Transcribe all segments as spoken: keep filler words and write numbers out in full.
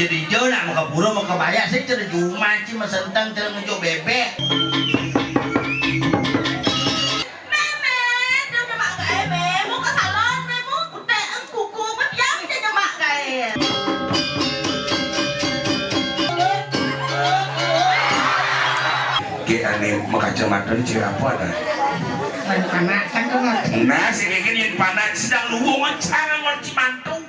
Jadi jo nak muka pura, muka baya, saya cerita cuma cuma sentang cerita ngejuk bebek. Meme, dia udah mak gae, me. Mau ke salon, me, mau kutek kuku, berdiam je nyemak gae. Ke ane makaca mata ni cewek apa dah? Panak kan tu, Mak. Nah, si Kiki ni panak sedang luwung acara ngon cimantu.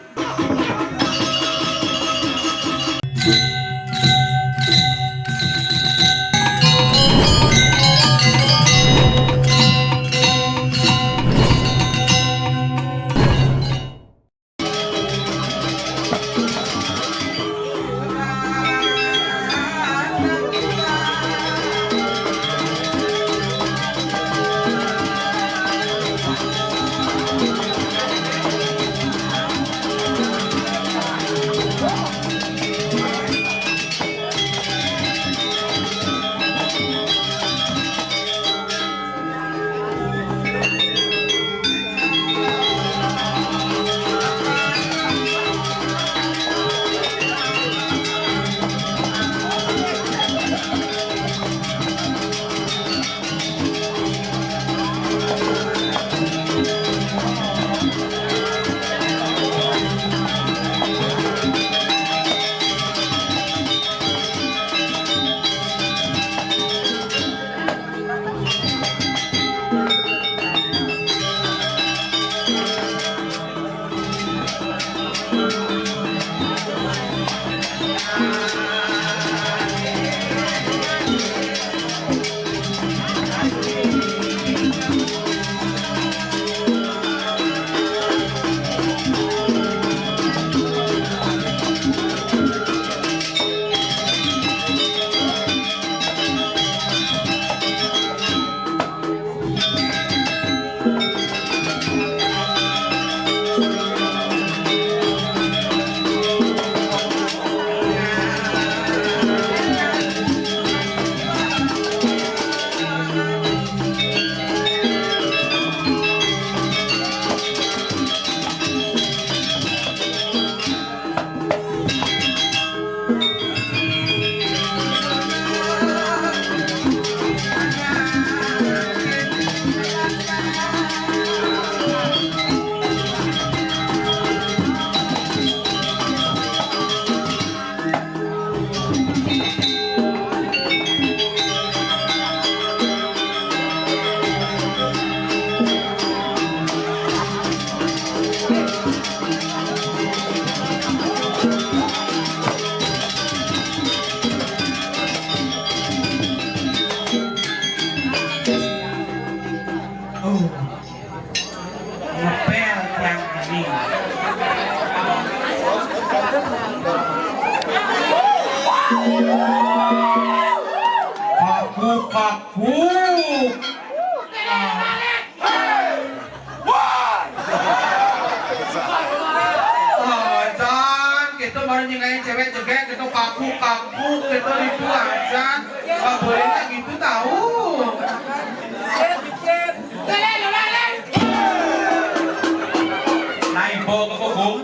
Oh, ngepel tiang ini. Kaku, kaku. Wah! Ajan, kita baru nyingain cewek jegek, kita kaku-kaku, kita itu ajan. Nggak boleh gitu tahu. Nah, ibu ke punggung.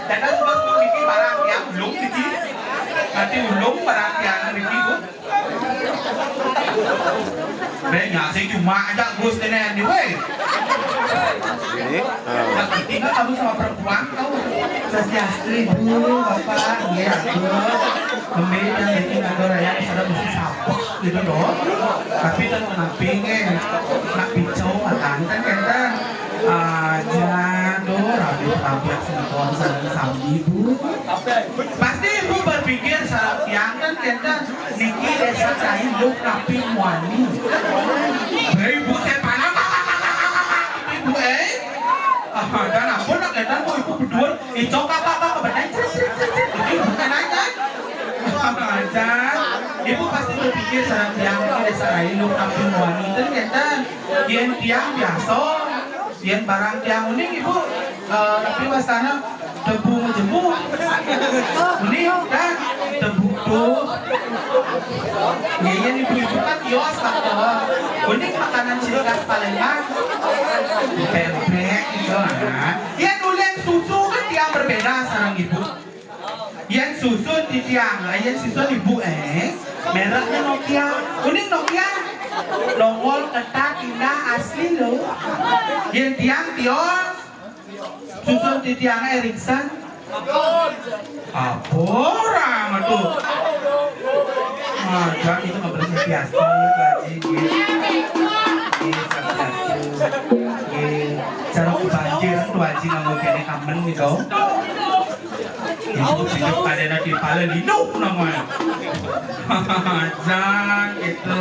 Jangan sebab niki barang yang ulung siji. Nanti ulung barang yang riki, Bu. Benya, saya cuma aja Gus Tenen ni, weh. Ini, ah. Nggak penting lah kamu sama perempuan, tahu. Swastiastu, Ibu, Bapak, iya, Ibu. Membeli dan bikin ada raya, ada mesti sabar, gitu, loh. Tapi tenang, pingin. Nak picau, makan, kan, kan. Aja, tuh, rapi-rapi, singkong, sareng sami, Bu. Pasti ibu berpikir sareng tiang kan kenten niki desa cai luk tapi muani. Hei, ibu, saya panas. Ibu, eh. Ah, dan ampun nak kenten, Bu, ibu bedur. Icok apa, apa, kebetulan. Ibu kan aja. Aja. Ibu pasti berpikir sareng tiang niki desa cai luk tapi muani kan kenten. Yen tiang biasa, yen barang tiang uning ibu, eh, tapi wastana tebu jemu. Uning kan tebu tuh. Ya, yen ibu-ibu kan kios lah tuh. Uning makanan ciri khas Palembang. Pempek gitu, nah. Yen uling susu kan tiang Tiang, ayen sison ibu, eh. Mereknya Nokia. Kuning Nokia. Nongol, ketat, indah, asli lho. Yen tiang tios, susun titiang Erickson. Apa orang itu? Aja itu nggak boleh ngerti asli, Pak Haji, nggih. Nggih, Pak Haji. Nggih. Cara kebanjir tuh Haji nganggo kene kamen gitu. Ibu hidup kadena di pala linu namanya. Jan gitu.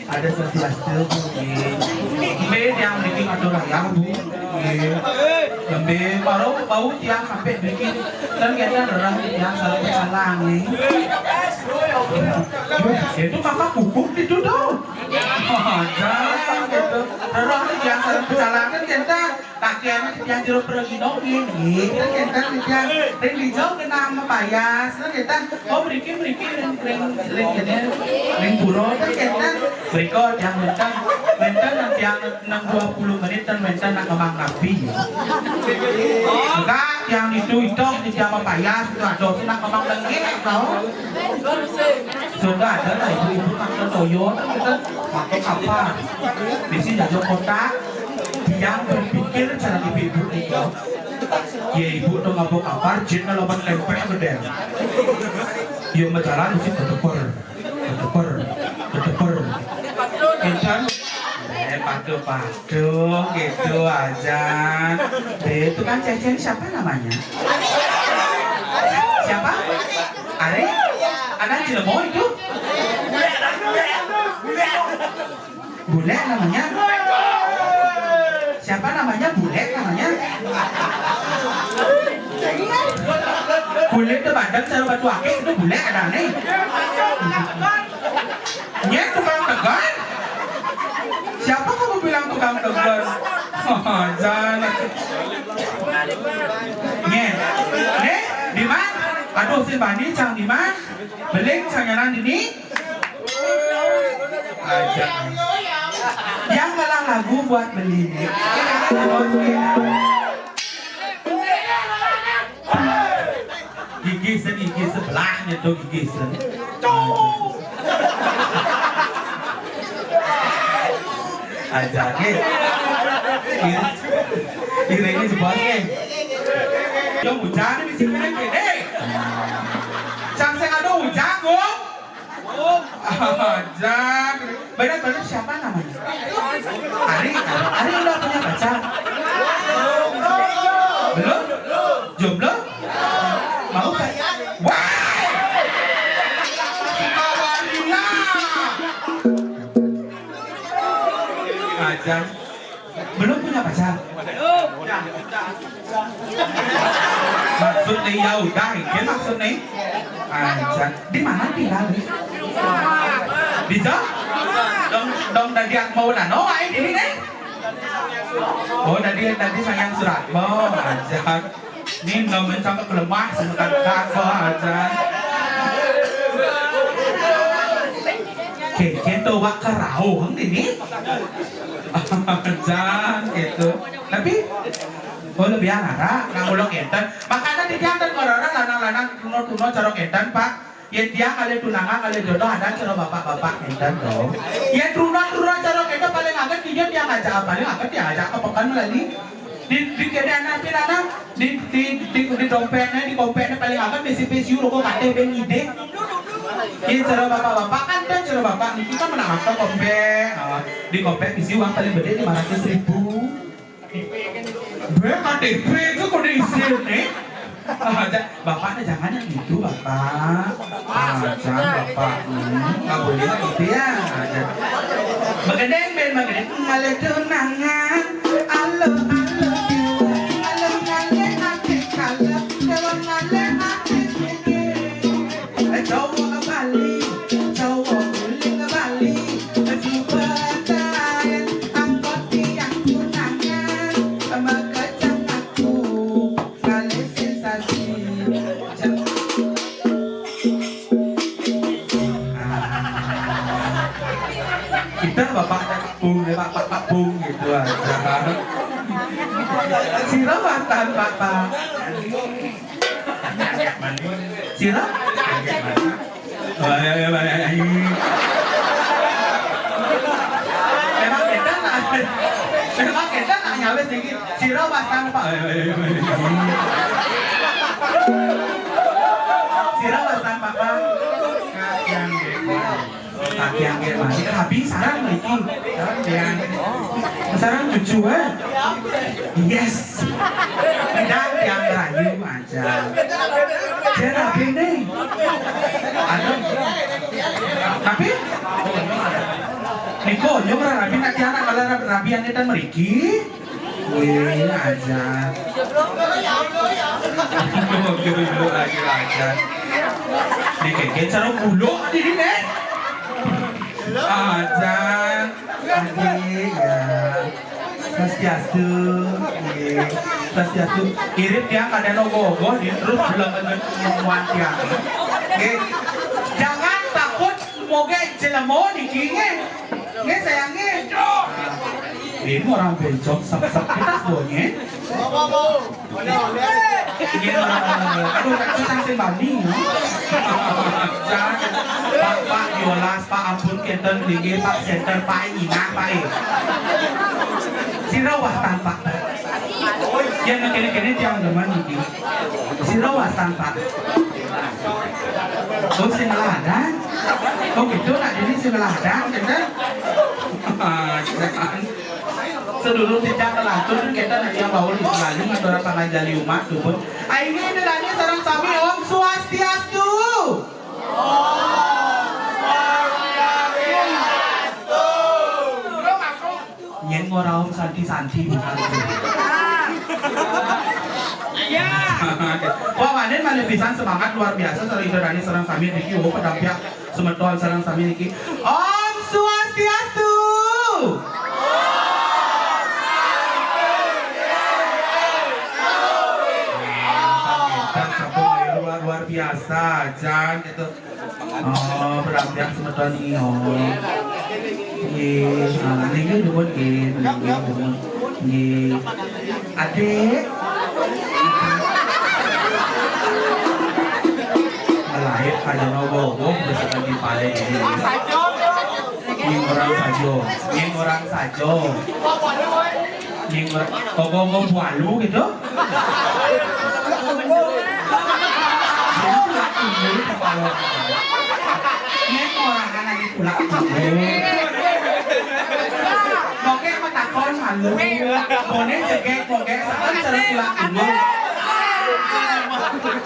Ada sesuatu, Bu. Nggih. Mbe yang bikin atur ayah, Bu. Nggih. Lembe baru bau tiang sampai bikin. Dan kita derah tiang salah salah nih. Itu kakak kukuh itu tuh. Jan gitu. Derah tiang salah salah kan kita. Pakaiannya titiang jero pergi dong, nggih, nggih. Kan kenten titiang ring dijau kena mepayas, kan kenten. Oh, mriki, mriki ring, ring, ring kene, ring pura, kan kenten. Mriko tiang wenten, wenten nang tiang nang dua puluh menit kan wenten nak kemang nabi. Enggak, tiang itu, itu titiang mepayas, itu ada sih nak kemang lagi, tau. Sudah ada lah ibu-ibu makan toyo, kan kenten. Pakai kapar. Bisi jajal kotak. Tiang berpikir cara ibu-ibu itu. Ya ibu tuh ngabuk kapar, jin lawan tempeh gede. Ya majalan mesti kedeper, kedeper, kedeper. Kenten. Eh, padu-padu gitu aja. Eh, itu kan cecen siapa namanya? Siapa? Are? Anak Cilemo itu? Bule namanya? Siapa namanya? Bule namanya? Bule itu badan cara batu akik itu bule ada nih. Nyet tukang tegar? Siapa kamu bilang tukang tegar? Jangan. Nyet. Nih, di mana? Aduh, si Bani cang di mana? Beling cang nyanan di ni? Aja. Yang kalah lagu buat beli. Gigi se-, gigi sebelahnya tuh gigi se-. Aja ke. Kira, kira ini sebuah ke. Yang hujan di sini kan gede. Cang saya ada hujan, Bu. Ajar. Benar-benar siapa namanya? Ari, Ari, Ari udah punya pacar? Belum? Jomblo? Mau pacar? Wah! Ajar. Belum punya pacar? Maksudnya ya udah, ini maksudnya. Aja. Di mana tinggal? Di Jog-, dong, dong dari Atmo Nano, wae di sini. Oh, dari, dari Sayang Suratmo, aja. Ini nggak mencang ke lemah, sebentar kakak aja. Oke, kita wak kerauh ini. Jan gitu. Tapi oh lebih arah, nang ulok enten. Makanya di tiang dan orang lanang-lanang tuno-tuno cara enten, Pak. Ya tiang kali tunangan kali jodoh ada cara bapak-bapak enten dong. Ya tuno-tuno cara enten paling agak dia tiang aja paling agak dia aja ke pekan lagi. Di, di kene anak pin anak di, di, di, di dompetnya, di dompetnya paling agak besi pesiu rokok kate ben ide. Ini cara bapak-bapak kan, kan cara bapak nih, kita menang apa kompek? Ah, di kompek isi uang paling gede lima ratus ribu. Bre, K T P itu kok diisi nih? Ah, ja-, bapaknya jangan yang itu, Bapak. Ah, jangan, Bapak. Hmm, nggak boleh gitu ya. Ah, ja-, Magedeng, ben magedeng. Ngale tunangan. Alo, alo, alo, ngale ate kala. Dewa ngale ate suke. Cowok Bali, cowok guling Bali, suka tayan angkot tiang tunangan, makejang aku, kali sensasi. Ah. Kita bapak Pak Bung, ya, Pak, Pak, Pak Bung gitu aja. Sira wastan, Pak, Pak. Si Sira? Emang édan lah. Emang édan lah nyawis niki. Sira wastan, Pak. Sira wastan, Pak. Katiang nggih. Katiang nggih, Mas. Rabi sareng niki. Katiang. Sareng cucu, eh. Yes. Dan yang rayu aja. Dia rabi nih. Aduh. Tapi niku nyung rabi, nanti anak kalau rabi, rabi yang édan mriki. Wih, aja. Aduh, aduh, aduh, aja, aja. Dikengken sareng buluk di sini. Aja. Adik, ya. Swastiastu. Nggih. Swastiastu. Irit tiang kadang ogoh-ogoh, di terus belum nyemuan tiang. Nggih. Jangan takut, moga jelema niki nggih. Nggih, sayang nggih. Ini orang bencong sep-sep kita semuanya. Nggih, aduh, tak susah sih bani, ya. Jangan, Pak, Pak, diolas, Pak, ampun, kenten, nggih, Pak, senter, Pak, ingat, Pak, eh. Sira wastan, Pak. Ya, kene-kene tiang demen iki. Sira wastan, Pak. Oh, sing ladang. Oh, gitu, nak, ini sing ladang, kenten. Sedulur titah kelantur, kita nak yang baul di selalu ngatur panganjali umat, dukun. Aini ini lagi sareng sami, Om Swastiastu. Nyén ngora Om santi-santi, bukan. Iya. Wah, wanen malih pisan semangat luar biasa sareng Ida Dani sareng sami niki, oh, pedampiak semeton sareng sami niki. Om Swastiastu. Sampun luar, luar biasa, jan gitu. Oh, pedampiak semeton niki, oh. Nggih, ah, niki dumun nggih, niki dumun. Nggih. Adik. Melahir saja nopo, oh, bisa lagi paling ini. Nying orang sajo, nying orang sajo. Nying orang, kok, kok, kok bualu gitu? Nying orang kan lagi pula. Mongke matakon malu. Mone jegek, mongke seken sering pula. Ada yang aneh. Ah, sekarang apa ya?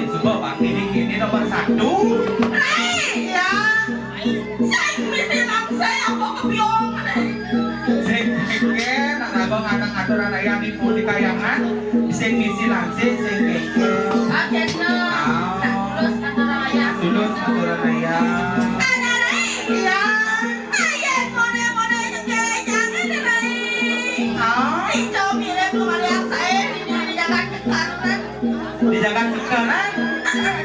Coba Bang, ini, ini nomor satu. Iya. Sing misi langsé apa kepiye? Sing kengken, nak abang anak aturan ayah di pun di kayangan, sing misi langsé, sing kengken. Oke, no. Ah. Nak tulus aturan ayah. Tulus aturan ayah. Ada, Rai. Iya. Ayo, mone-mone nyengkele jangan, Rai. Ah. Pintu mirip kembali yang saya di, di jalan Kekarungan. Di jagat kekeran,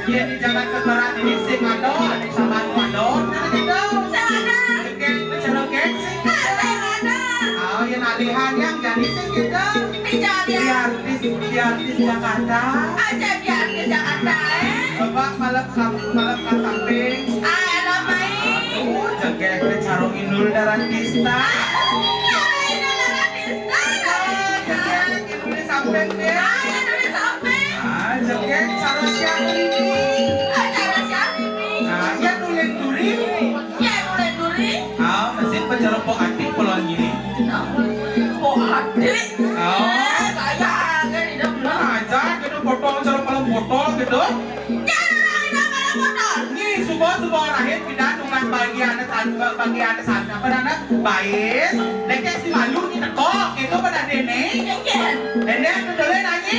ya di jagat kekeran ini sing ado, adi saman ado, nanti kita. Sing ada. Cekek, cerokek, sing ada. Sing ada. Oh, ya nalihan yang jadi sing kita. Di jalan. Di artis, di artis Jakarta. Aja di artis Jakarta, eh. Coba malam sam-, malam ke samping. Ah, elah main. Oh, cekek, caro inul darat pista. Ah, elah inul darat pista. Ah, cekek, inul di samping, deh. Ah, ya, inul di samping. Ah, cekek, cara siang ini. Ah, cara siang ini. Ah, ya, nuling duri. Ya, Oh. Ah, gaya kan hidup lo. Nah, aja gitu, botol, cara malam botol gitu. Jangan orang hidup malam botol. Nih, subuh-subuh rahit pindah tugas bagian sana, bagian sana. Apa namanya? Bais, lekek si malu ni tekok, itu pada dene. Engken. Dene tu dole nanyi,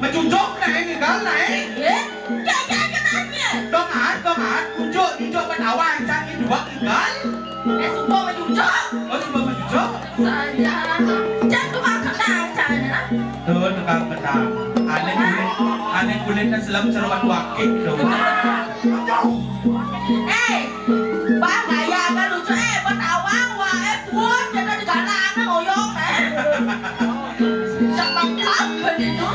mencucuk naik, tinggal naik. Ya, ya, ya, kenanya. Dong, ah, dong, ah, tunjuk, tunjuk penawar, sang ni dua tinggal. Eh, subuh mencucuk. Oh, subuh mencucuk? Saya. Jangan tukang kenang, caranya. Tuh, tukang kenang. Aneh kulit, aneh kulit dan selam seruan wakil tuh. Eh, Bang, gaya kan lucu. Eh, Bang Tawang, wah, eh, buat, kita di galang, ngoyong, eh. Cakap begitu.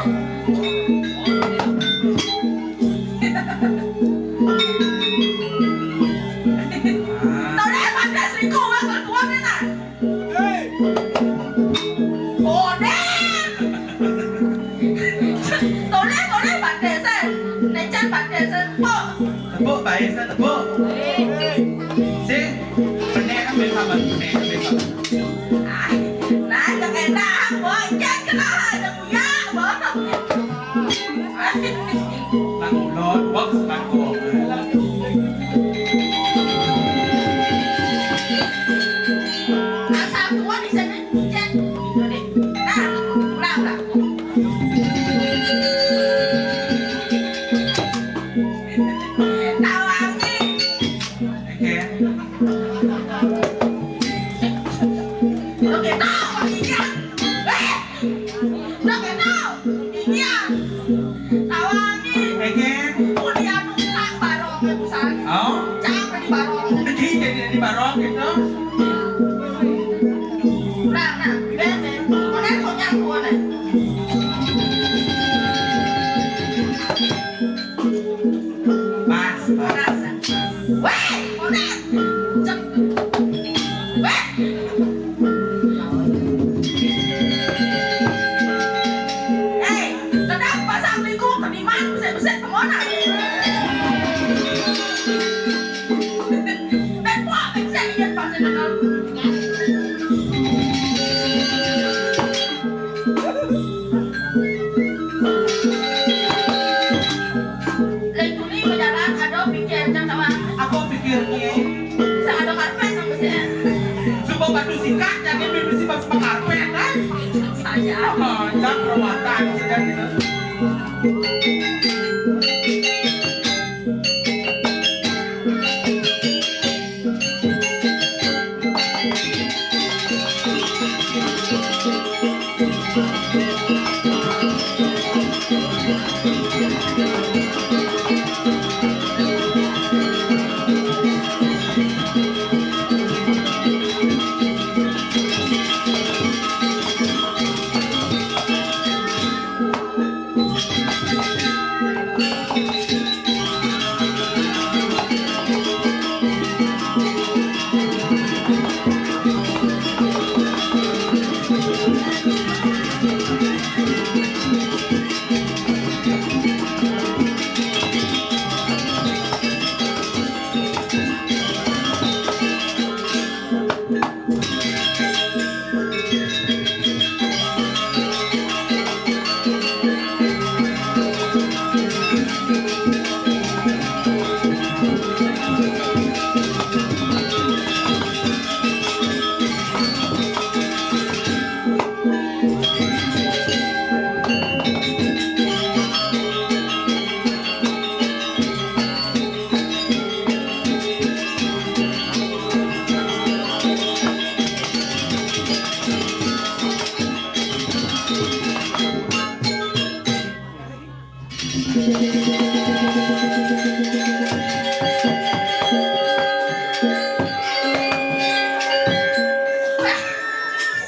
Toleh, Bang, dah selingkuh, wah, kalau buat, enak. Bodoh. Toleh, toleh, Bang, dah, sen. Necan, Bang, dah, sen. Pok. Tepuk, baik, saya tepuk. Sing, penek kan main sama, penek kan main sama. Nah, yang enak, boy. Jangan kena, ada punya, boy. Nang ulon, box, nang gua. Asal tua di sana, cek. Nah, ulang, ulang. Tawangi. Oke. Oke, tahu, Pak Ijan. Eh, oke, tahu. Iya. Tawangi. Oke. Kuliah nungkak barong, ya, Busan. Oh? Capek di barong. Jadi, jadi di barong gitu. Nah, nah, bete. Mana kok nyangkut, nih? Pas, pas. Weh, Onet. Cek. Weh. Eh, sedang pasang minggu, kediman, beset-beset, kemana? Tembok, beset, ingat pasang minggu. Lek tuni bejalan, ado pikir, jangan sama. Apa pikirnya? Bisa ado karpet sama sih. Coba batu sikat, jadi beli besi pas karpet, kan? Saya. Oh, jam permata, bisa jadi.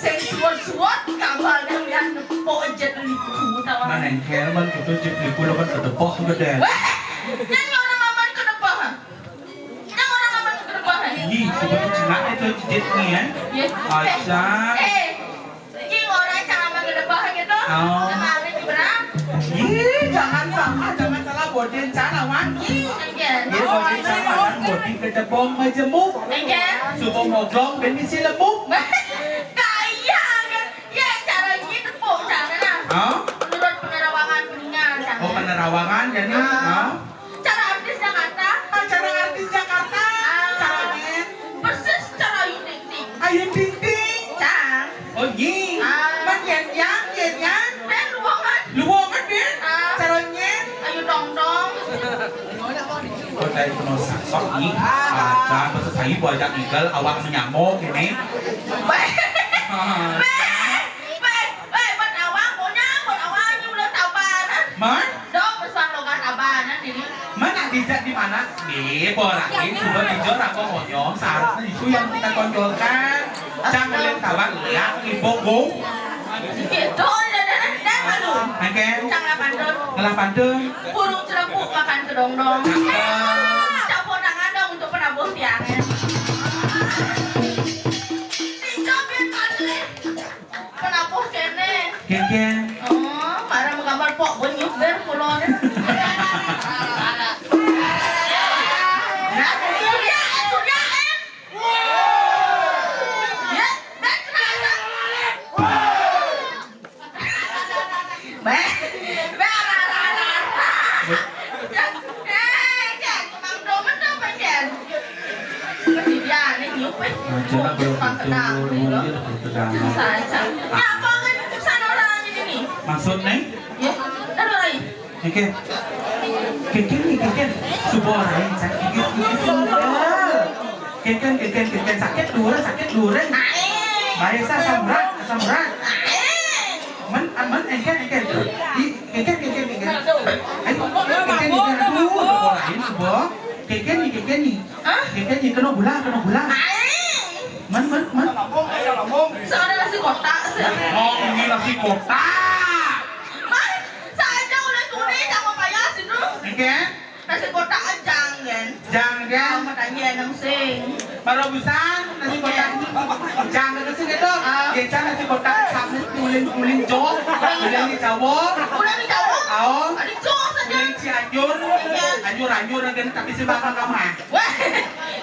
Sing suwut-suwut kabar kalian nepuk jet liku, tahu? Mana yang kira man kudu jet liku lo kan kedepok gede. Weh, yang orang aman kedepok, ha? Yang orang aman kedepok, ha? Ini, coba tuh Cina itu jet nih, ya. Iya. Aja. Eh, eh. Ki orang cara mengedebah gitu. Oh. Sama Alif Ibrahim. Ih, jangan salah, jangan salah, bodin cara wangi. Iya. Iya, bodin cara wangi, bodin kedebong majemuk. Iya. Suka ngoglong, bini si lebuk. Kaya kan. Ya, cara ki Hah? Menurut penerawangan kuningan, Cang. Oh, penerawangan, jadi, ah, hah? Cara artis Jakarta. Ah, cara artis Jakarta. Ah. Cara nyén. Persis cara Ayu Ting Ting. Ayu Ting Ting. Cang. Oh, nyén. Ah. Man nyén nyang, nyén nyang. Bén luwungan. Luwungan, bén. Ah. Cara nyén. Ayu Tong Tong. Kok saya penuh sasok, ih. Aja, masa saya buat ajak igal, awak menyamuk ini. Bén. Ah. Bén. Wéh, wéh, ban awang, pokoknya ban awang ini udah tabanan. Man? Dong, pesan logat tabanan ini. Man, nak dijak di mana? Di Borain, coba dijor apa monyong, syaratnya itu yang kita tonjolkan. Cang boleh taban, lihat, ibu, gong. Gitu, udah, udah, udah, malu. Oke. Cang lapan tahun. Lapan tahun. Burung celempuk makan kedongdong. Cakep. Campur tangan dong untuk penabuh tiangnya. Tinjau biar paling. Penabuh kéné. Kénkén. Oh, marah menggambar pok benyuk ber pulo né. Nah, Surya, eh, Surya, eh. Ya, ber, kenapa? Ber, ber, ber, ber. Eh, Jen, Mang Domen tuh apa, Jen? Pergi dia, nih, nyup, eh. Nah, coba belum tentu, mungkin belum tentu. Susah, susah. Ya, apa kan susah orang ini nih? Maksud, Neng? Ya, taruh lagi. Kénkén. Kénkén nih, kénkén. Subuh lain, sakit, sakit, sakit. Kénkén, kénkén, kénkén. Sakit dulu, sakit dulu. Aing. Baik, sa, asam urat, asam urat. Aing. Men, aman, éngkén, éngkén. Ih, kénkén, kénkén, kénkén. Ayo, kénkén, kénkén. Aduh, subuh lain, subuh. Kénkén nih, kénkén nih. Hah? Kénkén nih, kena gula, kena gula. Aing. Men, men, men. Soalnya nasi kotak sih. Oh, ini nasi kotak. Man, saja udah tulis sama payah sih, Bro. Oke. Nasi kotak aja, kan? Jang, jang. Mau tanya nang sing. Baru busan, nasi kotak. Jang, itu sih gitu. Ah. Ya, jang nasi kotak, sambil kuling-kuling jok. Kuling di Jawa. Kuling di Jawa? Ayo. Ada jok saja. Kuling Cianjur. Iya. Anjur, anjur, kan, tapi sih bakal kamar. Wah,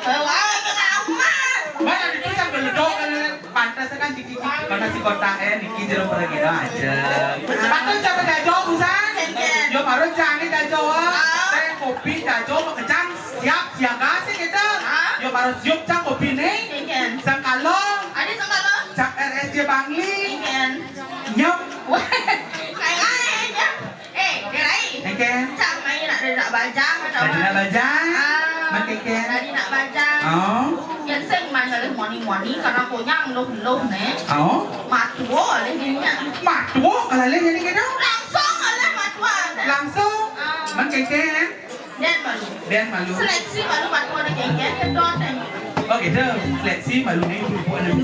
wah, kenapa? Mana itu yang beledok, kan? Pantas kan dikiki, mana si kotak, eh, niki jero pergi aja. Patut cara jajo, busan? Iya. Yo, baru jangan jajo. Ah. Teh kopi jajo, kecang, siap, siaga sih gitu. Ah. Yo, baru siup cang kopi nih. Iya. Sangkalo. Ada sangkalo. Cak R S J Bangli. Iya. Nyem. Wah, kayak aja. Eh, Gerai. Oke. Cang main nak ada nak bajang atau tadi nak bajang. Ah, maké ké. Tadi nak bajang. Oh. Yang sing main oleh moni-moni karena punya ngeluh-ngeluh nih. Oh. Matuo oleh dirinya. Matuo kalau lain jadi gitu. Langsung oleh matuo. Langsung. Ah. Maké ké. Dan malu. Dan malu. Seleksi malu matuo ada kéngkén, kedot, eh. Oh gitu. Seleksi malu nih ibu-ibu ada.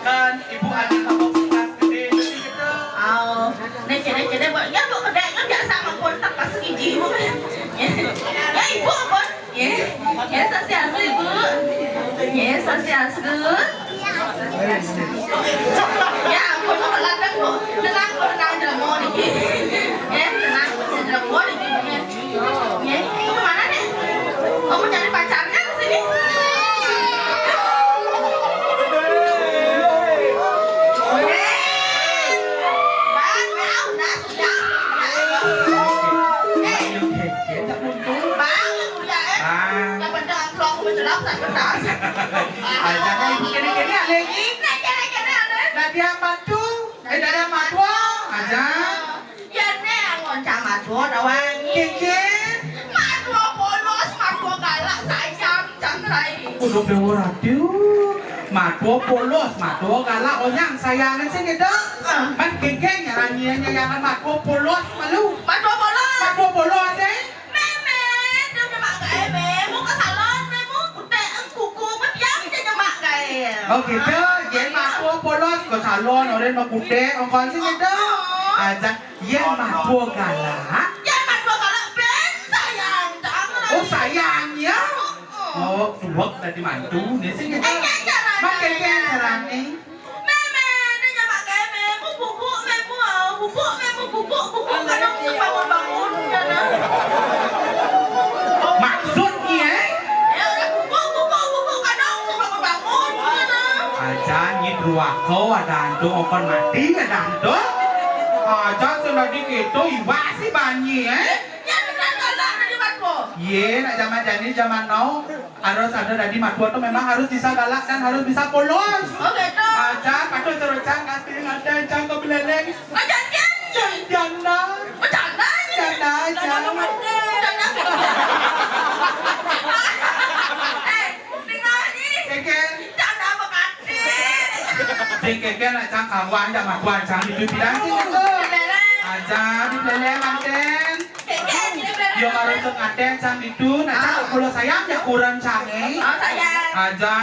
Kan ibu ada kamu bekas gedé jadi gitu. Oh, nek kene-kene buat ya bu kedai kan biasa mampun tak pas gigi bu. Ya ibu apa? Ya, ya, swastiastu, Ibu. Ya, swastiastu. Ya ampun, Bu, ladang, Bu. Tenang, Bu, tenang, jelema niki. Ya, tenang, jelema niki, Bu, ya. Ya, mau kemana nih? Mau mencari pacarnya ke sini? Eh, Bang, ya, udah, sudah. Eh, Bang, ya, eh. Bang. Yang penting amplop aku mencelok, saya kertas. Aja kan ibu kene-kene ada lagi. Nah, kene-kene ada. Nah, dia madu. Eh, dia madu. Aja. Ya, nih, yang ngoncang madu, ada wangi. Keke. Madu polos, madu galak, sayang, cangrai. Udah dewa radio. Madu polos, madu galak, onyang, sayangin sih gitu. Ah. Man keke, nyarangiannya yang madu polos, malu. Madu polos. Madu polos, eh. Mémé, dia nyemak gaé, Mé. Mau ke salon, Mé, mau kuték, kuku, Mé, biar dia nyemak gaé. Oh, gitu. Yén matuh polos ke salon, orang mau kuték, ongkol sih gitu. Oh. Aja, yén matuh galak. Yén matuh galak, bén sayang, jangan. Oh, sayang, ya? Oh. Oh, tuwek tadi mantu, dia sih gitu. Eh, ya, caranya. Makin ya, caranya. Mémé, dia nyemak gaé, Mé. Mau bubuk, Mé, mau. Bubuk, Mé, mau bubuk, bubuk. Kadang bisa bangun-bangun, ya, nah. Kau ada antuk, okon mati ada antuk. Aja sing dadi kéto iwak sih banyi, eh? Nyén bener kala dadi mabuk. Yé, nak jaman jani, jaman now, harus ada dadi mabuk tu memang harus bisa galak dan harus bisa polos. Oh, gitu. Aja, patuh terus, Cang, kasih ngadén, Cang, kau beléléng. Oh, janjian. Janjian dah. Oh, janjian. Janjian, Cang. Janjian. Eh, tinggal ni. Kékén. Janjian apa kasih? Sing kékén nak Cang kawan, dah makuan Cang itu bilang sih gitu. Aja dibeléléng ngadén. Yo harus ngadén Cang itu, nak Cang kalau sayang ya kurang Cang, eh. Oh, sayang. Aja.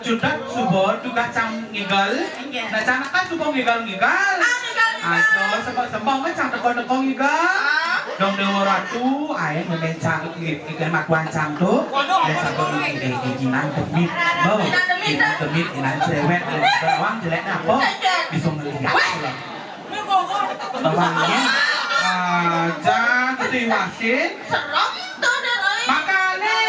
Cutet suba tugas Cang ngigel. Inggih. Nah, Cang kan suba ngigel-ngigel. Ah, ngigel-ngigel. Aduh, sembang-sembang kan Cang teka-teka ngigel. Ah. Dong Déwa Ratu, aé ngemén Cang ngigel makuan Cang tu. Waduh. Aé sapa ngigel inan demit. Bo. Inan demit, inan demit, inan cerewet, inan bawang jelek apa? Inggih. Bisa ngeliat. Wah. Bawangnya. Aja gitu iwasin. Serem tuh, Dek, euy. Makané.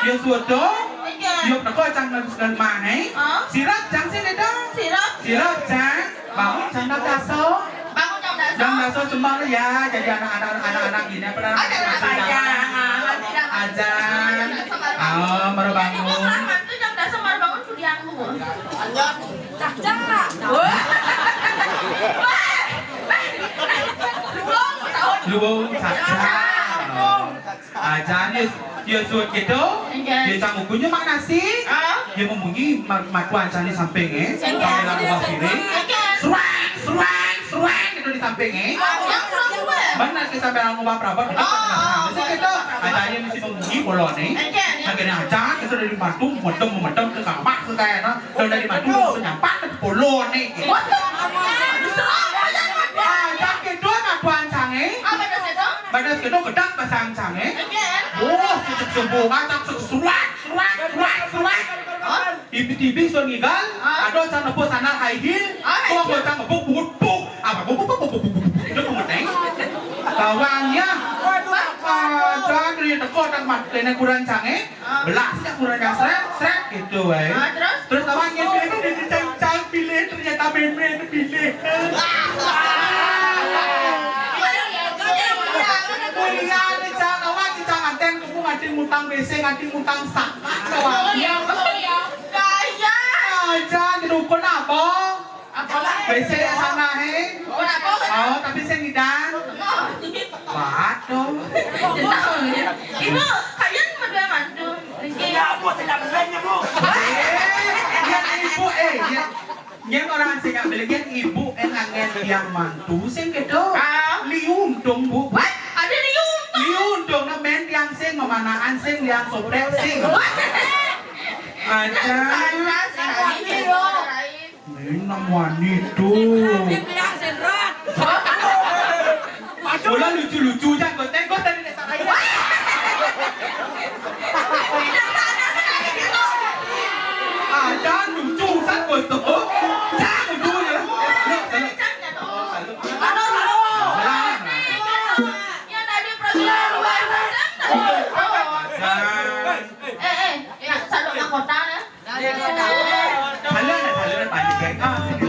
Yo sudo. Iya. Yo teko Cang nang, nang mané. Hah? Sirep Cang sih, Dek. Sirep. Sirep Cang. Bangun Cang jam daso. Bangun jam daso. Jam daso sembang ya, jadi anak-anak, anak-anak gini apa namanya? Aja. Aja. Ah, baru bangun. Itu jam daso baru bangun, kudiang gua. Caca. Wah. Wah. Luwung, caca. Aja nih, yo suud gitu. Inggih. Yo Cang ukunnya mak nasi. Ah. Yo memunyi ma-, makuan Cang di samping, eh. Inggih. Sambil lagu piring. Inggih. Sruang, sruang, sruang gitu di samping, eh. Ah, yang sruang gue. Benar sih sambil lagu prabot gitu. Oh, oh, gitu. Aja ini mesti memunyi bolone. Inggih, inggih. Akhirnya aja kita dari Bandung, modem, modem ke kamar ke kayaknya. Kalau dari Bandung langsung nyampak ke Polo nih. Waduh. Bisa apa ya, Mas? Ah, Cang gitu, makuan Cang, eh. Apa dah situ? Badas gitu, gedang basang Cang, eh. Oke. Oh, sejak subuh, ngacak, se-, surak, surak, surak, surak. Hah? Tibi-tibi, suan ngigel, hah? Ada Cang nebus sandal high heel, ah, high heel. Kok Cang ngebuk, buk, buk. Apa, buk, buk, buk. Itu pengeting. Bawangnya. Waduh, ah, Cang, dia teko, tak mat, kena kurang Cang, eh. Ah. Belas ya kurang srét, srét gitu waé. Ah, terus? Terus lawan nyén pilih, pilih, Cang, Cang, pilih, ternyata mémé pilih. Mulia nih, Cang, lawan nih, Cang, nganten kamu nganti ngutang B C, nganti ngutang sakat, lawan. Oh, iya, betul ya. Kaya. Aja, dukun apa? Apalah? B C sana, he? Oh, tapi saya ngidang. Oh. Waduh. Ibu, kalian berdua mantu. Iya, Bu, sedang belanja, Bu. Eh, ya, Ibu, eh, ya. Nyén orang sing nggak beli, nyén Ibu, eh, ngangen tiang mantu, sing gitu. Ah. Liu Untung, Bu. What? Ada Liu Untung? Liu Untung, nah, men tiang sing memanaan, sing tiang soprek, sing. What? Ada. Salah, salah. Ini lain. Ini nang wani tuh. Sindrat, dia bilang sindrat. Bola lucu-lucu aja, gue tengok tadi dasar aja. Ah, jangan lucu, Ustaz, bos tuh. Jangan lucu ya. Yuk, salut. Salut. Yang tadi pergi luar. Eh, eh, eh, salut mahkota ya. Salut, salut, panjang. Ah, sini.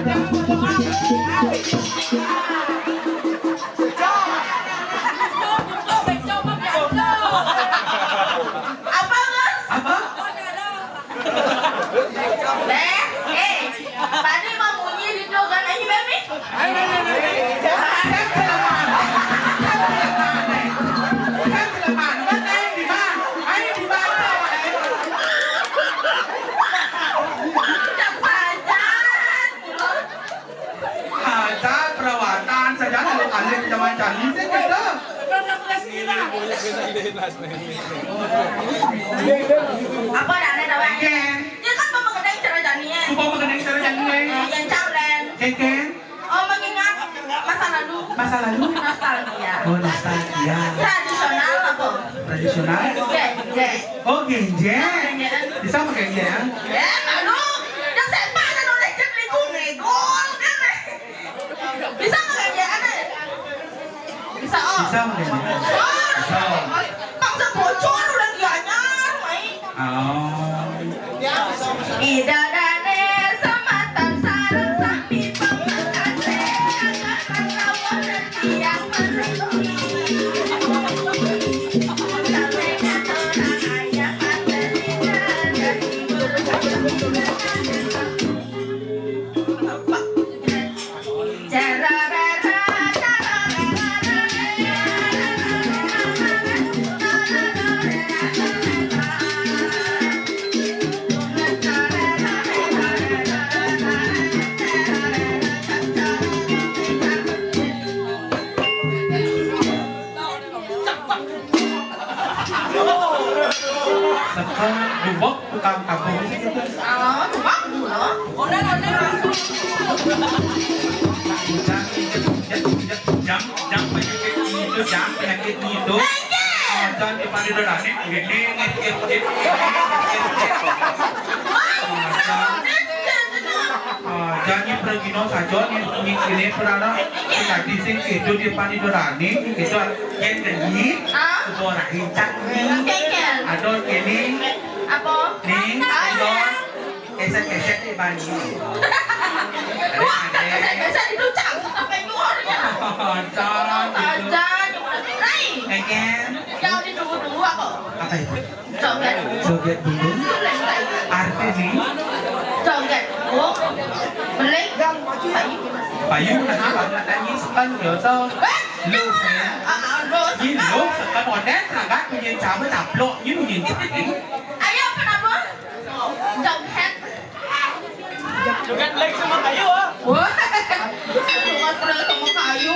Apa, Gus? Apa? Eh, eh, tadi mau bunyi di dogan aja, Bemi. Ada perawatan saja, kalau kalian zaman jani sih gitu. Apa ada aneh, Dawan? Oke. Dia kan mau mengenai cara jani, ya. Coba mengenai cara jani, ya. Eh, yang cawlen. Oke. Oh, mengingat masa lalu. Masa lalu? Nostalgia. Oh, nostalgia. Tradisional apa? Tradisional? Genjreng. Oh, genjreng. Genjreng. Bisa pakai genjreng? Ya, lalu yang saya pakai oleh Jack Liku ngegol, kan? Bisa pakai genjreng, eh? Bisa, oh. Bisa pakai genjreng. Oh. Bisa. Bangsa bocor udah dianyar, mai. Oh. Ida dane samatan sareng Saka dubek tukang kampung. Oh, dubek dulu. Udah, udah. Jang injek, injek, injek, jang, jang penyakit itu, jang penyakit itu. Enggak. Oh, jang di Panidorani, gini, ngecek, ngecek, ngecek, ngecek. Oh, jang. Ah, janji pragina saja ni, ni, ini perkara. Tadi sing itu di Panidorani, itu yang geni, ah, borahin cak ni. Ada ini. Apa? Ni, ah, ada. Keset-keset di Bali. Ada, ada. Keset-keset di Lucang, sampai keluarnya. Ada, gitu. Ada, ada. Rai. Enggak. Yang ditunggu-tunggu apa? Apa itu? Joget. Joget dulu. Artis ini. Joget. Oh. Beli. Payu. Payu, nah, apa katanya? Sepan, ya, so. Eh, lu, ya. Ah, ah, lu. Ini lu, sepan model, agak punya cabai caplok, ini punya cabai. Ayo, kenapa? Joget. Joget lagi sama kayu, ah. Wah. Joget lagi sama kayu.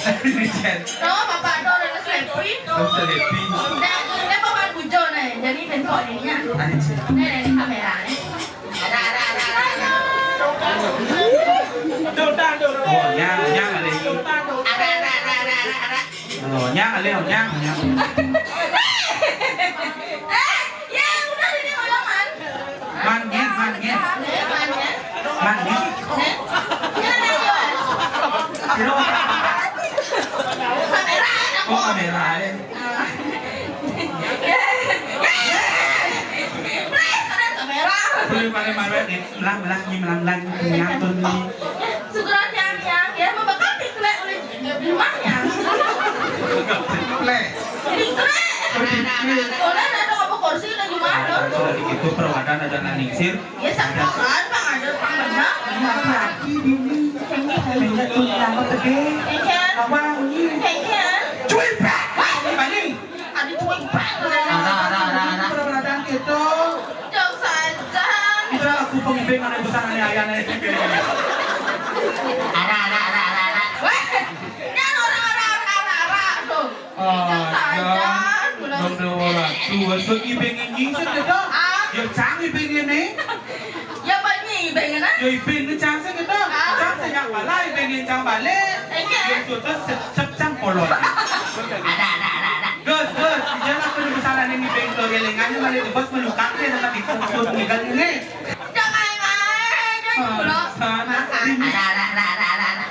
Ini chat. No, bapak tuh udah sleepy. Udah sleepy. Udah, udah bapak bujur nih. Jadi bentuk ininya. Anjir. Nih, nih, ini kamera nih. Ada, ada, ada, ada, ada. Tuh, tahan, tuh. Oh, nyang, nyang ada ini. Ada, ada, ada, ada, ada, ada. Oh, nyang ada, oh, nyang, nyang. Eh, ya, udah ini malam, Man. Man, nyet, man, nyet. Man, nyet. Man, nyet. Sino? Kamera, oh, kamera, eh. Kamera. Boleh, boleh, boleh, eh. Melang, melang, nyi, melang, lang, nyantun, nyi. Syukuran yang, yang, ya, membakat di klek oleh di rumahnya. Klek. Di klek. Oh, di klek. Oleh ada apa kursi, ada di mana? Sudah di situ, perawadan ada nang ningsir. Ya, sangkaan, Bang, ada Bang, benar. Laki-laki bini, kayaknya tuh yang apa gede. Kayaknya. Awang, iya. Kayaknya. Cuy, Pak. Wah, ini paling. Ada cuy, Pak. Ada, ada, ada, ada. Perawadan gitu. Jauh saja. Itu aku pengibing ada pesan aneh ayah nih. Ada, ada, ada, ada, ada. Weh, jangan orang, orang, orang, orang, orang tuh. Aja, dong dewa ratu, wes ibing ini sing gitu. Ah. Ya cang ibing ini. Ya banyi ibing ini. Ya ibing ini cang sing gitu. Ah. Cang sing yang bala, ibing ini cang balik. Iya. Ya sudah sep, sep cang polon. Ada, ada, ada, ada. Gus, Gus, jangan aku di sana ini ibing tuh, ya lengannya balik, Gus, melukaknya sama di kusut, tinggal ini. Jangan aja, Bro. Sana. Ada, ada, ada, ada, ada, ada.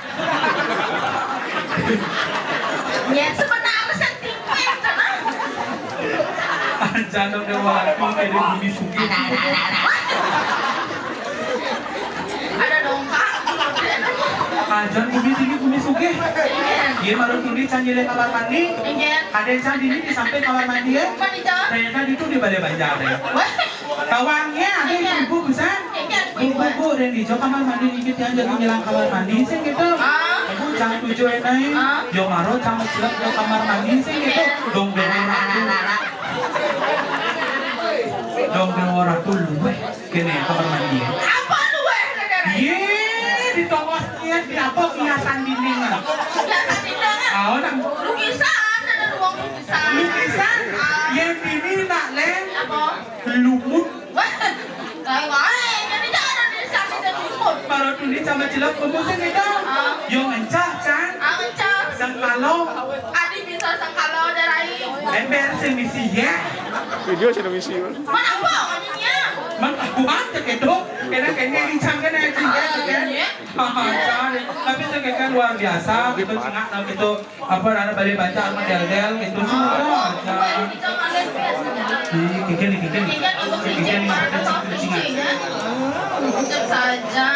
Ya, sebenarnya sentimen, karena Aja dong, dewa ratu, kayak di bumi sugih. Ada, ada, ada, ada. Ada dong, Kak. Aja bumi tinggi, bumi sugih. Iya. Dia baru tuli, can nyilih kamar mandi. Iya. Ada can dini di samping kamar mandi, ya. Mana, Cak? Ternyata itu di balai banjar, ya. Wah. Kawangnya ada ibu-ibu pisan. Ibu-ibu dan di kamar mandi dikit yang jadi nyelang kamar mandi sih gitu. Ah. Ibu jangan tujuh enai. Ah. Yo maro jangan silap ke kamar mandi sih gitu. Dong dong orang tuh. Dong dong orang tuh luweh kene kamar mandi. Apa luweh, Dada? Ye, di tongosnya di apa hiasan dinding. Hiasan dinding. Ah, nang lukisan, ada ruang lukisan. Lukisan? Ah. Yang ini nak, Len. Apa? Lumut. Wah, kayak wae, jadi jangan di sana lumut. Kalau tulis sama cilok, kamu sih gitu. Ah. Yo mencah, Cang. Ah, mencah. Sengkalo. Adi bisa sengkalo, Darai. Ember sih misi, ya. Video sih misi. Mana apa, aninya? Man, aku banget gitu. Kena, kena, ini Cang, kena, Cang, ya, kan? Iya. Haha, Cang. Tapi itu kayak luar biasa, gitu, Cang, gitu. Apa, ada balik baca sama del-del gitu sih, udah baca. Ih, kikir nih, kikir nih. Kikir nih, kikir nih. Saja,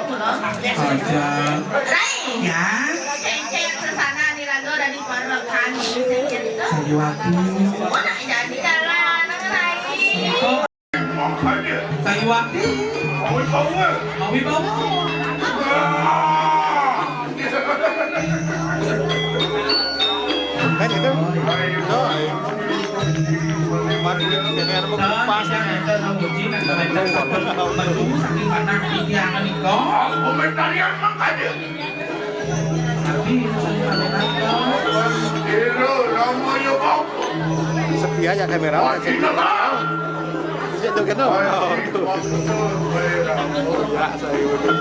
pulang. Saja. Rai. Ya. Ceng-ceng sesana di rago dari Parlekan. Sandiwati. Oh, nak jadi jalan, Rai. Sayuwati. Mawi bawa. Mawi bawa. Kan itu. Tuh. Mati, jadi ada pas. Kita namuji, kan, kita saking panas, ini akan ikut. Komentarian makanya. Sepi aja kamera. Iya, tuh, gitu. Ya, saya udah.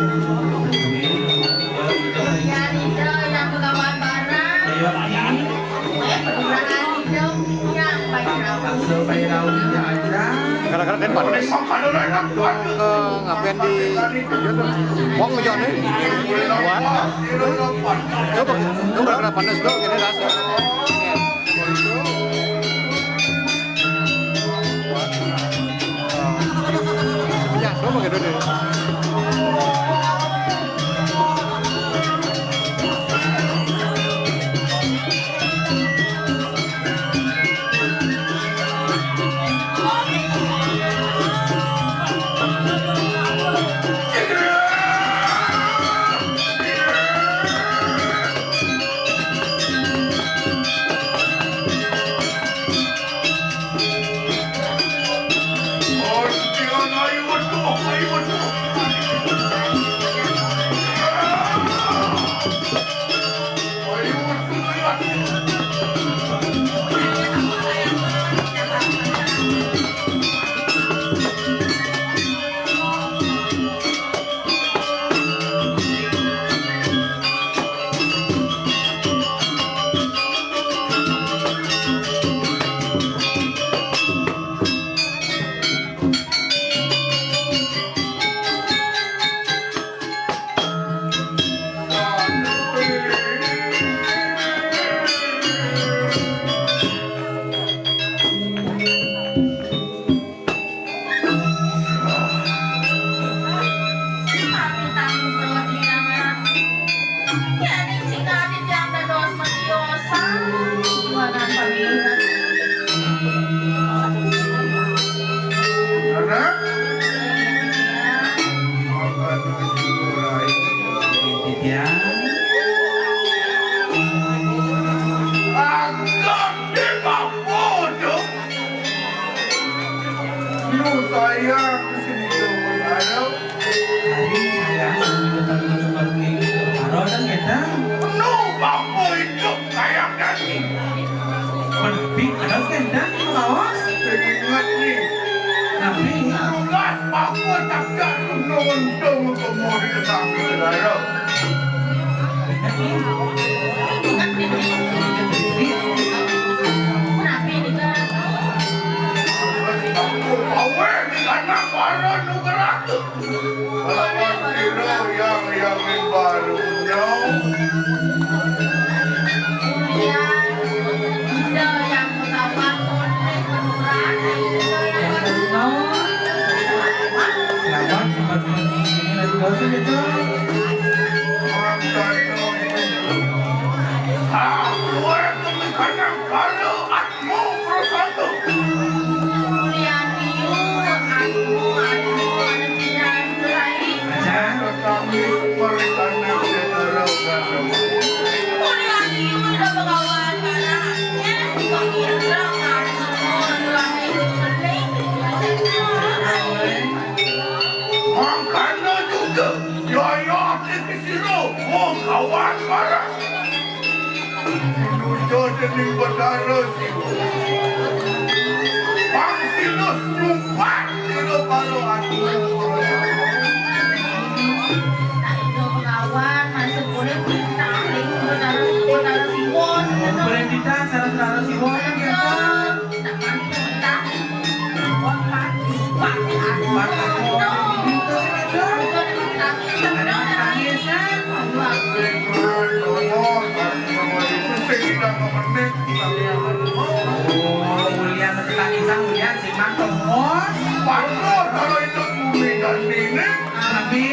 Gara-gara kan panas. Eh, ngapain di Wong ngejar nih. Kuat. Coba, coba kena panas tuh, gini rasa. Ya, coba gitu deh. Untung kemudi kami lara. Aku aweh di anak para nugraga. Lawan sira yang, yang baru nyau. Ulian Ida yang menawan oleh penuran Ida yang baru. Selamat, selamat, selamat. Ini lagi dosa gitu. Makan. Ah, keluar kami kandang kala. Mau bersatu. Mulyani, anu, anu, anu, anu, rai. Aja. Kami perikanan general dan Mulyani, udah bagawan, mana? Ya, Bang Indra, anu, anu, anu, anu, rai. Mangkana juga, yaya, sira, oh, kawan, marah. Sinuja dening Betara Siwa. Pang silus nyumpat sira para ati. Saida kawan masuk oleh perintah ning Betara, Betara Siwa. Oleh perintah sareng Betara Siwa kan gitu. Tapi,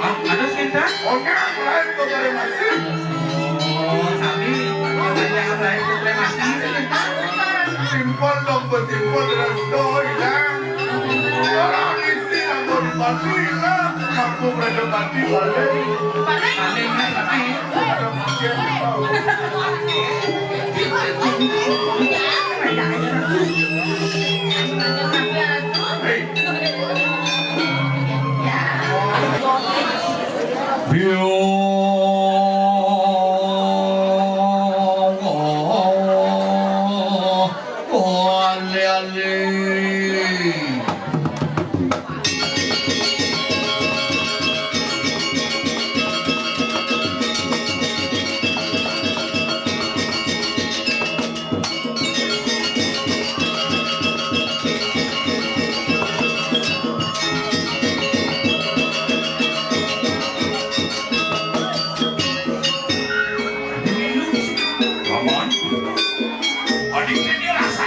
ah, terus kita? Oke, mulai tuh dari masih. Oh, tapi pertanyaan lain, terima kasih. Simpel dong, simpel, terus tuh hilang. Orang isi yang mau dibantu hilang, aku berada mati balik. Balik, balik. Ada pasien. Hei. Paman, adiknya dia rasa.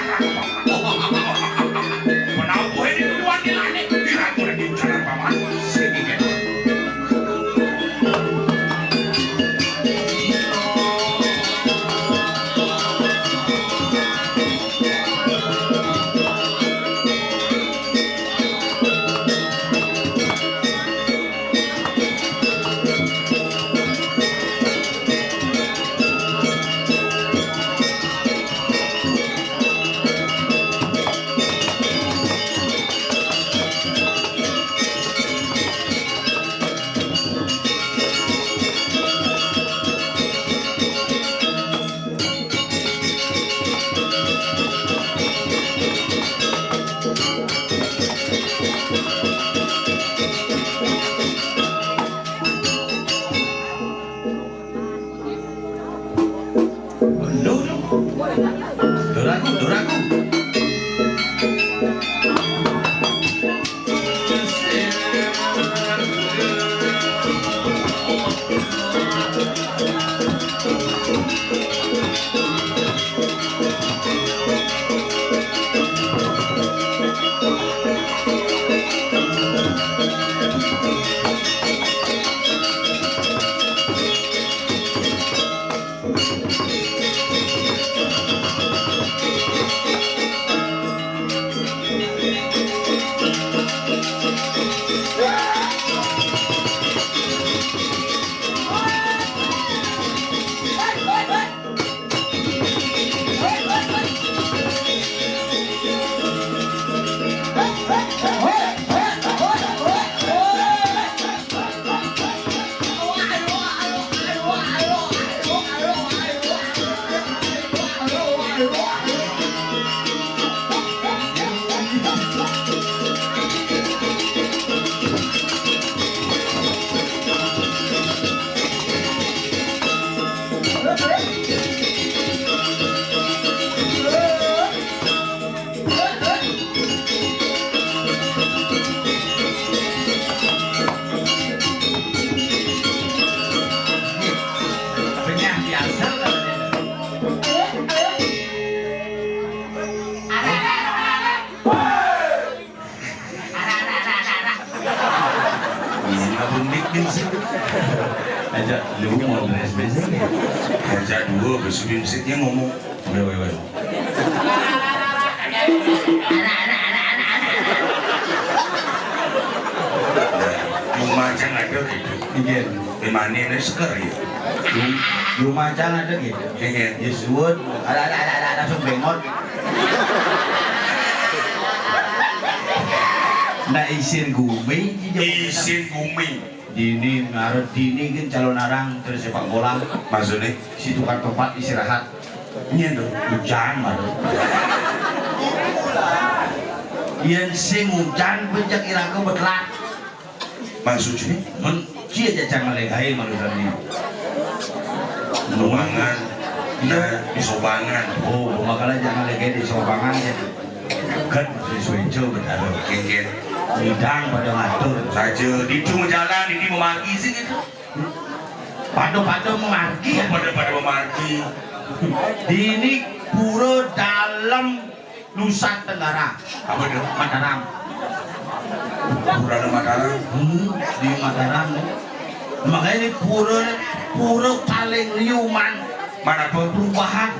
Menabuh ini duluan di langit, diragu lagi jalan paman. Sini, Duraku, duraku. Ini apa mik bin sih? Aja lu mau dress basic. Aja dua besu bin sih dia ngomong. Weh, weh, weh. Nah, rumah aja ada gitu. Iya. Di mana ini seger ya? Lu, lu macan ada gitu. Iya. Ya suwun, ada, ada, ada, ada, langsung bengot. Nah, isin gumi, isin gumi. Dini, ngaret dini kan calon arang terus sepak bola. Maksudnya? Si tukar tempat istirahat. Iya tuh. Hujan baru. Yang sing hujan, bejak iraga betelat. Maksudnya? Mun cia aja jangan legai malu tadi. Luangan. Nah, di Sobangan. Oh, makanya jangan legai di Sobangan ya. Kan sesuai jo benar. Kengken. Ngidang pada ngatur. Saja di ujung jalan ini memargi sih gitu. Pada-pada memargi ya. Pada-pada memargi. Dini pura dalam Nusa Tenggara. Apa itu? Mataram. Pura ada Mataram. Hmm, di Mataram. Makanya ini pura, pura paling liuman. Mana apa? Perubahan.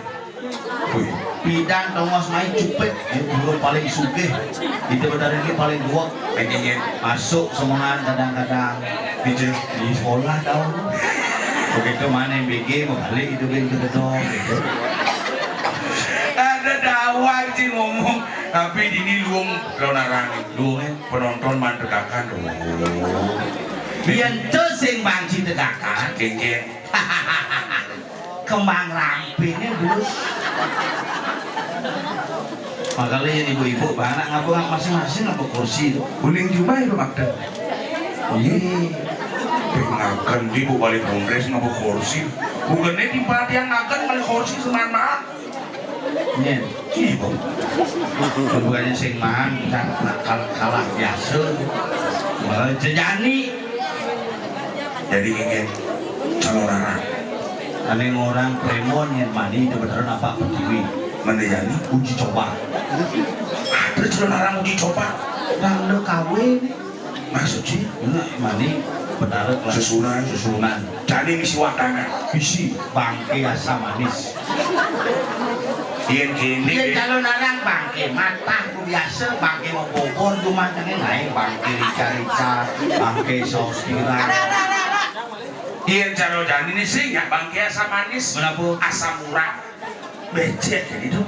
Wih. Pidang tongos main cupit. Ini pura paling sugih. Itu bentar ini paling dua. Pengennya masuk semuanya kadang-kadang. Di sekolah tahu. Begitu mana yang B G, mau balik itu ke gedong gitu. Ada dawai sih ngomong, tapi dini luung lonarang luung penonton mantegakan. Oh. Biyen to sing bangsi tegakan. Kengken. Kembang rampingnya dulu. Makanya yang ibu-ibu banget ngapa nggak masing-masing apa kursi itu? Guling juga itu makta. Iya. Ngakan di bu balik kongres ngapa kursi? Bukannya di pelatihan ngakan balik kursi semana? Nyen. Iya. Bukannya sing man, kal- kalah biasa. Malah jejani. Jadi kengken calon anak. Ane orang Premon yang mani kebetulan apa pertiwi. Mana jani? Uji coba. Ada calon anak uji coba. Tanda kawin. Maksud sih? Ini mani. Betara kelas susunan. Susunan. Jani misi watangan. Misi bangke asam manis. Yen kene. Yen calon anak bangke matah biasa, bangke mau bogor cuma jangan lain bangke rica-rica, bangke saus tiram. Yen calon jani ini sih nggak bangke asam manis. Kenapa? Asam urat. Becek ya gitu.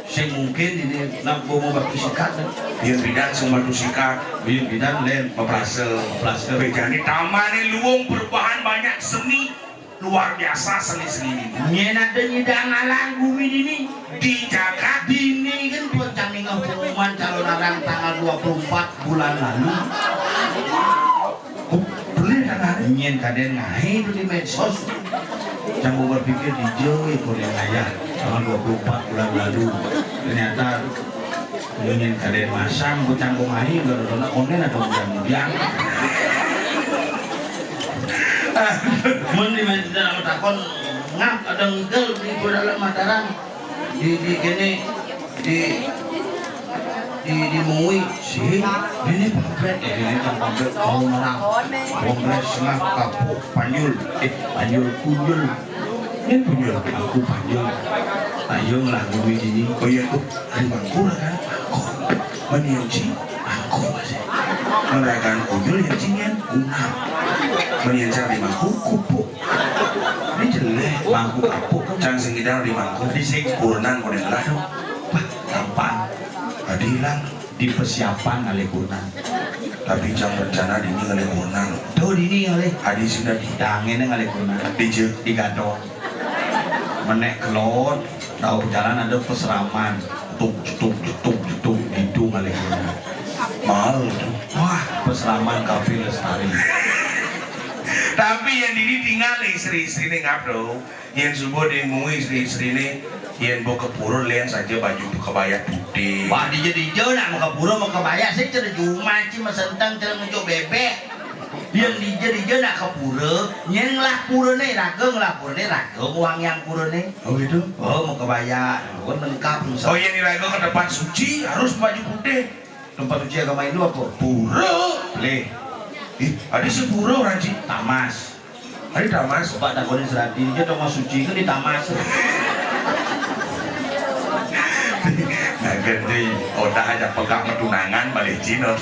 Sing mungkin ini nak gua mau batu sikat. Yen bidan sing batu sikat. Yen bidan len. Maplase. Maplase. Bejani taman ini luung perubahan banyak seni. Luar biasa seni-seni ini. Nyen ada nyidang alang bumi ini. Di Jakarta. Dini kan pun kami pengumuman calon anak tanggal dua puluh empat bulan lalu. Oh, boleh kan hari? Nyen kaden ngahe itu di medsos. Yang mau berpikir di jauh itu yang ayah. Tanggal dua puluh empat bulan lalu. Ternyata nyen kaden masang, gue canggung ngahe, udah nonton online atau udah mudian. Mun di medsos takon ngap ada ngkel di dalam Mataram. Di, di kene, di, di, di Mui, sih, ini pabrik, ya, ini kan pabrik tahun orang. Kongres lah, kapuk, panjul, eh, panjul, kunjul. Ini kunjul, aku panjul. Panjul lah, bumi ini. Oh iya, tuh, hari Mangkura kan? Aku, meniuci, aku masih. Meragan kunjul yang cingan, kunam. Meniuci hari Mangku, kupuk. Ini jelek, mangkuk kapuk. Cang sing ngidang di mangkuk. Di sing kurenan kau dengar dong. Wah, gampang. Tadi hilang di persiapan ngalih kurenan. Tapi cang rencana dini ngalih kurenan. Tuh dini ngalih. Adi sudah di. Tangannya ngalih kurenan. Di je. Di gadong. Menek kelon. Tahu jalan ada peseraman. Tuk, tuk, tuk, tuk, gitu ngalih kurenan. Mahal tuh. Wah, peseraman kafe lestari. Tapi yang dini tinggal istri-istri nih ngap dong. Yang subuh dia mui istri-istri nih, yang bawa ke pura lian saja baju kebaya putih. Wah, dija-dija nak mau ke pura mau kebaya sih cere juma ci mesentang cere ngejuk bebek. Yang dija-dija nak ke pura, nyen ngelah pura nih raga ngelah pura nih raga uang yang pura nih. Oh gitu. Oh mau kebaya, kan lengkap. Oh iya nih raga ke tempat suci harus baju putih. Tempat suci agama Hindu apa? Pura. Leh. Ih, adi sepura orang cik. Tamas. Adi tamas. Coba takonin seradi, dia tongos suci kan di tamas. Nah, ganti odah aja pegang tunangan balik Cina.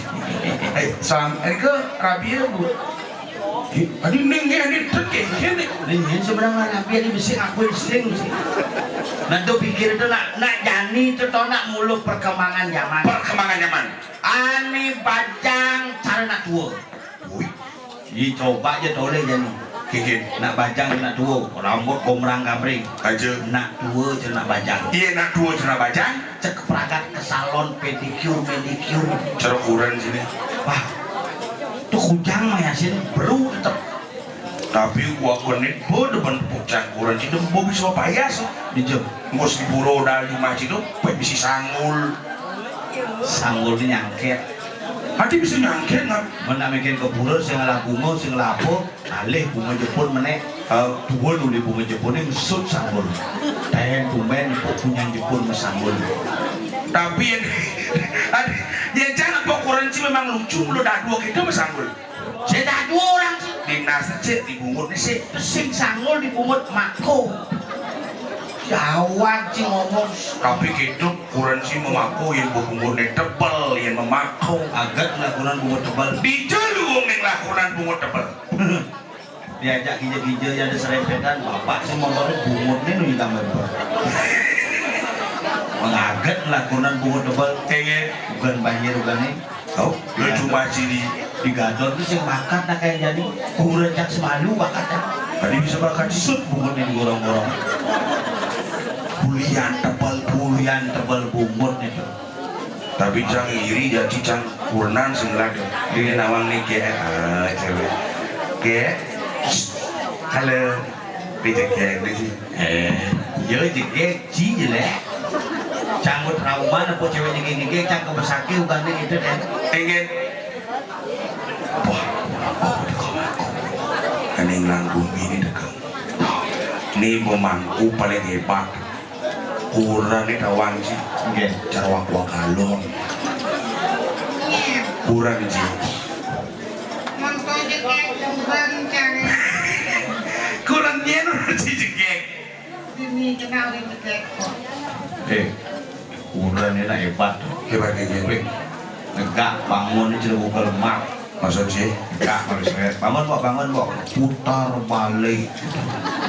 Eh, sang, eh, ke Rabia, Bu. Ih, adi ning, adi tek, eh, kene. Ning, seberang Rabia di besi aku sing sih. Nah, tuh pikir itu nak, nak jani itu tau nak mulu perkembangan zaman. Perkembangan zaman. Ane bajang cara nak tua. Wih. Ih, coba aja toleh jani. Kiki. Nak bajang nak tua, rambut gombrang gambring. Aja. Nak tua je nak bajang. Iya, nak tua je nak bajang. Cek peragat ke salon, pedicure, manicure. Cara kuren sini. Wah. Tuh kujang mah Yasin, beru tetep. Tapi gua kenit bo depan tepuk cangkuran, cidem bo bisa payas. Dijem. Engko sepuro dal di masjid tu, pek bisi sanggul. Sanggul ni nyangket. Adi bisa nyangket, nggak? Mun nak mikirin ke pura, sing ngelah bunga, sing ngelah apa, alih bunga jepun menek. Eh, dua dulu bunga jepun ni mesut sanggul. Ten tumben kok punya jepun mesanggul. Tapi yang, yang jangan pokoran sih memang lucu, lu dah dua kita mesanggul. Saya dah dua orang sih. Dinas cek dibungut ni sih. Sing sanggul dibungut mako. Jawab sih ngomong. Tapi kita kuran sih memaku yang bungut ni tebal, yang memaku. Agat lah kuran bungut tebal. Di jalur ning lah kuran bungut tebal. Diajak gija-gija yang ada serempetan, bapak sih motornya bungut ni nunggu gambar. Mengaget lah kuran bungut tebal. Kayaknya bukan banjir bukan ni. Kau, lu cuma sini. Di Gadot tu sing bakat nak kayak jadi. Kurang cak semalu bakat dah. Tadi bisa bakat sut bungut yang gorong-gorong. Bulian tebal, bulian tebal bungut itu. Tapi cang iri jadi cang kurnan sing lada. Dia nawang ni kek, ah, cewek. Kek, halo. Dia cekek ni sih. Eh, yo jegek ji je leh. Canggut trauma apa cewek jegek-jegek, cang ke besakit bukan ni itu deh. Ingat. Wah, oh, dekat aku. Ini ngelang bumi ni dekat. Ni pemangku paling hebat. Kurang ni tawang ji. Nggih. Cara wak-wak galon. Kurang ji. Mangko jegek kurang cari. Kurang nyen ji jegek. Ini kenal di jegek kok. Eh, kurang ni nak hebat. Hebat ni, hebat. Weh, negak bangun ni cerita buka lemak. Maksud sih? Negak maksudnya. Bangun, Bok, bangun, Bok. Putar balik.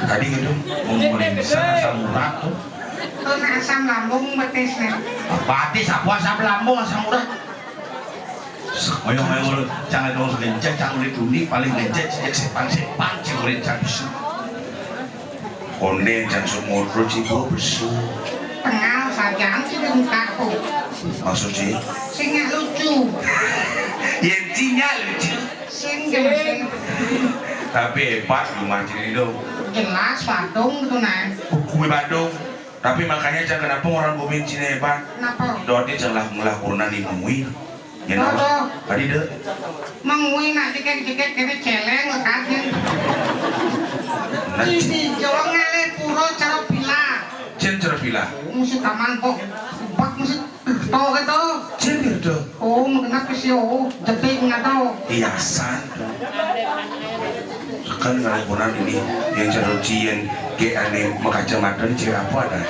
Tadi gitu. Memeriksa asam urat tu. Tu nak asam lambung betis ni. Batis apa asam lambung, asam urat? Ayo, ayo, ayo, cang itu lencet, cang ulit tuni, paling lencet, sejak sepan, sepan, cing ulit cang bisu. Konden cang sumur, terus ibu bisu. Tengah saja, cing muka aku. Maksud sih? Sing nggak lucu. Yang cinya lucu. Sing gemesin. Tapi hebat rumah cing itu. Jelas, Badung gitu, nah. Kue Badung. Tapi makanya cang kenapa orang bumi Cina hebat? Kenapa? Dodi cang lah ngelah kurna ni mengui. Ya nama? Tadi deh. Mengui nak jikek-jikek kene celeng lekatnya. Nah, ini jawab ngalih pura cara pila. Cen cara pila. Mesti taman kok. Bak mesti to gitu. Cen gitu. Oh, mengenai ke sio, jepit nggak tahu. Hiasan. Kan kalau kurang ini yang cara cien ke ane makaca mata ni cewek apa ada?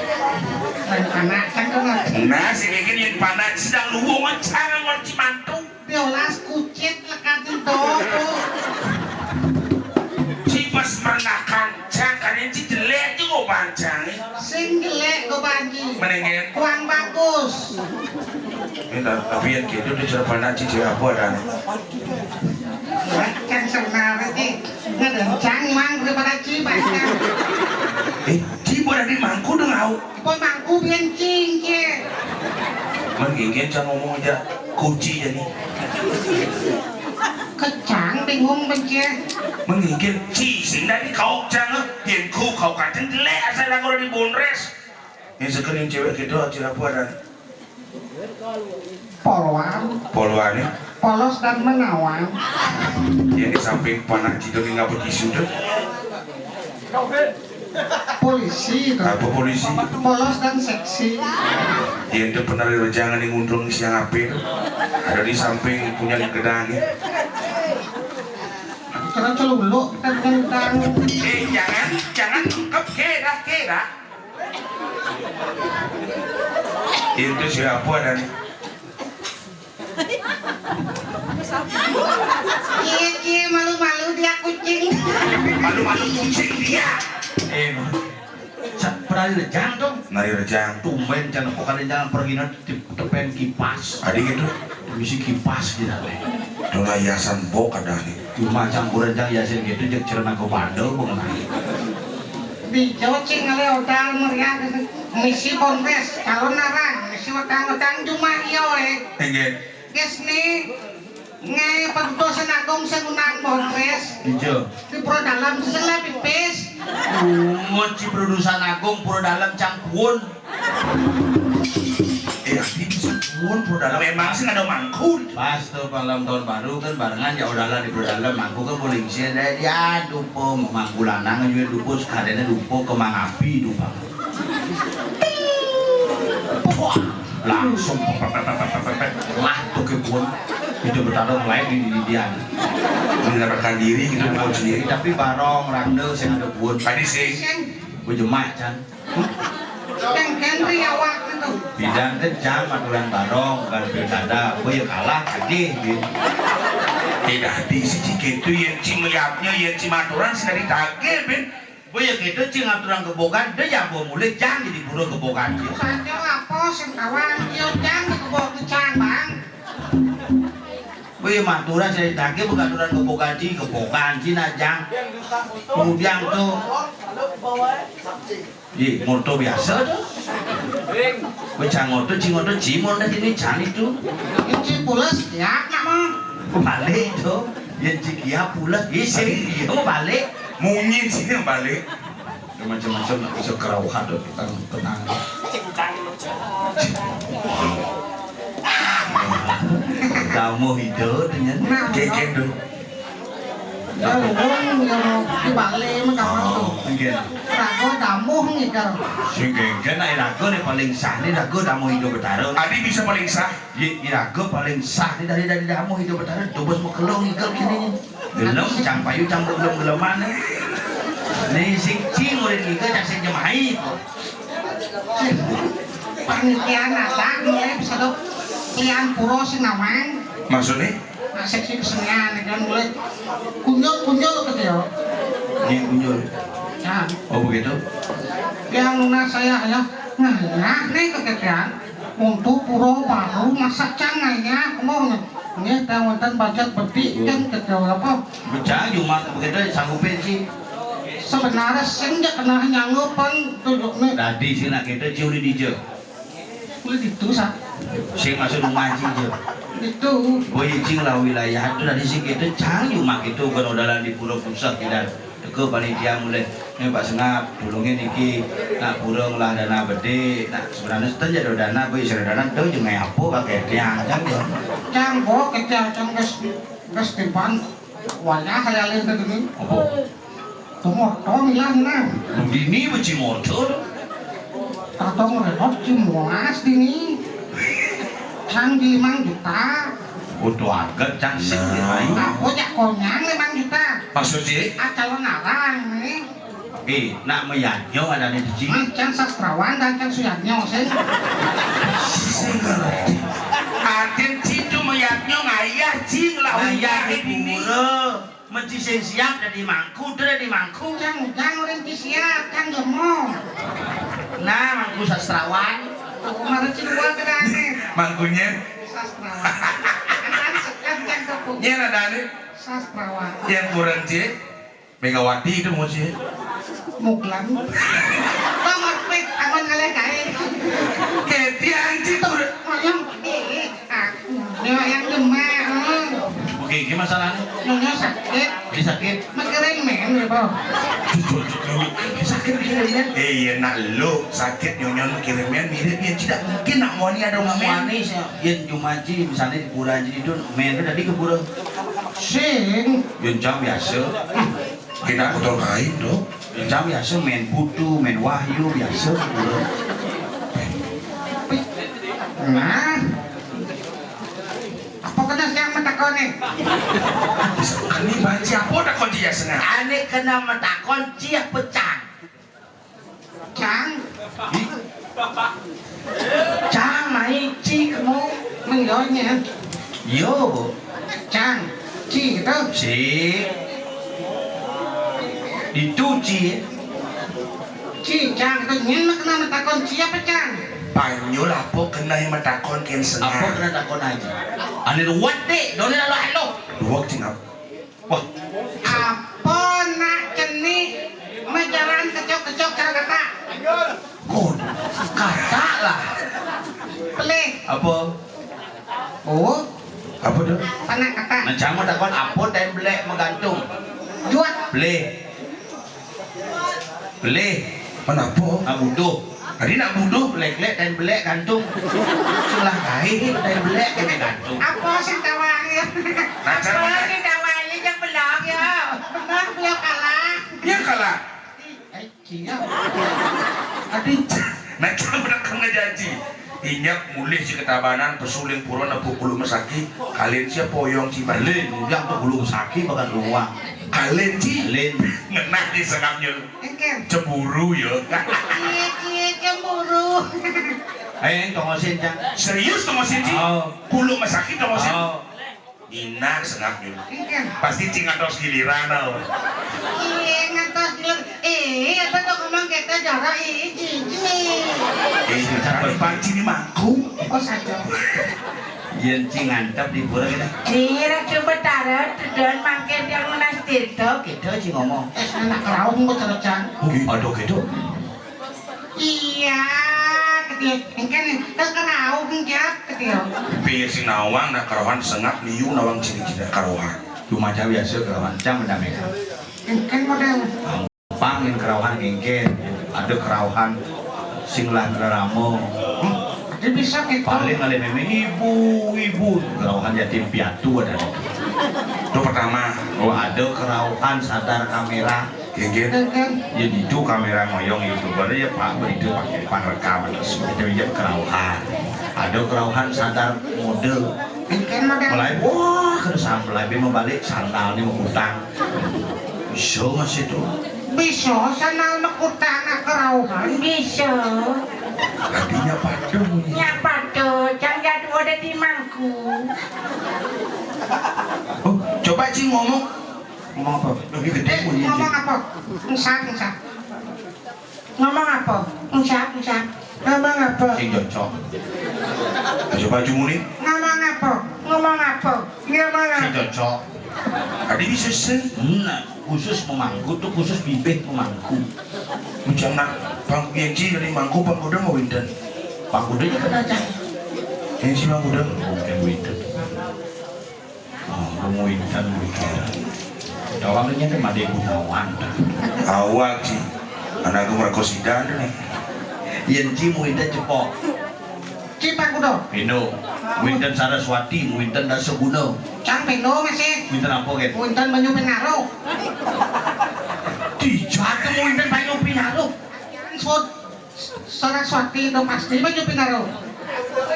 Anak kan tuh. Nah, si Kevin yang panas sedang luwung cara ngon cimantu. Biolas kucit lekat itu. Si pas merenakan cang kan yang si jelek juga pancang. Sing jelek gue banci. Mendingan. Kurang bagus. Ini tapi yang gitu di cerpan aja cewek apa ada? Kan sebenarnya sih ngedencang mang daripada ci banyak. Eh, ci boleh di mangku dong au. Ibu mangku bencing cie. Mengingin cang ngomong aja kunci jadi. Kecang bingung bencing. Mengingin ci sing dari kau cang, yang ku kau kacang jelek asal aku di bondres. Yang sekening cewek gitu aja apa dan Polwan. Polwan ya? Polos dan menawan. Ya, di samping panak cidok ini ngapa tisu tuh? Polisi itu. Apa polisi? Polos dan seksi. Ya, itu penari rejangan yang ngundrung siang apa itu? Ada di samping punya gedang ya. Celuluk, tentang. Eh, jangan, jangan ungkep, kira, kira. Itu siapa dan Iya, cie, malu-malu dia kucing. Malu-malu kucing dia. Eh, sa-, pernah rejang tuh? Nari rejang. Tumben, jangan kok kalian jangan pergi nanti tepen kipas. Adi gitu? Misi kipas gitu, deh. Dona hiasan bok ada nih. Cuma campuran jang hiasan gitu, jek cerna ke bandel, mengenai. Di Jawa, cing, ngale odal meriah, misi ponpes, calon narang, misi wetang-wetang, cuma iya, eh. Enggak. Guys, nih, nge, pedutusan agung sing ngundang Borpes. Iya. Di Pura Dalam, sing lah pipis. Oh, ci pedutusan agung, Pura Dalam, cangkuan. Eh, adi bisa kuan, Pura Dalam. Emang sih ada mangku. Pas tuh malam tahun baru kan barengan ya udahlah di Pura Dalam. Mangku kan boleh isi ada dia dupo, mangku lanang juga dupo, sekadene dupo, kemang api dupo. Wah, langsung pepet, pepet, pepet, pepet, lah tuh ke kuan. Itu bertarung lain di, di, dia. Menyelamatkan diri gitu, buat sendiri. Tapi barong, rande, sing ada kuan. Tadi sih. Gue jemak, Can. Yang Henry awak itu. Bidang kencang, aturan barong, bukan pilkada. Gue ya kalah, lagi, gitu. Tidak, di sisi gitu, yang ci melihatnya, yang ci maturan, sih dari daging, Ben. Boya kéto, cing aturan gebogan, da ya bo mulih, cang jadi pura gebogan, cing. Saja apa sing kawan, yo cang gebogan cang, Bang. Boya maturan saya daging bukan aturan gebogan, cing, gebogan, cing, nah, cang. Kemudian tuh, di moto biasa tuh. Boya cang moto, cing moto, cing moto, ini cang itu. Ini pulas, ya, nak mau. Balik tuh. Ya, cing, ya, pulas, ya, sing, ya, mau balik. Munyi sih yang balik. Ya, macam-macam nak bisa kerauhan dong, tenang, tenang. Kamu hidup dengan gegek dong. Ya, wong, ya, mau dibalik, mah gampang tuh. Oh, enggak. Rago damuh nih, kalau. Sing gegek, nah, rago nih paling sah nih, rago damuh hidup bertarung. Adi bisa paling sah. Ye, iraga paling sah ni dari, dari damuh hidup bertahan, tubus makelung iga kini ni. Gelem, cang payu, cang gelem-geleman ni. Ni sing cing urin iga, cang sing jemai. Panitia nata mulai bisa dok lian puro sing nawang. Maksud ni? Nasib si kesenian, kan mulai kunjul-kunjul ke dia. Ni kunjul. Nah. Oh, begitu? Yang lunas saya, ya. Nah, ya, ni kekekean. Untuk pura baru masak cang ngayah, ngomong. Nggih, tang wonten pajak bedik, kan, kata apa? Becak, cuma begitu, sanggupin, sih. Sebenarnya, sing ja kenal nyanggup, pang, tunjukne. Dadi, sing nak kita, cium di dija. Kulit itu, sa. Sing masuk rumah, sih, ja. Itu. Boy, cing lah wilayah, itu tadi, sing kita, cang, cuma kita, kan, udah lah di pura pusat, kita. Teka panitia mulih, "Nih, Pak Sengap, tulungin niki nak pura ngelah dana bedik, nak sebenarnya seten jadul dana, Bu, istilah dana tu jengai apa pakai tiang, cang, ya?" Cang, Bu, kita, cang, gas, gas tiban. Wayah saya lihat tu dulu. Apa? Tunggu, tong hilang, nah. Dini beci motor. Tatong renov ci molas dini. Cang di limang juta. Utuh aget, cang, sing. Nah. Aku jak konyang limang juta. Maksud, Ci? Ah, calon arang ni. Eh, nak mayadnya ada ni, Ci. Ah, cang sastrawan dan cang suyadnya, sing. Sing ngerti. Aden Ci tu mayadnya ngayah, Ci, ngelawan ngayah ngayah di dini. Pura. Mesti sing siap dadi mangku, tu dadi mangku. Cang, cang orang ti siap, cang jemo. Nah, mangku sastrawan. Mara ci dua kedane. Mangkunya? Sastrawan. Kan sekat cang kepung. Nya nadane? Sastrawan. Yang kurang, Ci? Megawati itu mau, Ci. Muklan. Kok merpit, aman ngalih kain. Ketian, Ci, tu. Mayang, eh, eh. Nyonya yang demam. Oke, gimana masalahnya? Nyonya sakit. Di sakit? Mikirin men, ya, Bang. Jujur, jujur. Sakit mikirin men? Eh, iya, nak lo sakit, nyonya mikirin men, mirip ya, tidak mungkin nak muani ada men. Muani, sih. Yen cuma ji, misalnya di pura ji itu, men itu tadi ke pura. Sing. Yen jam biasa. Kena kotor kain tu. Jam biasa main putu, main wahyu biasa. Nah. Apa kena siang matakon ni? Ani banci apa takon Sengah. Ané kena matakon, ci apa cang? Cang. Ih. Cang, mai, ci kemu. Mén yo nyén. Yo. Cang. Ci gitu. Ci. Ditu ci. Ci, cang gitu. Nyén mah kena matakon ci apa cang? Panyul apa kena matakon kén sengah. Apa kena takon aja? Ané ruwet, Dik. Doné lalu anu. Ruwet sing apa? Wah. Apa nak cenik majalan kecok-kecok cara kata? Kon, kata lah. Pelih. Apa? Oh. Apa tuh? Panak kata. Nah, jangan takon apa temblek menggantung. Juat. Pelih. Pelih. Kenapa? Nak buduh. Tadi nak buduh, belek-belek, dan belek gantung. Salah kain, dan belek, dan gantung. Apa sing tawari? Nah, apa cara sing tawari yang belak ya? Benar, dia kalah. Dia kalah. Eh, cia. Aduh, nah, cara nak kena janji. Inyap mulih si ketabanan, pesuling purun, apa kulu mesaki, kalian siapa yang si balik? Udah tuh kulu mesaki, bahkan luang. Kalian si? Kalian. Ngenah di sengapnya. Engken. Cemburu ya. Iya, iya, cemburu. Eh, tongosin, Cang. Serius tongosin, Ci? Oh. Kulo masakit tongosin. Oh. Inah sengak dulu. Engken. Pasti Ci ngantos giliran, oh. Iya, ngantos giliran. Eh, apa tuh ngomong kita jorok, ih, cici. Eh, cara berpancing ini mangku. Oh, saja. Yén Ci ngantep di pura kita. Kira coba taruh, dan mangkin yang nastir tuh, gitu Ci ngomong. Eh, anak kerauh mau cerecan. Oh, ada gitu. Iya, kecil. Engken, terus kerauh, enggak, kecil. Piye si nawang nak kerauhan sengak liu nawang ciri-ciri kerauhan. Cuma aja biasa kerauhan, cang benda mereka. Engken model. Pangin kerauhan engken, ada kerauhan sing lah reramo. Hmm, jadi bisa gitu. Paling kali meme ibu-ibu, kerauhan yatim piatu ada. Itu pertama. Oh, ada kerauhan sadar kamera. Genggen. Genggen. Ya, itu kamera ngoyong YouTuber ya, Pak, begitu pakai pangrekam, terus itu ya kerauhan. Ada kerauhan sadar mode. Genggen mode. Mulai, wah, kena sambel, lebih membalik sandalnya mau utang. Bisa masih tuh. Bisa sandal mekutang nak kerauhan. Bisa. Tadinya padung. Ya padung, jangan jatuh ada di mangku. Oh, coba Ci ngomong. Ngomong apa? Lebih gede. Eh, bunyi, ngomong Ci. Apa? Ensak, ensak. Ngomong apa? Ensak, ensak. Ngomong apa? Sing cocok. Aja baju muni. Ngomong apa? Ngomong apa? Ngomong apa? Sing cocok. Tadi bisa sih. Nah, khusus pemangku tuh khusus bibit pemangku. Bujang nak pang Ci dari mangku pang udah mau winten. Pang udah ya kena aja. Yang si pang udah. Bukan winten. Oh, kamu intan begitu. Jawabnya kan Made Gunawan. Awak Ci. Anak aku mereka sidan nih. Yén Ci muinten cepok. Ci Pak Kudo. Pino. Muinten Saraswati, muinten Dasaguna. Cang Pino masih. Muinten apa, Ken? Muinten Banyu Pinaro. Dijatuh muinten Banyu Pinaro. Sud. Saraswati itu pasti maju pinaro.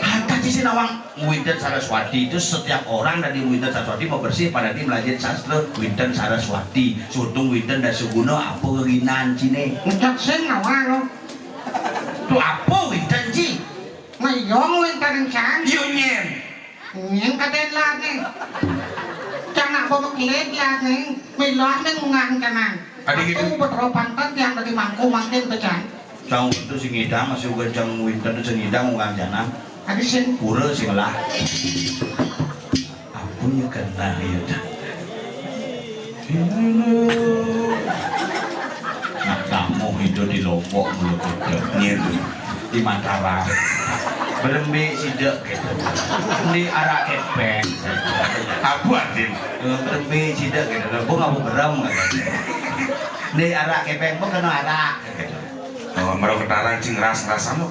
Hatta Ci nawang muinten Saraswati itu setiap orang dari muinten Saraswati mau bersih pada di melajit sastra winten Saraswati, sutung winten Dasaguna apa keginan Cine. Ngecak sing nawang. Tuh apa winten Ci? Ngeyong winten cang. Yo nyen. Nyén kadén lané. Cang nak bawa kelé lané, milah ning mungan kanan. Adi gitu. Aku betro pantan yang dari mangku mangkin pecan. Cang itu sing ngidang masih uga cang winten sing ngidang mungan kanan. Adi sing pura sing lah. Ampun ya kena ya. Nak tamu hidup di Lombok dulu kita. Gitu. Di Mataram. Berembe sidak gitu. Di arak kepeng. Apa artin? Berembe sidak gitu. Lo bunga bu berem gitu. Di arak kepeng bu kena arak gitu. Oh, mereka ketarang cing ras rasam lo.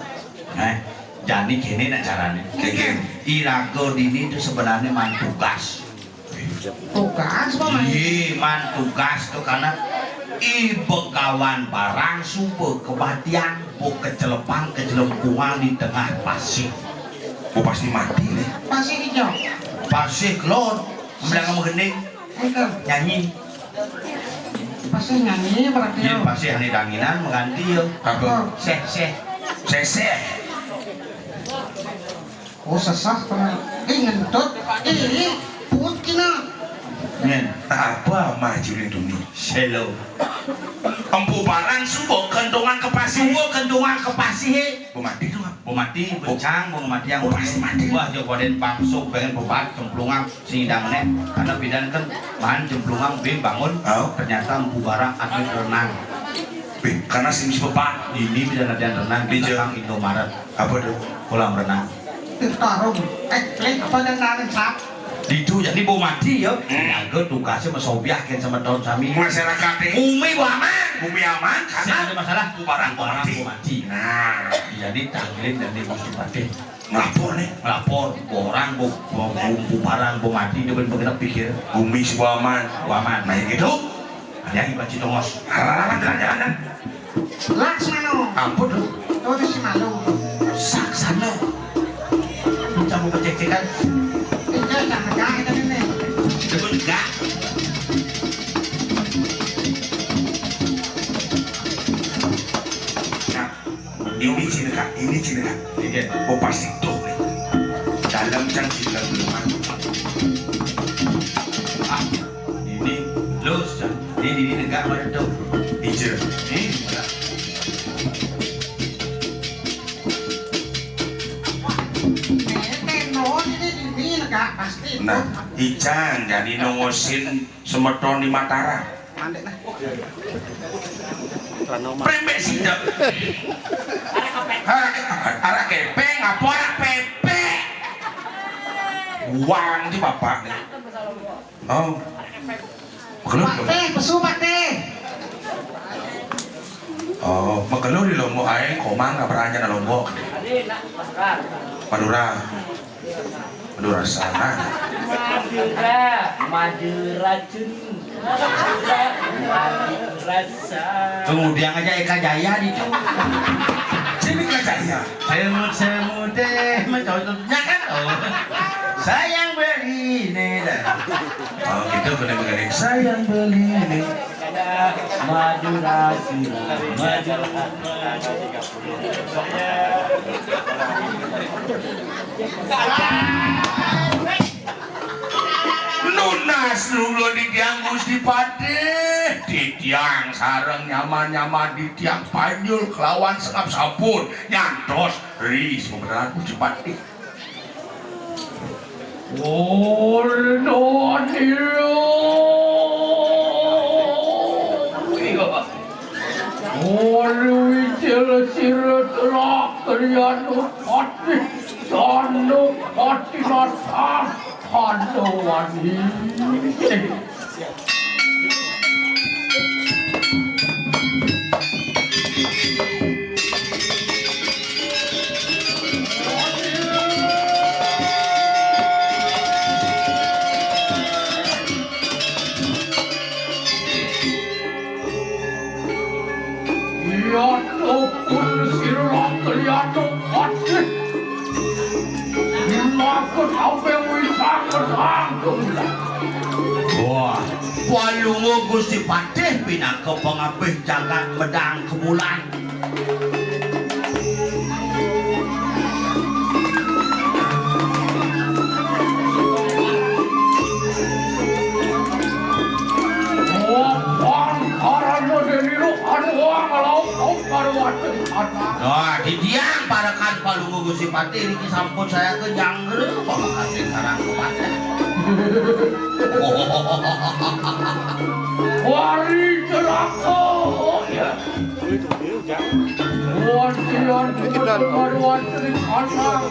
Eh, jadi gini nak caranya. Gini. Iraga dini itu sebenarnya man tugas. Tugas apa, Mas? Iya, man tugas tuh karena i begawan barang suba kematian, bu kecelepang, kecelempung di tengah pasir. Bu pasti mati nih. Pasir hijau. Pasir kelon, bilang sama gending. Itu. Nyanyi. Sing nyanyi berarti. Yén yo. Pasih ané danginan mengganti yo. Apa? Seh, seh. Seseh. Oh, sesah pernah. Ih, ngentut. Ih, put kina. Nyen, apa maju lindungi? Selo. Empu barang suba kentungan ke pasih. Suba kentungan ke pasih. Bumati tu. Bumati, bencang, bumati yang. Oh, pasti mati. Wah, yo koden bangso pengen bebat cemplungan. Sing idang neh, karena bidan kan bahan cemplungan bim bangun, oh. Ternyata empu barang atlet renang. Bih, karena sing si pepak. Ini bidan latihan renang di belakang Indomaret. Apa tuh? Kolam renang. Ih, karung. Eh, lek apa dan nang sap? Ditu jadi bau mati ya. Hmm. Jaga tugasnya mesobiah kan sama tahun sami. Masyarakat. Bumi bau aman. Bumi aman karena sing ada masalah. Bau barang bau mati. Bau mati. Nah, jadi tanggilin dan di Gusti Patih. Ngelapor nih. Ngelapor, orang bu, bu, bu, bu barang, bu mati, dia bener pikir. Bumi sebuah aman. Sebuah aman. Nah, yang gitu. Ada yang baca tongos. Halaman jalan-jalan kan? Laksmano. Ampun lu. Tuh di si malu. Saksana. Kamu kecek-cekan. Itu jangan gak kita ini. Itu enggak. Nah, ini cinta, ini cinta. Iya. Oh, pasti tuh nih. Dalam can cinta belum. Ah, ini lus can. Ini, ini negak mana tuh? Ija. Ini negak. Ini, ini, ini negak pasti. Nah, Ijang jadi nongosin semeton di Mataram. Mandek nah. Prembek sidep. Arek, arek kepeng apa arek pepek? Uang di bapak nih. Oh. Makelur dong. Patih, pesu patih. Oh, makelur di Lombok ae, komang nggak pernah aja Lombok. Madura. Madura sana. Madura, Madura cun. Madura sa. Kemudian aja Eka Jaya di cun. Sini Eka Jaya. Semut-semut deh, mencolotnya kan? Oh. Sayang beli ini dah. Oh, gitu, bener-bener. Sayang beli ini. Madura, Madura. Nunas lungguh di tiang Gusti Patih, di tiang sareng nyama-nyama di tiang panjul kelawan sengap sampun nyantos ri sebenarnya Gusti Patih. Ora wicil sira telah kaliyan pati, sanduk pati nasah, kandhawani. Yatopun sira kaliyan pati. Maka sampai wisang kesang kemulan. Wah, Palungguh Gusti Patih pinaka pangapih jagat medang kemulan. Wah, di tiang parekan Palungguh Gusti Patih niki sampun saya ke janggra pamekasih sareng kepada. Wari celaka. Wonten wonten anak.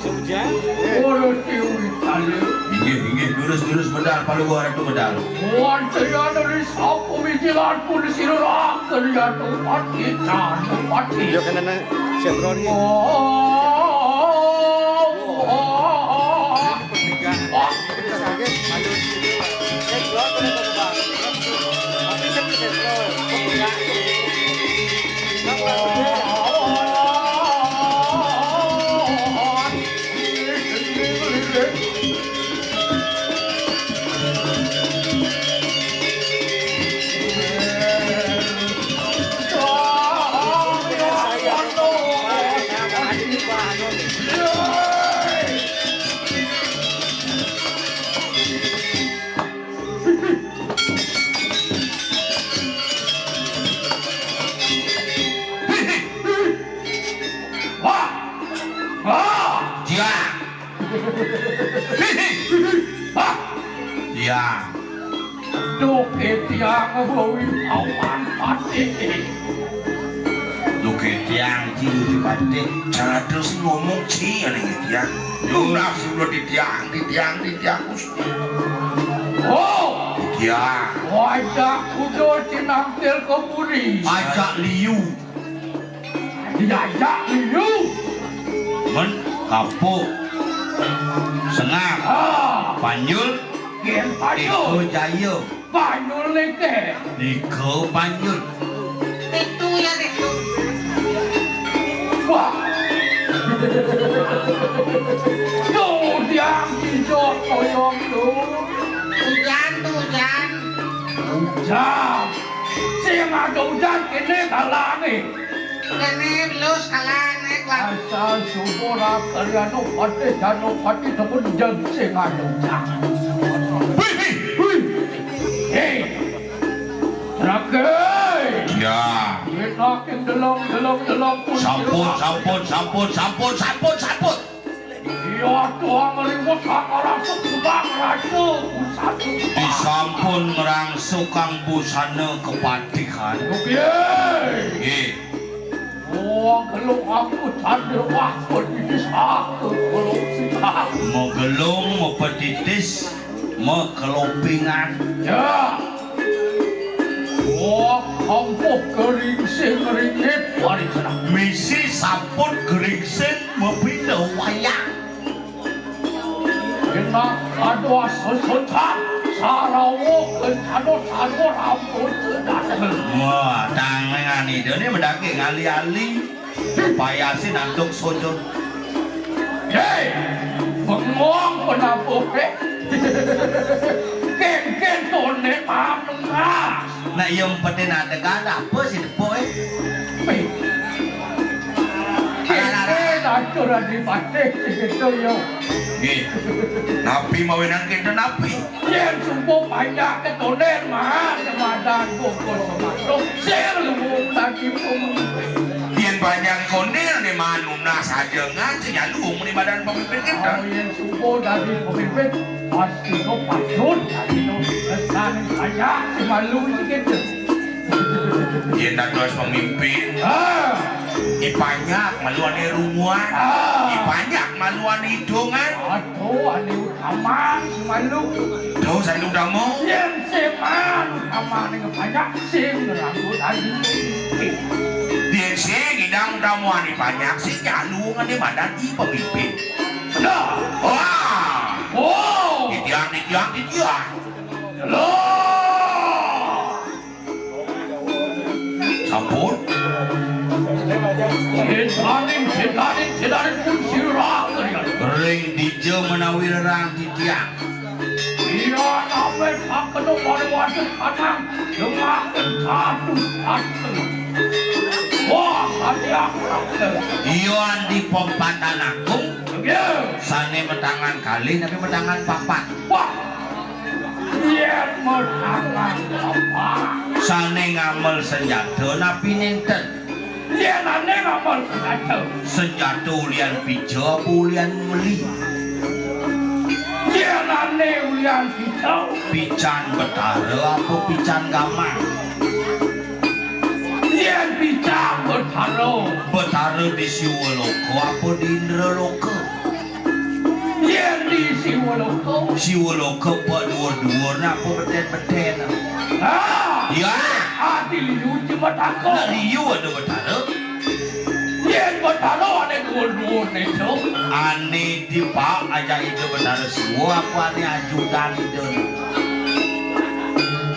Ora diwitali. Inggih, inggih, durus-durus medal, Palungguh Ratu medal. Wonten ri sapa mijilan pun sira raken Ratu Pati, Ratu Pati. Yo, kanan, sentro iki. Oh, oh, oh, oh. Titiang bawi awan pati. Duké tiang ci Dipatih. Cara terus ngomong ci ané tiang. Lunas sudah titiang, titiang, titiang Gusti. Oh, titiang. Wajah kuda cinangkil kemuri. Ajak liu. Diajak liu. Men kapuk. Sengak. Ah. Panjul. Gén Panjul. Eko Jaya. Panjul nike. Nika Panjul. Itu ya itu. Wah. Tuh, dia hijau koyong tuh. Hujan tuh, hujan. Hujan. Sing ada hujan kene kalane. Kene lus kalane, Kak. Asal subur kalian pati jano pati temen jeng sing ada hujan. Wih, wih, wih. Hei. Rakai. Ya. Enak yang delong, delong, delong pun. Sampun, sampun, sampun, sampun, sampun, sampun. Iya, tuang liwat kang ngrangsuk kembang raja pusat. Disampun ngrangsuk kang busana kepatihan. Oke. Nggih. Oh, gelung aku candil wah petitis aku gelung sih. Magelung, mapetitis, makelopingan. Ya. Oh, kampuh geringsing ringit warisan. Misi sampun geringsing mapinda wayah. Genah kadua sesucan, sarawa kencana sarwa rampun kedaten. Wah, tangan idane mendaki ngali-ali. Payasin antuk sujud. Hei, bengong penabuh, eh. Ken-ken tone manengas. Nek ya mpetin adegan apa sih tepuk, eh? Wih. Ken-ken atur adipatih sing gitu, yo. Nggih. Napi mawinan kinten napi? Yen sumpah panjak ketonen, mah, semadan bungkus semasuk, sing luwung dadi pemimpin. Yen panjak konen ne manuna sajengan sing luwung muni madan pemimpin kinten. Oh, yen sumpah dadi pemimpin, pasti no patut dadi no kesan panjak sing malu sing kinten. Yen dados pemimpin, ah, ipanjak maluane runguan, ah, ipanjak maluane idungan. Aduh, ane utama sing malu. Duh, sing utama. Yen sing man utama ning panjak sing ngrangkul ayu. Yen sing idang utama ane panjak sing nyalu ngene madan i pemimpin. Nah. Wah. Oh. Titiang, titiang, titiang. Lho. Sampun. Sedaning, sedaning, sedaning pun sirah kalian. Ring dija menawi rerang titiang. Iya, namen sakeno pada wajib kanang dengan satu satu. Wah, hati aku. Iya, andi pompatan agung. Iya. Sane metangan kalih, tapi metangan papat. Wah. Yen metangan apa? Sane ngamel senjata napi nenten? Yen ane ngamel senjata. Senjata ulian pija apa ulian meli? Yen ane ulian pija. Pican Betara apa pican Gamang? Yen pican Betara. Betara di Siwaloka apa di Indraloka? Yen di Siwaloka. Siwaloka apa dhuwur-dhuwur napa beten-beten? Ah. Ya. Ati liu jemetaka. Lah liu ada Betara. Yen Betara ane dhuwur-dhuwur nejo. Ane dipak aja Ida Betara Siwa apa ane ajudan Ida?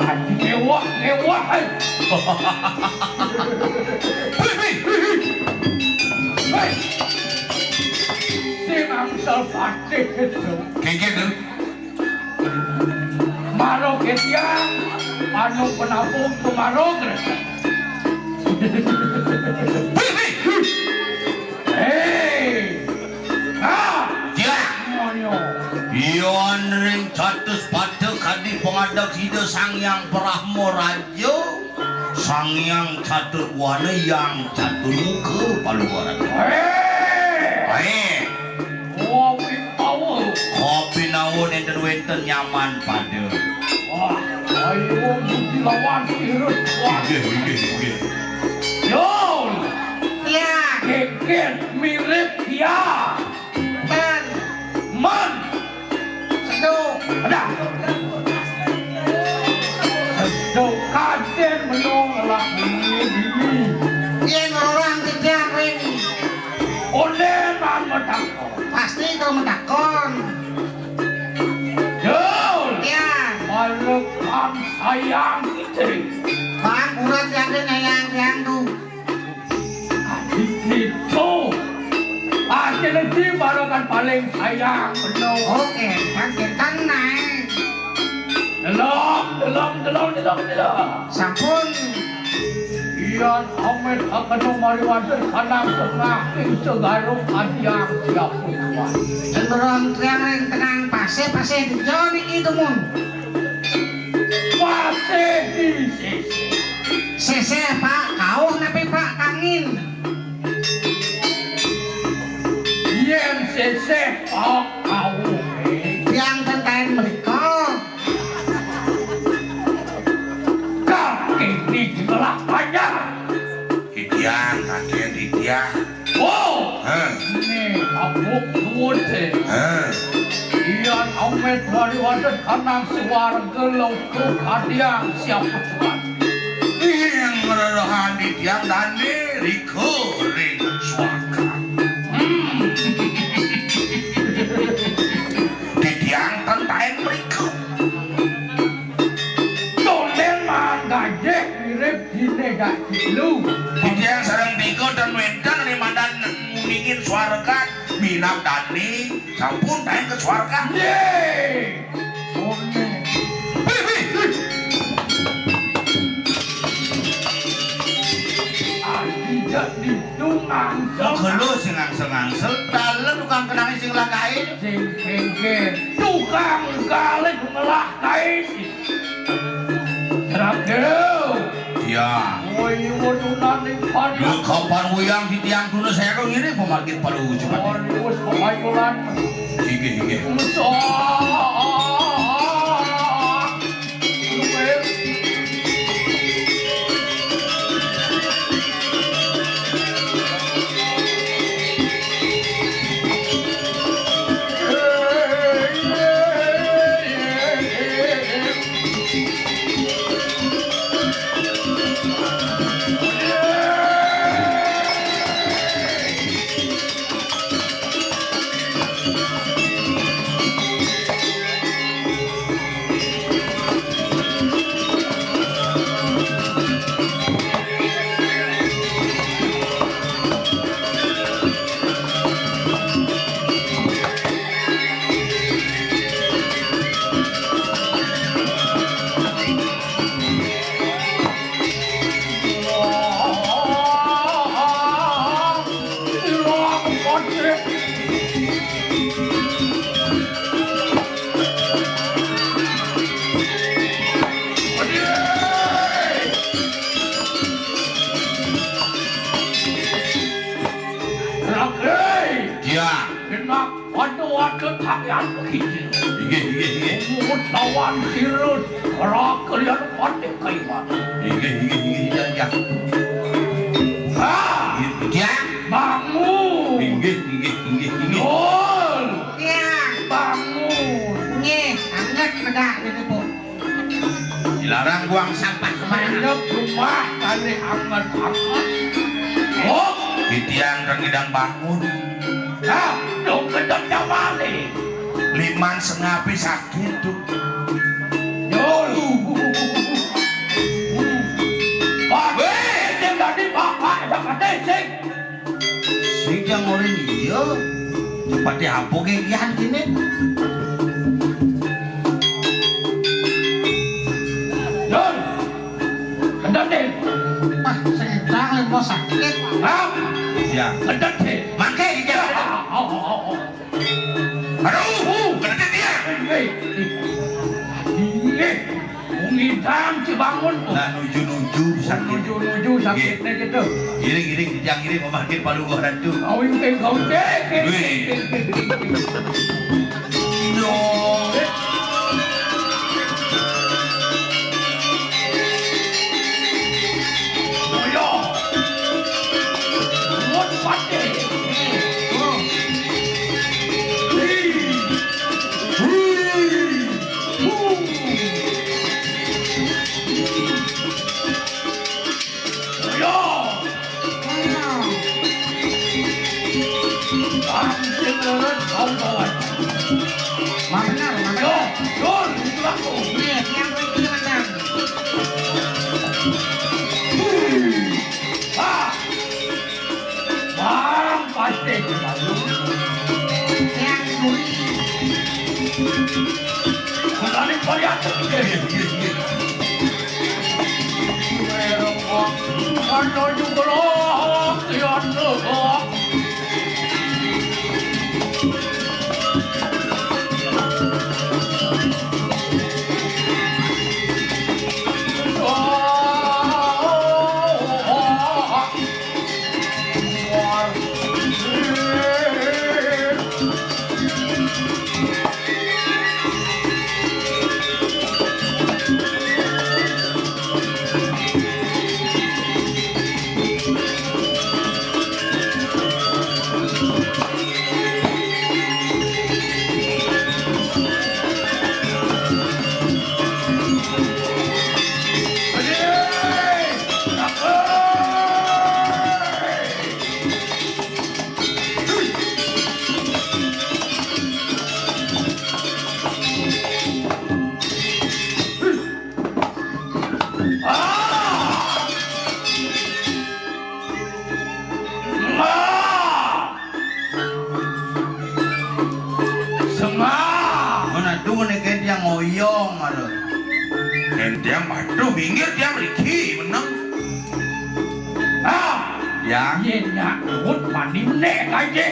Ati ngewah, ngewah, eh. Hei, hei, hei, hei. Hei. Sing angsal patih itu. Kengkeng, lho. Maro ketiang, anu penabuh kemaro kresek. Hei, hei. Hei. Ah. Ya. Ngono. Yon ring catus pada kadi pangadeg Ida Sang Hyang Brahma Raja. Sang Hyang Catur Wana, Hyang Catur Muka, paluaran. Hei! Hei! Kopi power. Kopi nawa nenten wenten nyaman pada. Wah. Ayo, Budi lawan Sirut. Wah. Inggih, inggih, inggih. Yun. Ya. Kengken mirip ya. Ten. Man. Sedo. Ada. Sedo kaden menong lah ini, ini. Yen orang kerja ring. Onden man metakon. Pasti kau metakon. Yun. Ya. Balekan sayang kita. Bang, urat yang nyayang yang tu. Adik itu. Adik itu balekan paling sayang, benar. Oke, kan kita naik. Delok, delok, delok, delok, delok. Sampun. Yan amit akeno mari wonten kanang tengah ing segarung adiang siap kuat. Cenderung tiang ring tengah pasih, pasih dijauh niki dumun. Pasih di sisi. Sisih, Pak, kauh napi, Pak, kangin? Yen sisih, Pak, kauh. Tiang ten kain mriko. Kaki ini dibelah panjang. Titiang, kaki titiang. Oh, heh. Ini aku nuwun sih. Heh. Iyan amit wali wadah kanang suwarga loko kadiang siap pesuan. Ing rerahan titiang dane riko ring swarga. Hmm. Titiang ten taen mriko. Tonden man gajih mirip dine gajih lu. Titiang sareng tiga ten wenten ane mandan nguningin swarga minab dane sampun taen ke swarga. Ye. Tonden. Hei, hei, hei. Arti jadi dungan. Kok gelo sing angsel-angsel, dalem tukang kenangi sing lakae. Sing kengken. Tukang galih ngelakae sih. Terakhir. Iya. Woi, waduh, nani pada. Lho, kapan wayang titiang tuna sewu ngene pemargit palu cepat. Woi, wis pemayolan. Inggih, inggih. Musuh. Iya. Kena pada wakil tangan kita. Inggih, inggih, inggih. Lawan sirus, rakalian mati kaiwan. Inggih, inggih, inggih, iya, iya. Ha! Iya. Bangun. Inggih, inggih, inggih, inggih. Yul. Iya. Bangun. Nggih, sanget pedak niku, Bu. Dilarang buang sampah sembarangan. Nginep rumah kali anget-anget. Oh. Titiang kan ngidang bangun. Hah, dong gedeg nyamane. Liman sengape sakit, Duk. Yo. Wah, weh, sing dadi bapak sing ati sing. Sing jang ora iya. Cepet diampun ke kian kene. Dul. Kendhete. Wah, sing edang lek mau sakit. Hah? Ya. Kendhete. Mangke iki. Ya. Oh, oh, oh, oh. Aduh, kendhete dia. Hei, hei. Inggih. Wong ngidang dibangun. Nah, nuju-nuju sakit. Nuju-nuju sakitnya gitu. Ngiring, ngiring, titiang ngiring, memakin palu gua rancu. Kawin ting, kawin ting. Wih. Iya. Sengak. Mana tu ni kan dia ngoyong ada. Kan dia madu minggir dia meriki menang. Ah, ya. Ye nak ribut mandi menek gaji.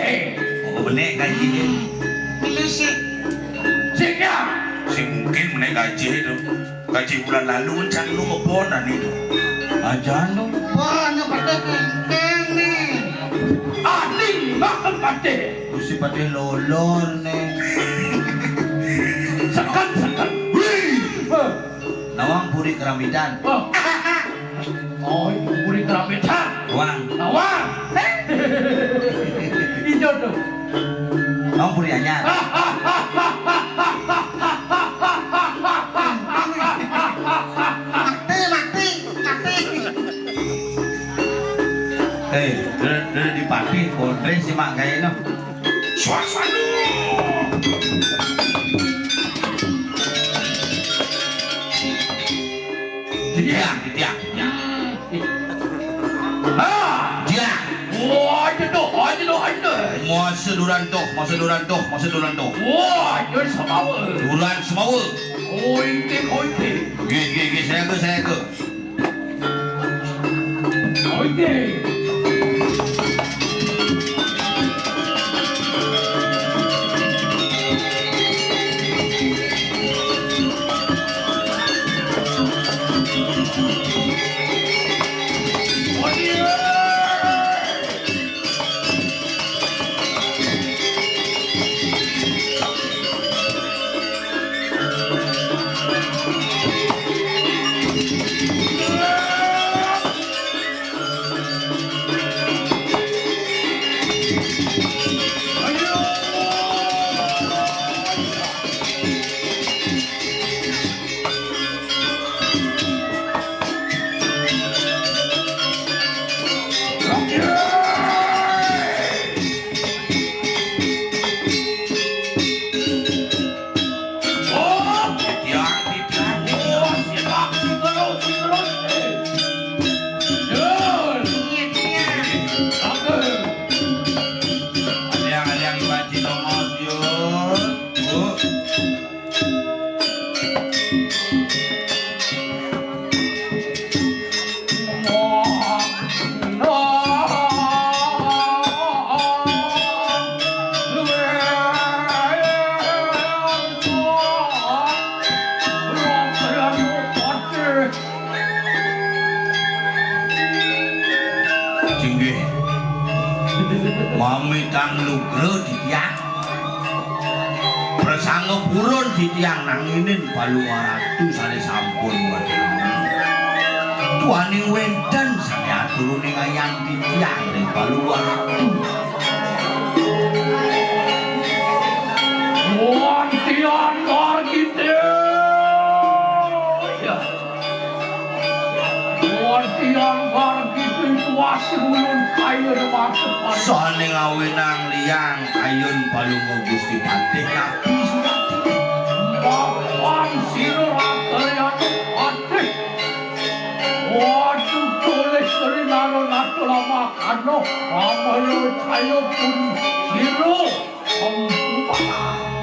Oh, menek gaji dia. Sik ya. Si mungkin menek gaji tu. Gaji bulan lalu can lu ngebon ani tu. Ajan lu. Wah, nya patih kengkeng ni. Ani makan patih. Gusti patih lolor ni. Seken, seken. Wih. Nawang puri keramitan. Oh. Oh, puri keramitan. Nawang. Nawang. Ijo tu. Nawang puri anyar. Mati, mati, mati. Eh, dulu, dulu di Pati, Kondre si Mak Gaye no. Suasana. Titiang, titiang, titiang. Ah, titiang. Wah, aja doh, aja doh, aja doh. Masa duran toh, masa duran toh, masa duran toh. Wah, aja semawa. Duran semawa. Koite, koite. Gih, gih, gih, saya ke, saya ke. Oh, titiang, titiang, titiang. Oh, siap, siap, siap. Yun. Iya, iya. Cakep. Aliang, aliang, Ibu Haji Tongos, yun. Bu. Inggih. Mamitang lugra titiang. Prasangga purun titiang nanginin Palungguh Ratu sane sampun wadon. Tuaning wenten sane aturuning ayan titiang ring Palungguh Ratu. Wantian Margite. Wantian Margite kuas ulun kayun masuk. Sane ngawinang liang kayun Palungguh Gusti Patih Ratu Surati. Mapan sira rakyat Patih. Waduh, tulis rinano nato lamakano, amala caya pun sira.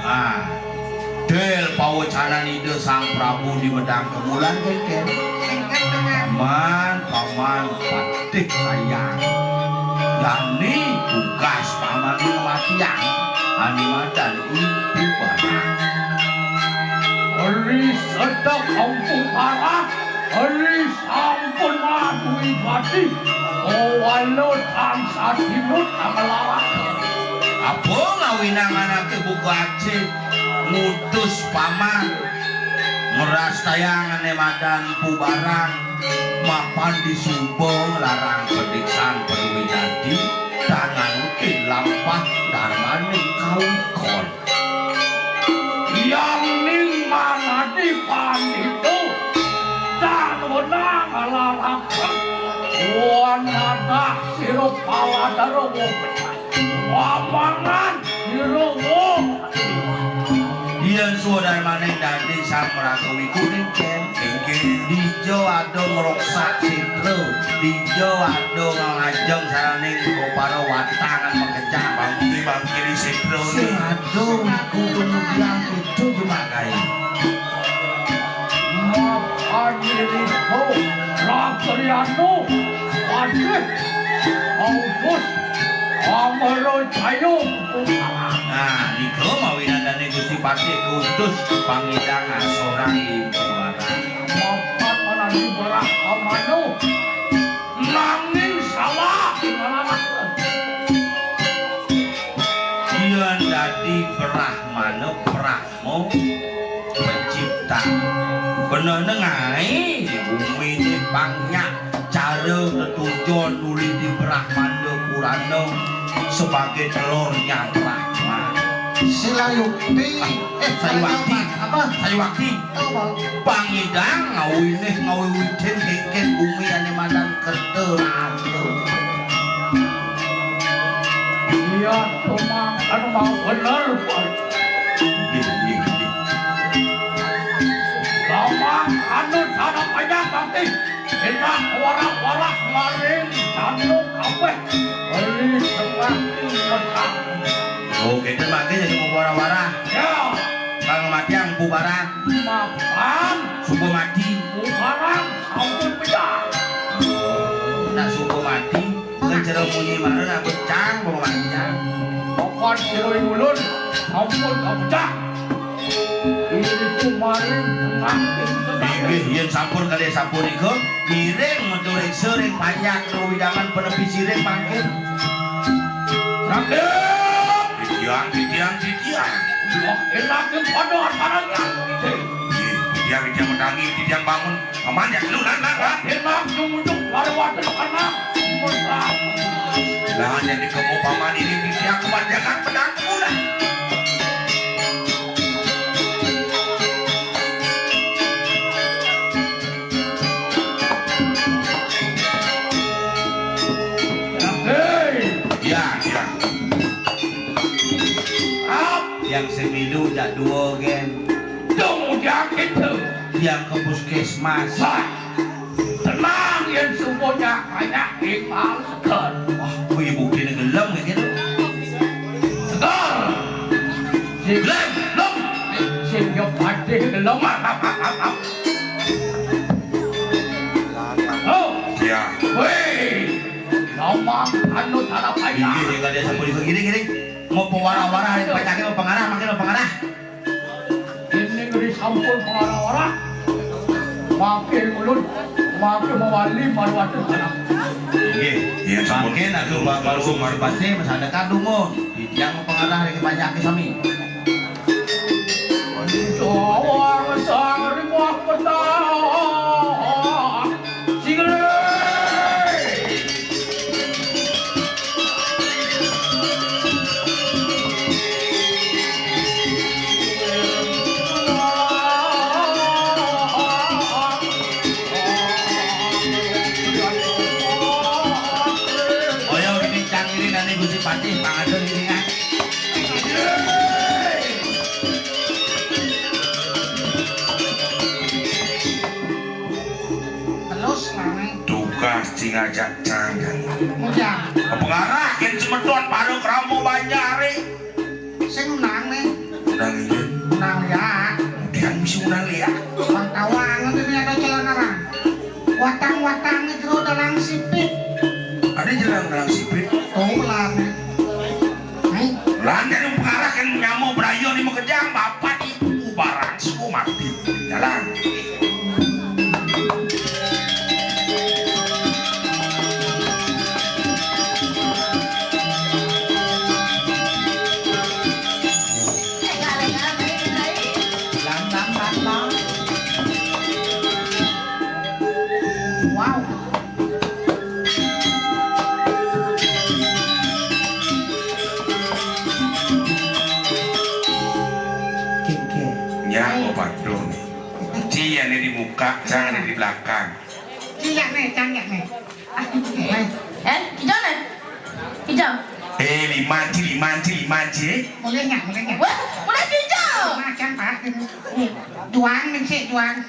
Ah, del pawacanan Ida Sang Prabu di Medang Kemulan, Keken. Paman, paman, paman. Dih sayang. Dani tugas paman matiang. Ane madan ibu barang. Eri sedek kampung parah. Eri sampun maduwi gati. Owalo tansah dinut angelarak. Apa ngawinang anake buka acik ngutus paman ngrastayang ane madan pubarang mapan di Subang larang pediksan perwidadi tangan utin lampah darmaning kawikon. Yang ning manadi pandito tan wenang alalaken wan nadah sira paladara wong pecah. Wamangan sira wong. Yen swadarmaning dadi Sang Maraga Wiku ning ken. Inggih. Dija ada ngroksak sitra, dija ada nglajeng saraning para watangan makecah. Bangki-bangki di sitra. Sing ada Wiku kemudian itu jemakai. Mapaniriko Rakyanu Padih Augus Amara Jaya. Nah, nika mawinanane Gusti Patih kutus pangidang asorang ing kumaran. Mapan manani berah amanu nanging salah ing anak. Yen dadi Brahmana, Brahma pencipta. Beneneng ae, gumine pang nyak cara tetujon nuli di Brahmanda Purana sebagai telurnya Brahma. Silayukti, eh, Sayuwakti. Apa? Sayuwakti. Apa? Pangidang ngawinih ngawiwidin kengken bumi ane madan kerta raja. Iya, Tomang, anu mau bener, Pak. Nggih, nggih, nggih. Tomang, anu sana banyak nanti. Enak warah-warah maring tanduk kabeh. Beli tengah ing mesah. Oh, gitu mangke jadi mau warah-warah. Ya. Kang mati yang bubaran. Mapan. Subuh mati. Bubaran sampun pecah. Nak subuh mati. Kan jero munyi mara nak pecah mau mati. Papan sira ing ulun sampun kapecah. Iriku maring tengah ing tengah. Inggih, yen sampun kalih sapunika, ngiring metu reksa ring panjak ro widangan penepi siring mangkin. Raden! Titiang, titiang, titiang. Lah, enak ing pada ataranya. Nggih, titiang, titiang metangi, titiang bangun. Paman, ya, lu, lan, lan, lan. Enak nyumujuk karo wates anak. Mesra. Lah, jadi kamu paman ini, titiang kepanjangan pedangmu, lah. Hei. Ya, ya. Ap. Yang semilu jak dua gen. Dong udah gitu. Yang ke puskesmas. Hah. Tenang, yen subuh nyak banyak ing palegan. Wah, kuwi buktine gelem iki lho. Seger. Sing gelem. Lem. Sing yo padhe gelem. Ap, ap, ap, ap, ap. Oh. Ya. Weh. Ngomong anu tanah banyak. Inggih, inggih, dia sampun iso. Ngiring, ngiring. Ngopo warah-warah, pacake mau pengarah, makin mau pengarah. Ini ngeri sampun pengarah-warah. Makin ulun, makin mewali malu atus anak. Nggih, iya, sampun. Makin aku baru marbate masada kadungo. Titiang pengarah yang banyak sami. Jawang sang ribuah petang. Sing Kaya ngene cang iringane Gusti Patih, pangadon iringan. Terus, Mang. Tugas sing ngajak cang. Mudah. Pengarah yen semeton para krama banjare. Sing menang nih. Menang ini. Menang ya. Kemudian mesti menang ya. Bang tawangan ini ada celana, Bang. Watang-watang ning jero dalang sipit. Nang sipit. Tuh, lah. Hmm? Lan dari pengarah kan nyamuk berayo ni makejang, bapak ibu barang, semua mati. Jalan. Wow. Kengke. Nya, oh, patuh. Ci, ane di muka, cang ane di belakang. Ci, yak ne, cang yak ne. Ah, eh, kijang ne? Kijang. Eh, liman ci, liman ci, liman ci. Boleh nyak, boleh nyak. Wah, boleh kijang. Macam, Pak. Juang, mencik, juang.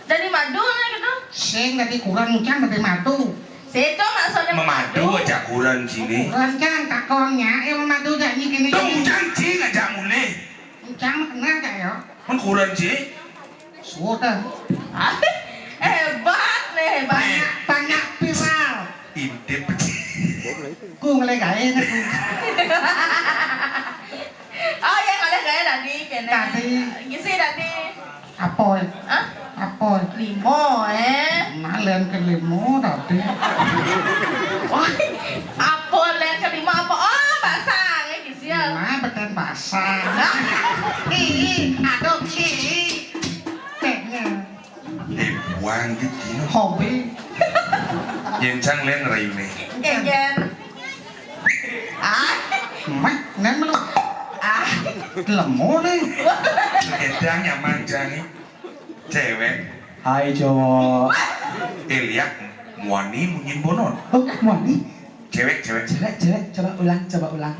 Dari madu ne gitu. Sing dari kurang, cang dari madu. Seto maksudnya memadu aja kuran sini. Kuran cang takongnya, yang memadu aja ni kini. Tuh, cang cing aja mulih. Cang kena aja ya. Kan kuran sih. Sudah. Hebat nih, hebat. Banyak, banyak viral. Intip. Ku mulai gawe nih, ku. Oh, ya, mulai gawe tadi kene. Tadi. Ngisi tadi. Apel. Hah? Apel. Limo, eh. Malen ke limo tadi. Oh, apel yang kelima apa? Oh, basang, eh, kisial. Nah, beten basang. Ih, aduh, ih. Tehnya. Eh, buang gitu. Hobi. Yen cang len rayune. Yen, yen. Ah. Mah, nen melu. Ah. Lemu nih. Gedang nyaman jange. Cewek. Hai, cowok. Eh, lihat. Muani munyin bonon. Oh, muani. Cewek, cewek. Cewek, cewek. Coba ulang, coba ulang.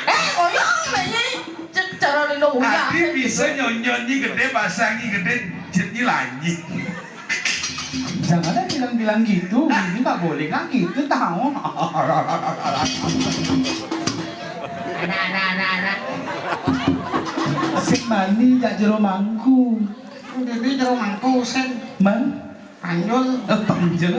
Eh, koyo ngene. Cek cara lino ulang. Adi bisa nyonyon ni gede, basang ni gede, jet ni lanjut. Jangan ada bilang-bilang gitu. Ini nggak boleh kan gitu, tahu. Nah, nah, nah, nah. Sing mani jak jero mangku. Dadi jero mangku sing. Man? Panjul. Eh, panjul.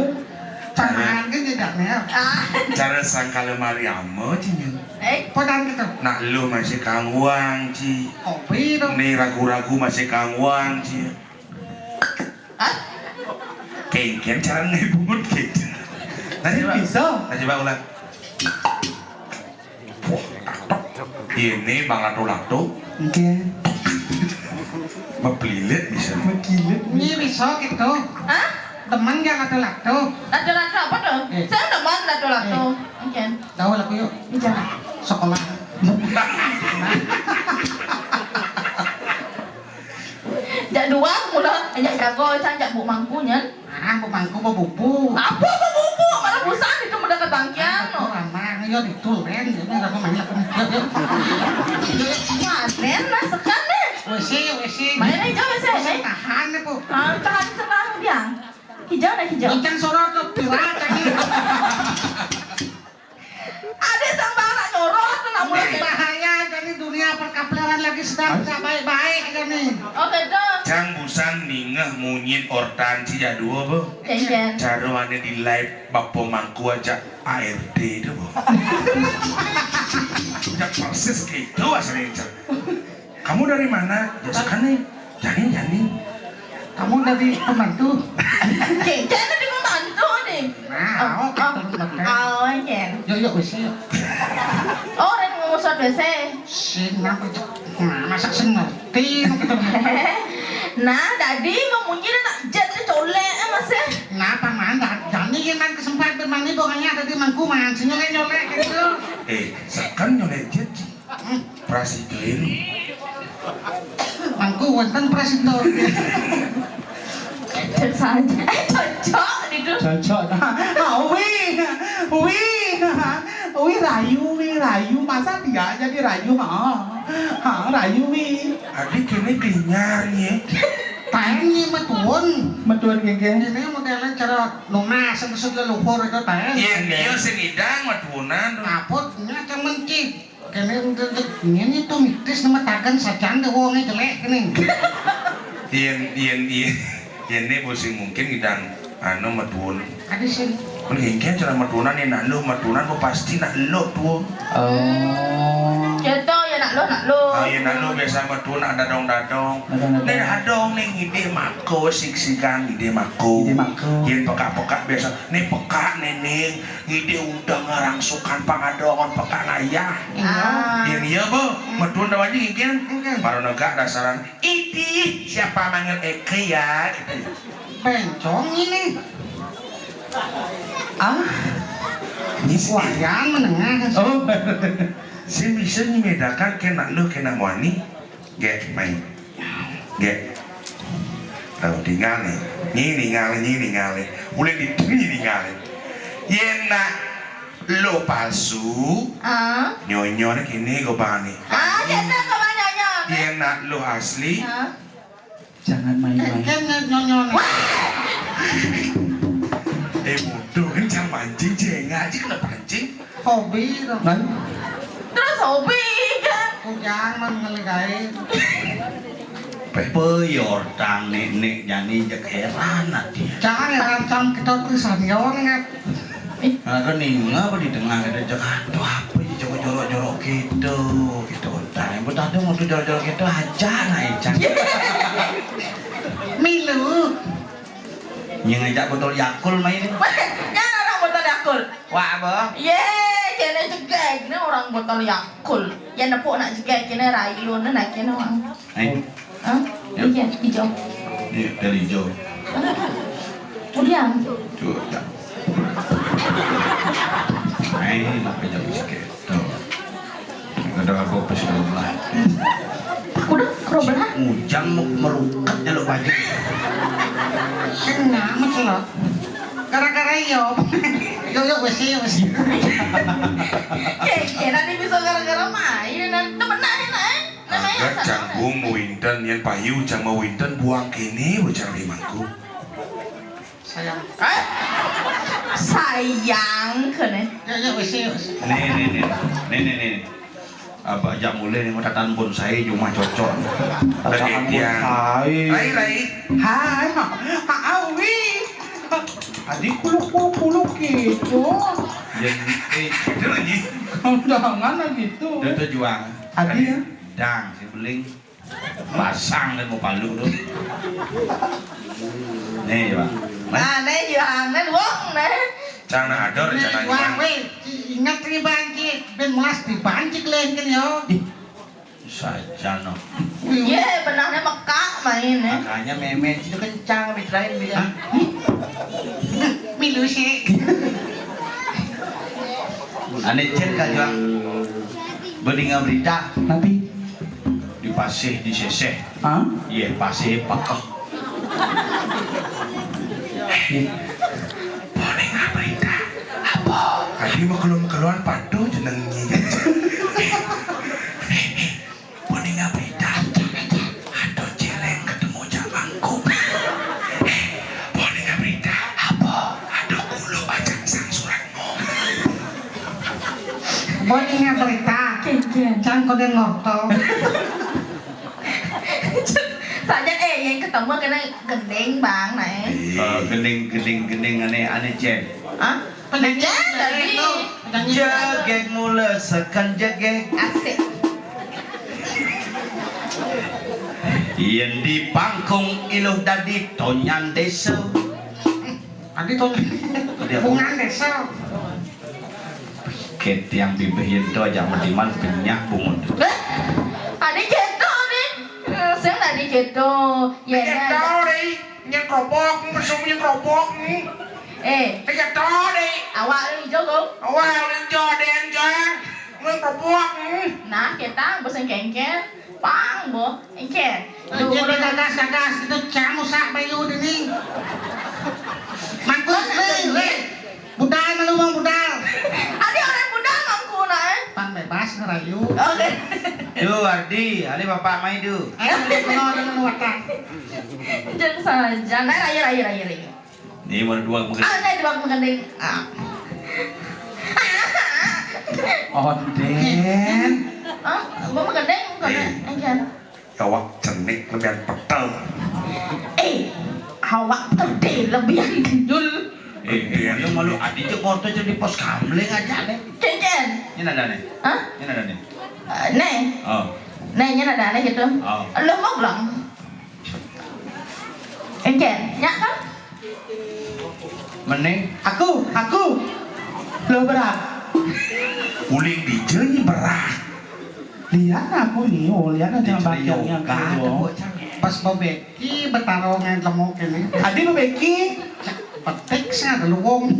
Paman ki jedakne. Ah. Cara sangkala Mariama, Ci, Nyun. Eh, podan gitu. Nak lu masih kangwang, Ci. Kopi dong. Nih ragu-ragu masih kangwang, Ci. Hah? Kengken cara ngebut gitu. Nah, coba. Bisa. Nah, coba ulang. Wah, ini Bang Lato-Lato. Oke. Mepelilit bisa. Mepelilit. Ini bisa gitu. Hah? Temen ya Lato-Lato. Lato-lato apa tuh? Eh. Saya teman lato-lato. Eh. Oke. Tahu lagu yuk. Iya. Sekolah. Jak dua mula, jak jago, cang jak buk mangku nyen. Ah, buk mangku, buk bubu. Apa buk bubu? Malah busan itu mendekat bangkian, no. Lama, yo itu, Ren. Ini lama banyak. Yuk, yuk. Yuk, yuk. Wah, Ren, nah, sekan, nih. W C, W C. Main aja, W C, nih. Tahan, nih, Bu. Ah, tahan sekarang, biang. Hijau, nah, hijau. Ikan sorot tuh, pirat, tadi. Ada sang barang nyorot tuh, nak mulai. Ini bahaya, jadi dunia perkapleran lagi sedang tidak baik-baik, ini. Oke, dong. Cang busan ningeh munyin ortan ci jadua, Bu. Jen, jen. Cara mana di live Bapak Mangku aja A R T itu, Bu. Udah persis gitu aslinya, Cang. Kamu dari mana? Ya, sekarang nih. Jani, Jani. Kamu dari pembantu? Kayaknya dari pembantu nih. Nah, oh, oh, oh, iya. Yuk, yuk, W C, yuk. Oh, Ren ngusut W C. Sing, kenapa, Cak? Nah, masa sing ngerti, gitu. Nah, tadi memunyi nak jet nih, colek, eh, Mas, eh. Kenapa, Man? Jani, Jani, Man, kesempatan, Man, ini pokoknya ada di mangku, Man. Sini, nyolek, gitu. Eh, sekarang nyolek jet, Ci. Prasito ini. Mangku wonten prasito. Saja. Eh, cocok itu. Cocok. Ah, wi. Wi. Wi rayu, wi rayu. Masa dia jadi rayu? Ha. Ha, rayu wi. Adik ini kenyar ya. Taen ni metuun. Metuun gege. Ini modelnya cara lunas, maksud leluhur itu taen. Iya, dia sing idang metuunan. Apot nya cang mencik. Kene untuk ini tuh mitis nama tagan sajan deh wonge jelek kene. Yen, yen, yen, yen ini pusing mungkin ngidang anu metuun. Ada sih. Mungkin cara metunan nih, nak lu metunan, bu pasti nak lu tuh. Oh. Kéto ya nak lu, nak lu. Ah, ya nak lu biasa metunan dadong-dadong. Dadong-dadong. Nih dadong nih ngidih mako, siksikan ngidih mako. Ngidih mako. Yén pekak-pekak biasa. Nih pekak nih ning ngidih udah ngerangsukan pangadongan pekak ngayah. Ah. Yén iya, bu, metunan aja ngidih. Baru negak dasaran. Idih, siapa manggil Eke ya? Gitu. Bencong ini. Ah, ini sih. Wayang menengah. Oh, sing bisa nyembedakan kena lu, kena wani. Gek, main. Gek. Tahu tinggal nih. Ini tinggal, ini tinggal. Boleh di ini tinggal. Yén nak lu palsu. Ah. Nyonyo nih kini gue bani. Ah, kita ke mana nyonyo? Yén nak lu asli. Ah. Jangan main-main. Kan nyonyo. Eh, bodoh, kan jangan mancing, jengah aja kena pancing. Hobi to. Kan? Terus hobi kan? Kujang man ngelegai. Peyor tang nek-nek jani jek heran ati. Jangan heran, cang kita tuh sanion nggak. Nah, kan ninga apa di tengah ada jek, aduh, apa sih coba jorok-jorok gitu, gitu. Tah, yang betah tuh mau jorok-jorok gitu aja, nah, Ican. Milu. Yang ngajak botol Yakult main. Jangan orang botol Yakult. Wah, apa? Ye, kena jegeg, ini orang botol Yakult. Ya nepuk nak jegeg, kena rayu, nak kena orang. Eh. Hah? Ya. Iya, hijau. Iya, dari hijau. Udah. Tuh, ya. Eh, nak pegang sikit. Tuh. Ada apa, apa sih, lah? Udah, kerobel, ah. Ujang mau merukat jaluk baju. Kena, Mas, lo. Gara-gara iyo. Yo, yo, wes, wes. Kira nanti bisa gara-gara main, nanti temenan, eh. Agak canggung mawinten, yén payu cang mawinten, buang kéné, bocah limangku. Sayang. Eh? Sayang kéné. Ya, ya, wis, wis. Nih, nih, nih. Nih, nih, nih. Abah ajak mulih nih, mau tatan bonsai, cuma cocok. Tatan bonsai. Rai, rai. Hai, ma. Awi. Adi kuluk, kuluk, kuluk gitu. Ya, eh, itu lagi. Undangan lagi tuh. Itu tujuan. Adi ya? Dang, si beling. Pasang dan mau palu tuh. Nih, Pak. Nah, nih, jangan wong, nih. Cang nak ada rencana wong, weh. Ingat nih, Bang, Cik. Ben melas dipancik leh, kan, yo. Ih, saja, no. Ye, benahnya mekak main, nih. Makanya memet itu kencang, mitrain, bisa. Hah? Milu sih. Ane cen, Kak Juang. Beninga berita. Nanti. Di pasih, di seseh. Hah? Iya, pasih pakeh. Iya. Boning apa indah? Apa? Tadi mau keluar-keluar patuh jeneng nyi. Boning apa indah? Aduh, celeng ketemu jamangku. Boning apa indah? Apa? Aduh, kulo ajak sang surat. Boning berita. Kénkén. Cang kode ngorto. Saja, eh, yang ketemu kena gending, Bang, nah, eh. Iya. Eh, gending, gending, gending, ane, ane, Cen. Hah? Gending tadi. Jegeg mula sekan jegeg. Asik. Yén di pangkung iluh dadi tonyan désa. Adi to. Adi apa? Bungan desa. Ket yang bibih yén to ajak mediman benyah bungut. Eh, adi kéto nih. Eh, sing adi kéto. Ya, kéto nih. Nyén kerobok, mesum nyén kerobok. Eh. Kéto nih. Awak lu ijo, Gong. Awak lu ijo, den, jang. Nyén kerobok. Nah, kita bosan kénkén. Pang, bo. Engké. Engké, gagas, gagas. Itu cang usak bayu dini. Mangkuk, weh, weh. Budal malu, Bang, budal. Adi orang budal mangku, nah, eh. Pan bebas ngerayu. Oke. Duh, Ardi, ada bapak main, duh. Ayo, kono, kono, kono, wadah. Jeng saja. Nah, ayo, ayo, ayo, ayo. Nih, mau dua menggending. Ah, nih, dua menggending. Ah. Onden. Hah? Gua menggending, bukan. Eh. Enggak. Awak cenik lebihan petel. Eh, awak gede lebihan gendul. Eh, eh, malu, malu, adi jeng orto jeng di pos kamling aja nih. Cen, cen. Ini ada nih. Hah? Ini ada nih. Eh, nih. Oh. Nih, ini ada nih gitu. Oh. Lu mau belum? Encen, nyak kan? Mending aku, aku. Lo berat. Uling di jeng berat. Lihat aku nih, oh, lihat aja. Di bagiannya yoga, aku. Pas bebek. Ki betarongan lemuk ini. Adi bebeki. Cek petik sih ada luwung.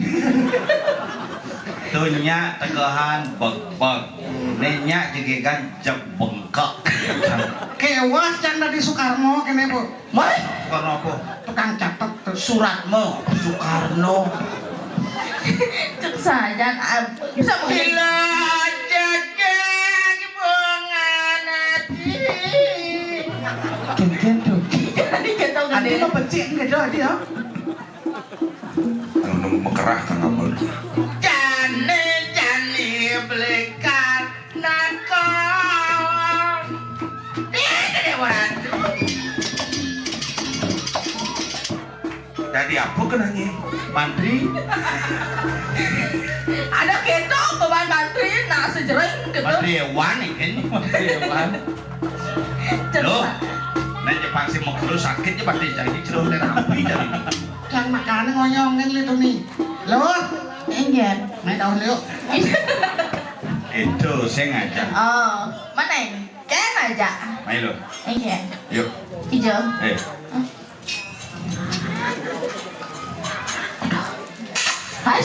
Tuh nyak tegehan begbeg. Nih nyak jegegan jebengkek. Kewas jang dari Soekarno kene, Bu. Wah, Soekarno apa? Tukang catet tuh. Suratmu Soekarno. Cek saja, ah, bisa mungkin. Gila, cek, cek, bunga nanti. Ken-ken tuh. Jadi kita udah. Adi mau becik enggak tuh, Adi, ya? Anu mekerah kan apa? Jani, jani belikan nakon. Ini dia, waduh. Jadi apa kenanya? Mantri? Ada keto beban mantri, nah sejering gitu. Mantri hewan nih, kayaknya mantri hewan. Loh, nek Jepang sih mau terus sakit ya pasti jadi jeruk terapi jadi. Yang makannya ngonyongin itu nih. Loh, enggak. Main daun yuk. Itu saya ngajak. Oh, mana ini? Kan aja. Main lo. Enggak. Yuk. Hijau. Eh. Hai.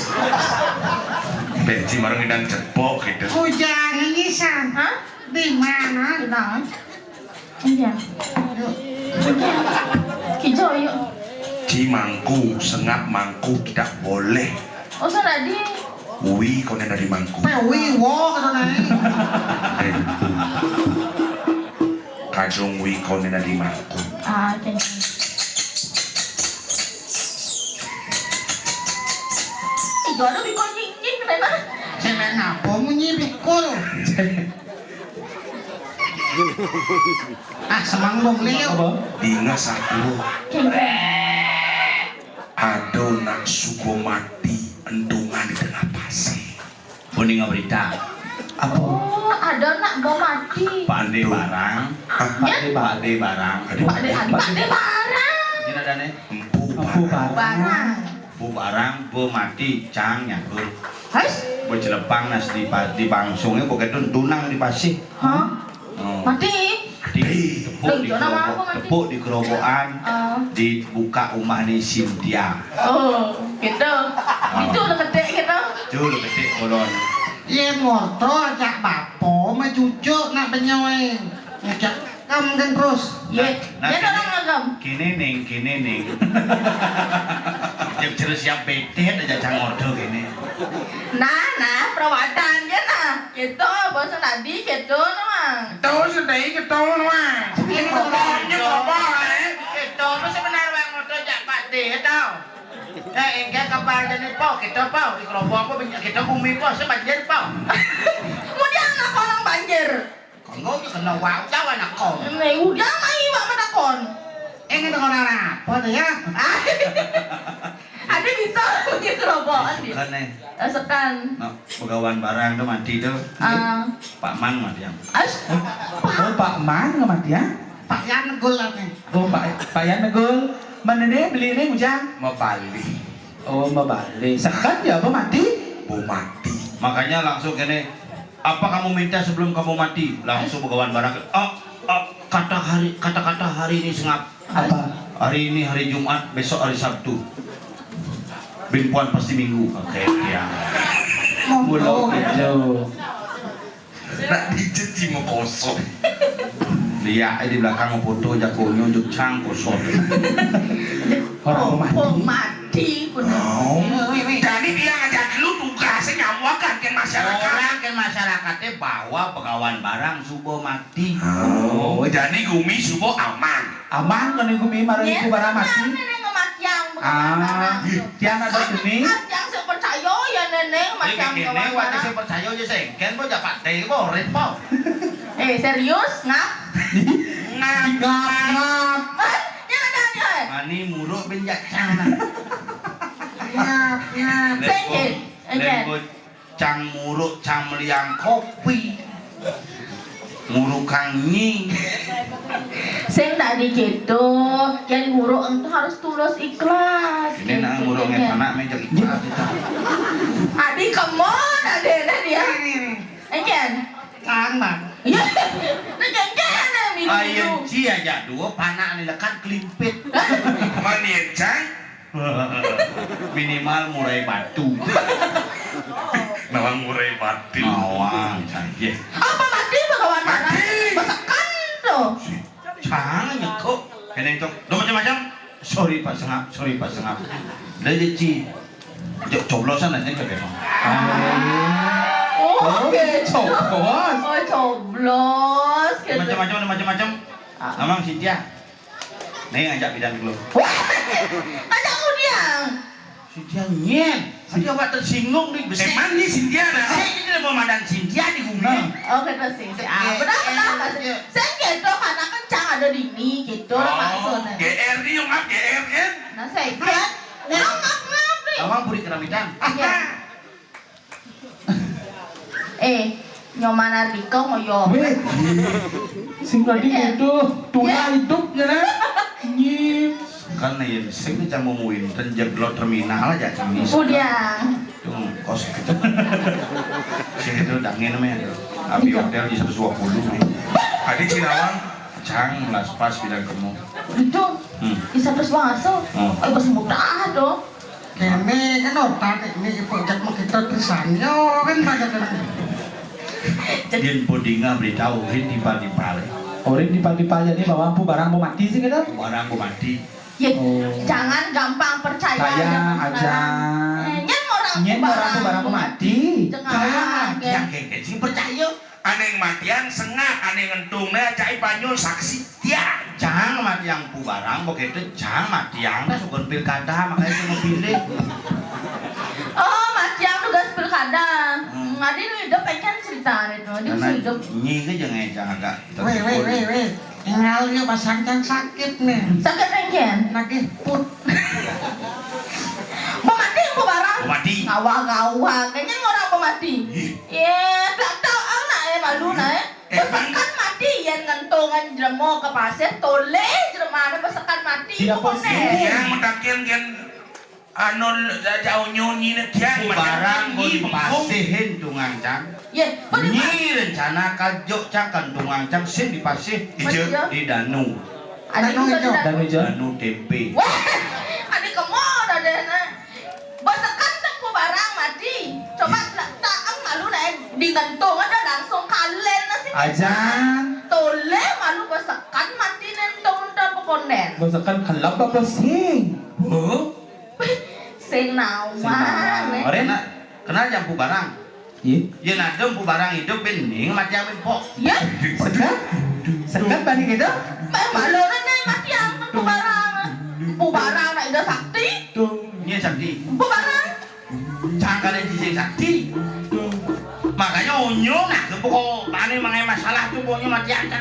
Benci marang ngidang cepok gitu. Ujang ini san. Hah? Di mana? Di mana? Iya. Yuk. Iya. Hijau, yuk. Ci mangku, sengap mangku tidak boleh. Oh, salah di. Wi, kau nena di mangku. Pe wi, wo, kata nai. Eh. Kadung wi, kau nena di mangku. Ah, thank you. Ih, gua ada bikul nying-nying, kenapa? Cewek ngapa munyi bikul? Ah, semang dong, Leo. Apa? Dinga satu. Ada nak suko mati entungan di tengah pasir. Uning berita. Apa? Oh, ada nak mau mati. Pak Ade barang. Hah? Pak Ade, Pak Ade barang. Pak Ade, Pak Ade barang. Ini ada nih. Empu barang. Barang. Bu barang, bu mati, cang nyatur. Hais? Bu celepang nas di pa-, di bangsungnya, bu ketun tunang di pasih. Hah? Oh. Mati? Mati. Tepuk di kerobo-, tepuk di kerobokan, dibuka rumah ni Cynthia. Oh, gitu. Oh. Itu udah ketik gitu. Itu udah ketik kolon. Iya, motor, cak bapo, ma cucuk, nak benyoy. Ngecak. Kamu kan terus. Ye, nah, ye, kini, tolong agam. Kini ning, kini ning. Jek terus siap betet aja cang ordo kini. Nah, nah, perawatan ya nah. Gitu, bos tadi gitu, nah. Itu sedih gitu, nah. Ini ngomongnya ngomong, eh. Gitu, apa sebenarnya bang ordo jak pati, ya tau. Eh, enggak kabar jadi pau, kita pau, di kelompok apa, kita bumi pau, sebanjir pau. Kemudian anak orang banjir. Kanggo kena wau jawa nak kon. Nih, udah mai wak matakon. Eh, ini orang apa tuh ya? Ada bisa punya kerobokan dia. Sekan, eh. Eh, sekan. Nah, begawan barang tuh mati tuh. Ah. Pak Man mati yang. As, oh, Pak Man nggak mati ya? Pak Yan negul lah nih. Oh, Pak, Pak Yan negul. Mana deh beli nih, Ujang? Mau balik. Oh, mau balik. Sekan ya, apa mati? Mau mati. Makanya langsung kene, "Apa kamu minta sebelum kamu mati?" Langsung begawan barang. "Oh, oh, kata hari, kata-kata hari ini sengap. Apa? Hari ini hari Jumat, besok hari Sabtu. Bimpuan pasti Minggu." Oke, ya. Pulau Kidul. Nak dicuci mau kosong. Lihat, eh, di belakang mau foto jago nyunjuk cang kosong. Orang mati. Mati pun. Oh. Jadi dia ngajak lu tugasnya nyamuakan ke masyarakat. Orang ke masyarakatnya bawa begawan barang subo mati. Oh, jadi gumi subo aman. Aman kan gumi marang iku barang mati. Nenek ngematiang. Ah, tiang ada gumi. Tiang sing percaya ya nenek matiang. Ini waktu saya percaya aja sengken, bo japat deh, bo rit, bo. Eh, serius? Ngap? Ngap, ngap. Hah? Ya ada nih, eh. Mani muruk ben jak cang. Ngap, ngap. Sing, Cik. Lengko cang muruk, cang meliang kopi. Murukang nyi. Sing dadi gitu, yén muruk itu harus tulus ikhlas. Ini nak muruk nggih anak meh cek ikhlas kita. Adi kemon adi enak dia. Enjen. Cang, Bang. Iya. Nah, enjen, enjen, minum, minum. Ayen ci aja dua panak ni lekat kelimpit. Manien, Cang? Minimal murai batu. Nawang murai batu. Nawang, Cang. Yes. Apa mati, Bagawan Barat? Mati. Besekan tuh. Cang nyekuk. Kene itu. Lo macam-macam. Sorry, Pak Sengap. Sorry, Pak Sengap. Udah, Ci. Cok coblosan aja ke Bang. Oh, oke, coblos. Oh, coblos gitu. Macam-macam, ada macam-macam. Ah. Namang Cynthia. Nih ngajak bidan dulu. Wah, ngajak ku dia. Cynthia nyen. Tadi awak tersinggung nih, besi. Emang nih Cynthia dah. Saya ini mau mandan Cynthia di bumi. Nah. Oke, terus sih. Ah, benar, benar, benar. Saya gitu, karena kan cang ada di ini gitu, oh, maksudnya. G R nih, yang ngap G R kan? Nah, saya kan. Ngap, ngap, ngap nih. Awang puri keramitan. Iya. Eh, nyoman Ardika ngoyo. Weh, sing tadi gitu, tuna hidup ya, nah. Nyi. Kan yen sing cang mau muin, ten jeglot terminal aja cang bisa. Udah. Tung kos kecil. Sing itu dangin meh. Abi hotel di seratus dua puluh meh. Adi Cinawang, cang melas pas bidan kemu. Itu, hmm, di seratus bangso. Hmm. Ayo, pas mudah tuh. Kene kan otak ini ibu jak mengkito pisan. Yo kan banyak kan. Yen podinga beritahu rin di padi pale. Orin di padi pale ini bawa ampu barang mau mati sih kita. Barang mau mati. Ya, oh, jangan gampang percaya. Percaya aja. Eh, nyen orang, nyen orang tuh barang mau mati. Jangan, yang kayak sih percaya. Ané matiang sengak, ané ngentungné cai banyu saksi. Tiang, cang matiang pubarang, begitu cang matiang, dah sukun pilkada, makanya cuma pilih. Oh, matiang tugas pilkada. Hmm. Ngadi nu hidup, pengen cerita itu, dia bisa hidup. Nyi ke jangan cang agak. Weh, weh, weh, weh. Tinggal dia pasang cang sakit nih. Sakit pengen? Nagih put. Pemati, pubarang? Pemati. Ngawang-ngawang, kayaknya orang pemati. Ih. Ye, tak tahu anak eh, malu nah eh. Eh, besekan mati yén ngentungan jremo ke pasir, toleh jremane besekan mati. Siapa sih? Yang mutakin gen anu jauh nyonyi ne kian pubarang bengkung. Pasihin tungang cang. Ye, nyi rencana kajuk cang kan tungang cang sing dipasih di danu. Anu ijo. Danu ijo. Danu tempe. Wah, adi kemo dah deh, nah. Besekan tempu barang mati. Coba tak malu nih, di ngentung ada langsung kalen nasi. Ajan. Toleh malu besekan mati nentung tempu konden. Besekan kelep apa sing? Huh? Sing nawang. Sing nawang. Kena, kena jampu barang. Iya. Yén ada empu barang hidup, bening mati amin pok. Iya. Sekat? Sekat balik itu? Memang lo nih mati amin empu barang. Empu barang nak ida sakti. Iya sakti. Empu barang. Cangkal yang sisi sakti. Makanya onyong nah, pokok pané mangai masalah tuh pokoknya mati aja.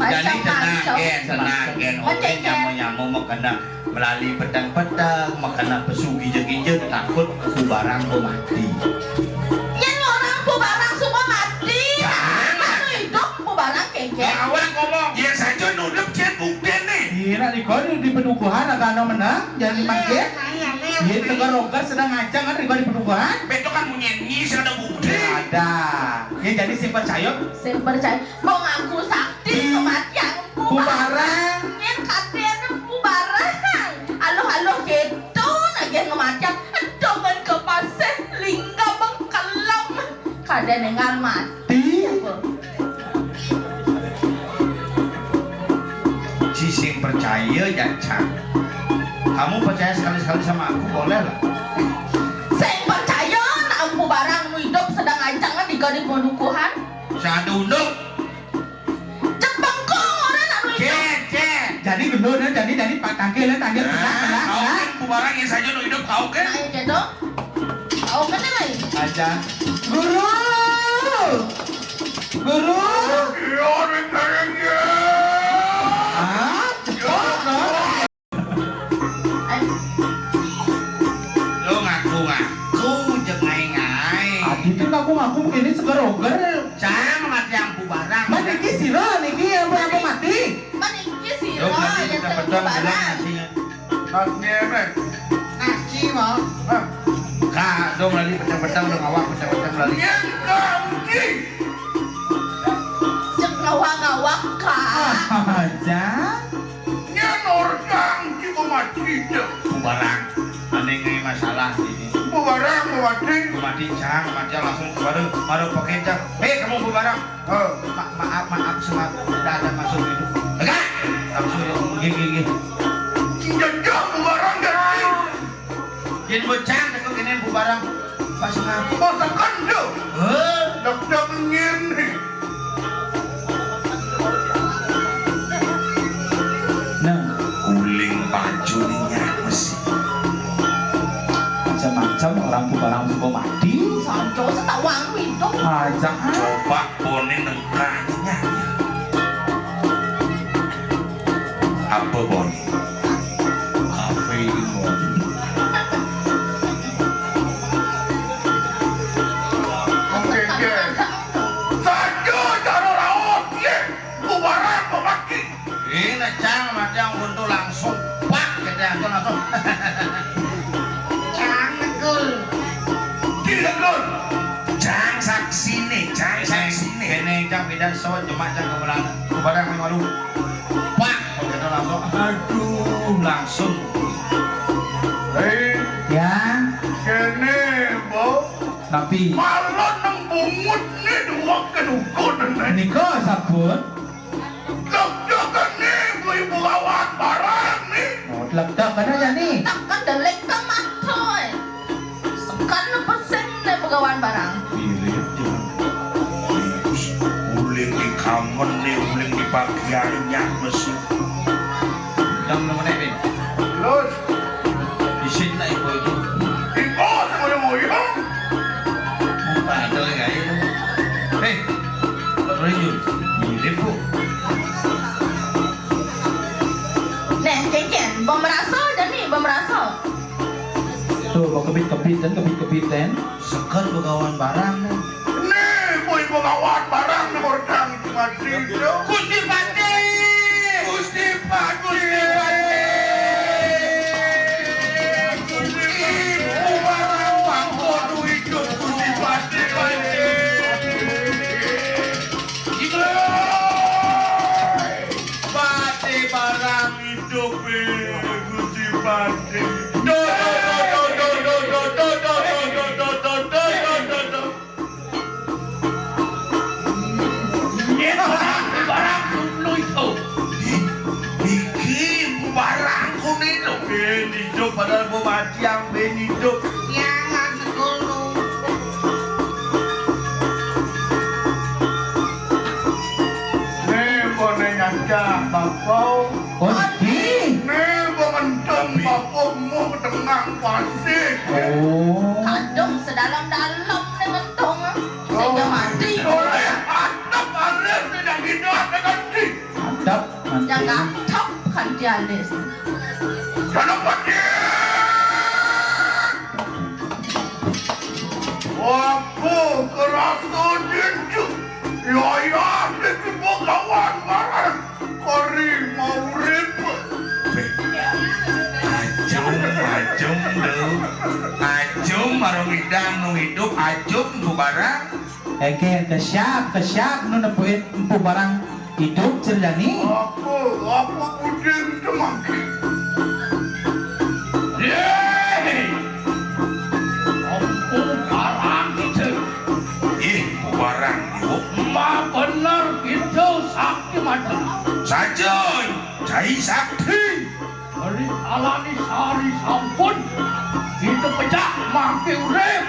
Jadi tenang, gen, tenang, gen. Oke, nyamo-nyamo mau kena melali peteng-peteng, mau kena pesu gija-gija, takut pubarang mau mati. Yén orang pubarang semua mati. Anu hidup pubarang kengkeng. Awak ngomong, ya saja nudup cek bukti nih. Iya, nak di kau di pedukuhan agak anu menang, jadi makin. Iya, tegar rogas sedang ngacang kan di kau di pedukuhan. Betul kan munyi nyi ada bukti. Ada. Ya jadi sing percaya. Sing percaya. Mau ngaku sakti kematian. Pubarang. Yén katen pubarang. Aluh-aluh gitu, nah yén ngemacam. Aduh, men ke pasih, lingga bengkelem. Kada nengal mati. Apa? Sing percaya, Jacang. Kamu percaya sekali-sekali sama aku, boleh lah. Sing percaya, nak empu barang nu hidup sedang ancang kan di kau di pedukuhan. Satu unduk. Cek bengkung orang nak nu hidup. Cek, cek. Jadi gendut, jadi, jadi pak tangkil, tangkil, nah, pedas, pedas, kau nah. Kan bubarang yang saja nu hidup, kau kan? Nah, iya, gitu. Kau kan, nah, iya. Aja. Guru! Guru! Iya, rintangan ya. Ah, cepat, no. Ayo. Ku jeng ngaé-ngaé. Adi tuh ngaku-ngaku kéné seger-oger. Cang mati Mpu Barang. Man niki sira niki apa-apa mati? Man niki sira. Dong lagi yang Mpu Barang. Nasi, Mas. Ngene. Nasi, Mas. Hah? Kak, dong lagi peteng-peteng, dong awak peteng-peteng lagi. Nyén kangki. Cek ngawak-ngawak, Kak. Aja. Nyén orang ki pemati deh. Mpu Barang. Ané ngai masalah ini. Mpu Barang, pemati. Pemati cang, mati langsung baru, baru pakai cang. Hei, kamu Mpu Barang. Oh. Ma-, maaf, maaf, semua tidak ada maksud itu. Enggak. Langsung ya, gini, gini, gini. Jejak Mpu Barang, kan? Yén bocah teko kéné Mpu Barang. Pas ngapa tekan yo? Heh, deg-deg ngene. Nah, guling baju nih nyak mesti. Macam-macam orang Mpu Barang suka mati. Sanco setawang itu. Aja. Coba boné nengkah nyak. Apa boné? Kafe ini mau. Oke, oke. Saja cara raos, ye. Kubarang pemaki. Ini cang macam untuk langsung pak, gitu, langsung, langsung. Cang negul. Tidak negul. Cang saksi nih, cang saksi nih. Ini cang beda so, cuma cang kebelan. Kubarang malu. Pak, begitu langsung. Aduh, langsung. Hei. Ya. Kene, Bo. Tapi. Malah nang bungut nih dua kedukun nih. Nika sabun. Deg-degan nih, Bu, ibu lawan barang nih. Oh, deg-degan aja nih. Tekan delik ke matoy. Sekan pesenné pegawai barang. Mirip ya. Uling di kamen nih, uling di bagian nyak mesin. Yang nomor ini. Terus. Isin lah ibu itu. Ibu semuanya moyo. Bukan ada lagi. Eh, Pak Rejul. Mirip, Bu. Nah, céncén, bom rasa, jani bom rasa. Tuh, mau kebit-kebit dan kebit-kebit dan. Seger begawan barang nih. Nih, boy begawan barang nih, orang itu mati. Gusti Patih! Gusti Patih! Gusti Patih! Gusti Patih! Barang bangkodu hidup Gusti Patih, Patih! Hidup! Patih barang hidup, eh, Gusti Patih. Duh, duh, duh. Nyén barang, barang dulu itu. Ih, iki barangku nih, lho. Ben hidup, padahal gua mati yang ben hidup. Yang masuk dulu. Nih, koné nyancang, Bapak. Oh, niki? Nih, gua ngentung bapakmu ke tengah pasir. Oh. Kadung sedalam-dalam nih ngentung. Sehingga mati. Oleh atap alis nih yang hidup ada ganti. Atap, mati. Yang atap kan dia alis. Dalam mati. Waktu kerasa dincu. Yaya, niki begawan barang. Kori mau urip. Beh. Ajum, ajum, lho. Ajum, marang idang nu hidup, ajum, Mpu Barang. Engké, kesiap, kesiap, nu nepukin Mpu Barang hidup, Sri Jani. Apa, apa puding temangki? Yéh! Mpu Barang itu. Ih, Mpu Barang, yuk. Ma bener itu sakti macam. Saja, cai sakti. Beri alani sari sampun. Itu pecah mangke urip.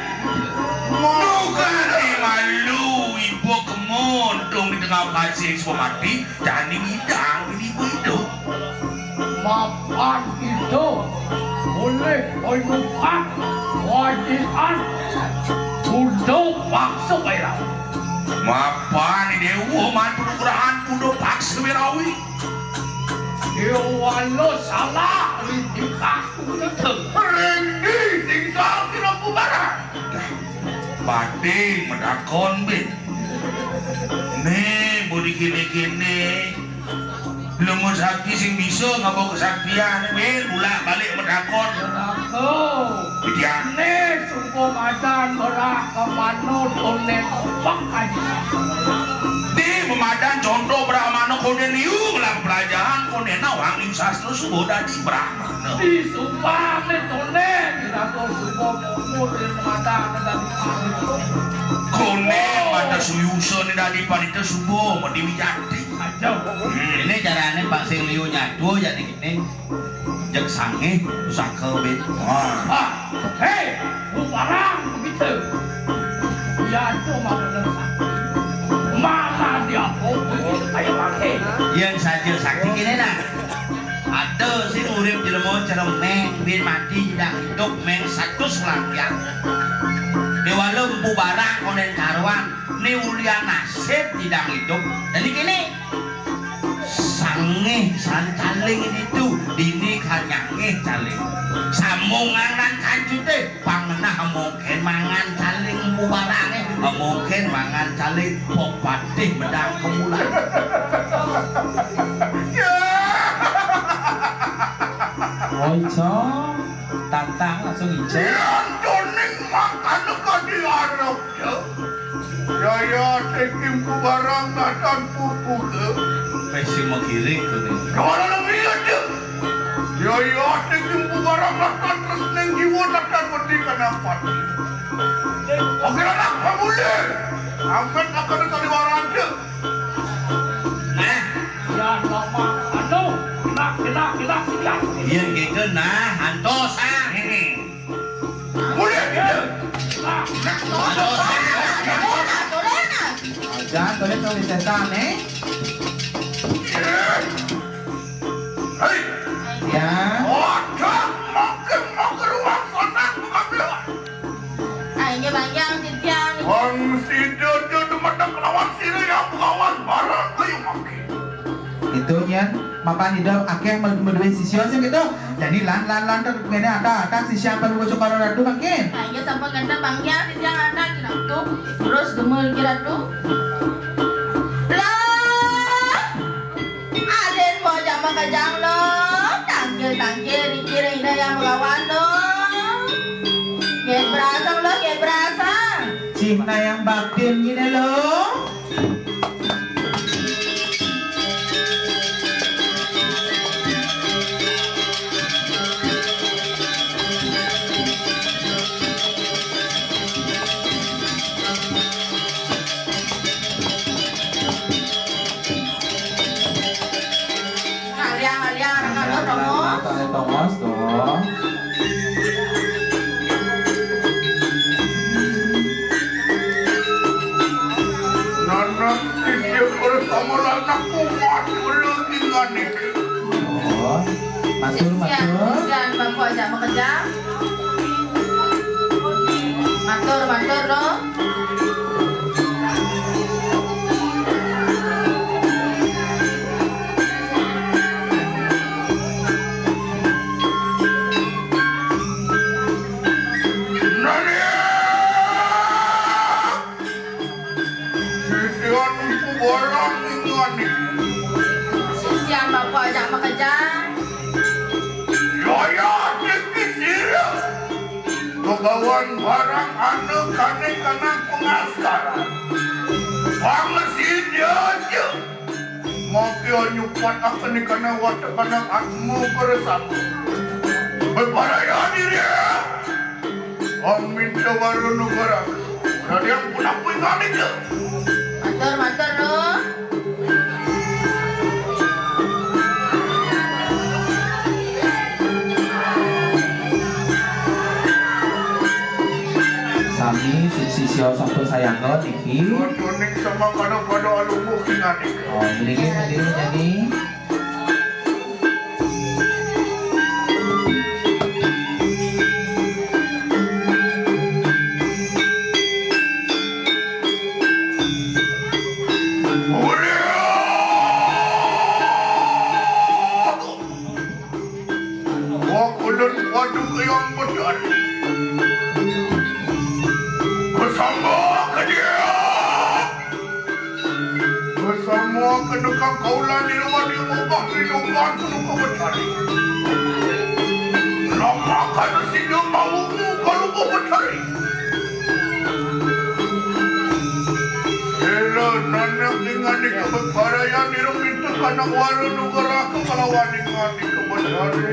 Bukan malu ibu kemuntung di tengah pasir semua mati. Jani ngidang ini ibu itu. Mapan itu boleh oinukan wajikan untuk paksa bayaran. Mapan ini dewa man penugrahan untuk paksa berawi. Dewa lo salah litika. Ringgi sing salah kira kubaran. Patih matakon, Bin. Né, budi kéné-kéné. Lamun sakti sing bisa ngaba kasaktian, Bin, bulak-balik matakon. Aku. Widya. Né, sumpah madan berak ka manut, onen opak aja. Di pemadan contoh berak manuk konden liu ngelah pelajaran, kondenna wang liu sastra suba dadi brahmana. Di sumpah né tonden, di raga suba mumur, di pemadan dadi panita. Konden pada suyusa né dadi panita suba madi wijati. Aja. Hmm. Ini carane Pak sing liu nyatu jadi gini. Jeg sangih pusaka, Bin. Wah. Ah, hei, bubarang begitu. Ya, cuma bener sakti. Mana dia? Oh, begitu kayak pakai. Yén saja sakti kéné nah. Ada sing urip jelema ceremeng, bin mati, nyidang idup, meng satus langkian. Déwala empu barang konden karuan, né ulian nasib nyidang idup. Dadi kéné, sangih san caling ditu, dini kan nyangih caling. Samungan lan kancuté, pangenah mungkin mangan caling bubarangé, mungkin mangan caling pok patih medang kemulan. Oh, ijo. Tantang langsung ijo. Yan doning mangkana kadi arep, ya. Yaya, sing timpu barang natan pupuke. Wis sing menggiring to, Ning. Kawalan piye, Cek? Yaya, sing timpu barang natan tresning jiwa natan wedi kanang pati. Oke, anak pamulih. Ampet akan kaliwaran, Cek. Nah. Ya, sama. Anu, kena, kena, kena, siap. Iya, gitu, nah, antos, ah. Heeh. Mulih kita. Jangan boleh tahu setan, eh? Hei. Ya. Waduh, makin mau ke ruang sana, bukan dia. Ayo, Bang Jang, Bang Jang. Wong sida demetek lawan sira yang lawan barang kayu makin. Itu nyen, mapan ida akeh med-, meduwe sisya sing gitu. Jadi lan, lan, lan, terus ngene, ada, ada sisya apa lu cukup ratu makin? Ayo, sampun ngenten, Bang Jang, sisya ada, kira tuh. Terus gemul kira tuh. Lah, aden mau jama kejang lo, tangkil, tangkil, dikira ida yang lawan lo. Kayak berasang lo, kayak berasang. Cina yang batin gini lo. Ngaliang, ngaliang, ngaliang, tongos. Ngaliang, ngaliang, tongos, tuh. Nanak sisir oleh sama anak kuat, oleh tinggal nih. Oh, matur, matur. Sian, sian, Bapak ajak bekerja. Matur, matur, no. Sisian ibu barang ingan iki. Sisian bapak ajak makejang. Yaya, tinggi sira. Kebawan barang anu kane kanang pengaskaran. Pangesida aja. Maka nyupat akan ikana watak kanang atmu bersama. Berparaya diri. Amin tawaro nugara. Raden pun aku ingat itu. Matur, matur, no. Sami si-, sisya sampun sayaga niki. Kuning sama pada pada alungguh kinganik. Oh, mriki tadi jadi. Wakulan waduk yang bedan. Bersama Kaula nirwani mungkah minukan kanu kabetari. Lamakan sila mau kalu kabetari. Ela nanak dengan di kabetarayan irung itu kanak waru nugara kepalawan dengan di kabetari.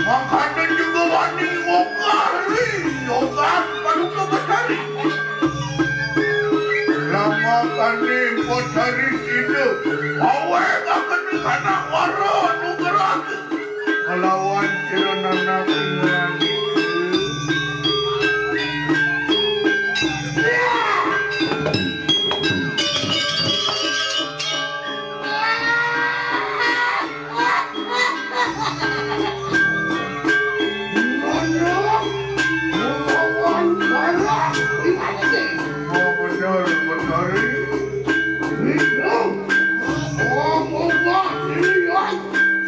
Mangkana juga wani ogah, ri, ogah, paduka betari. Lama kane betari sida, aweh akan kana wara nugraha. Kalawan sira nanak ingrani. Mana? Lawan para ingrani. Oh, bener, bener. Itu. Oh, mau buat ini, ya.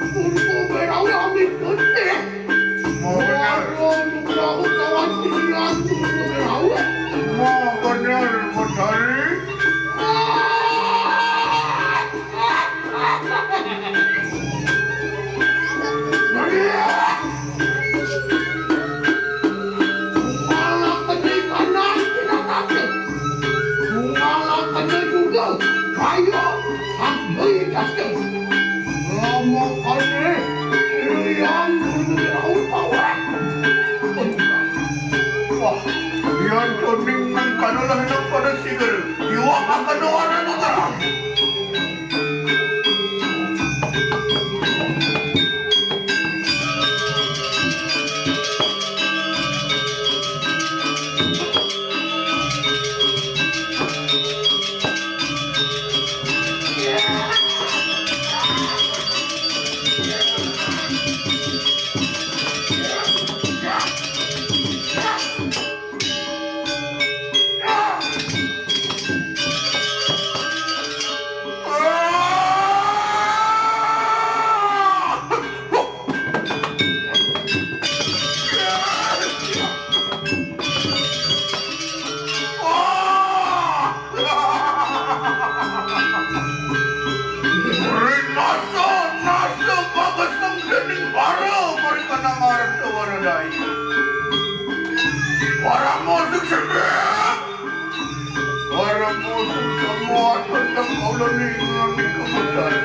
Untuk berawal, amit, betul. Mau bener. Aduh, untuk lawan, lawan, ini, ya, untuk berawal. Mau bener, betul. Maria! Kepala penikanan tidak kata. Kepala penikanan juga. Kayo sampai kata. Lama kali ilian dulu tahu tahu. Wah, yang kuning mengkanulah yang pada sigar. Iwak akan orang negara. Ring masa nasa pagesang dening para mari kanang arta waradai. Para musik sendiri. Para musik semua tentang kaula ning ngendi kebenaran.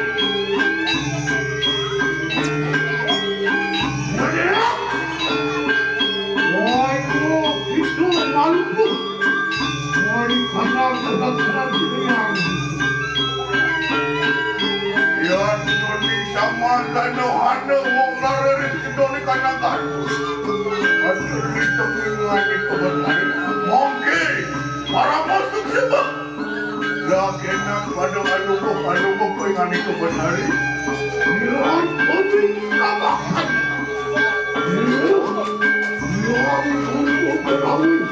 Waduh, itu maluku. Mari kanang kebenaran. Ya, Indonesia mah lanohana wong larerit kedone kanakan. Atur di tengah itu benar. Mongke para musik sebab. Lah kena pada alubuh-alubuh kowe ngani kebenar. Iran pemilik kabakan. Iran untuk berkawin.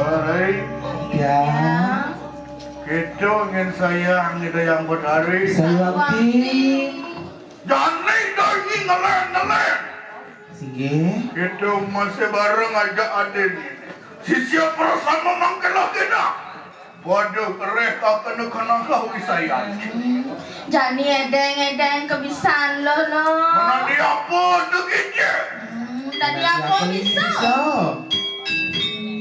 Hai. Ya. Kita ingin sayang kita yang berhari. Sayang. Jani daging ngelen-ngelen. Singgih. Kita masih bareng aja adin. Sisia bersama mangkelah kita. Waduh, reh kakena kena kau isayan. Jani edeng-edeng kebisan lo, lo. Mana dia pun tu kece. Hmm, tadi apa bisa?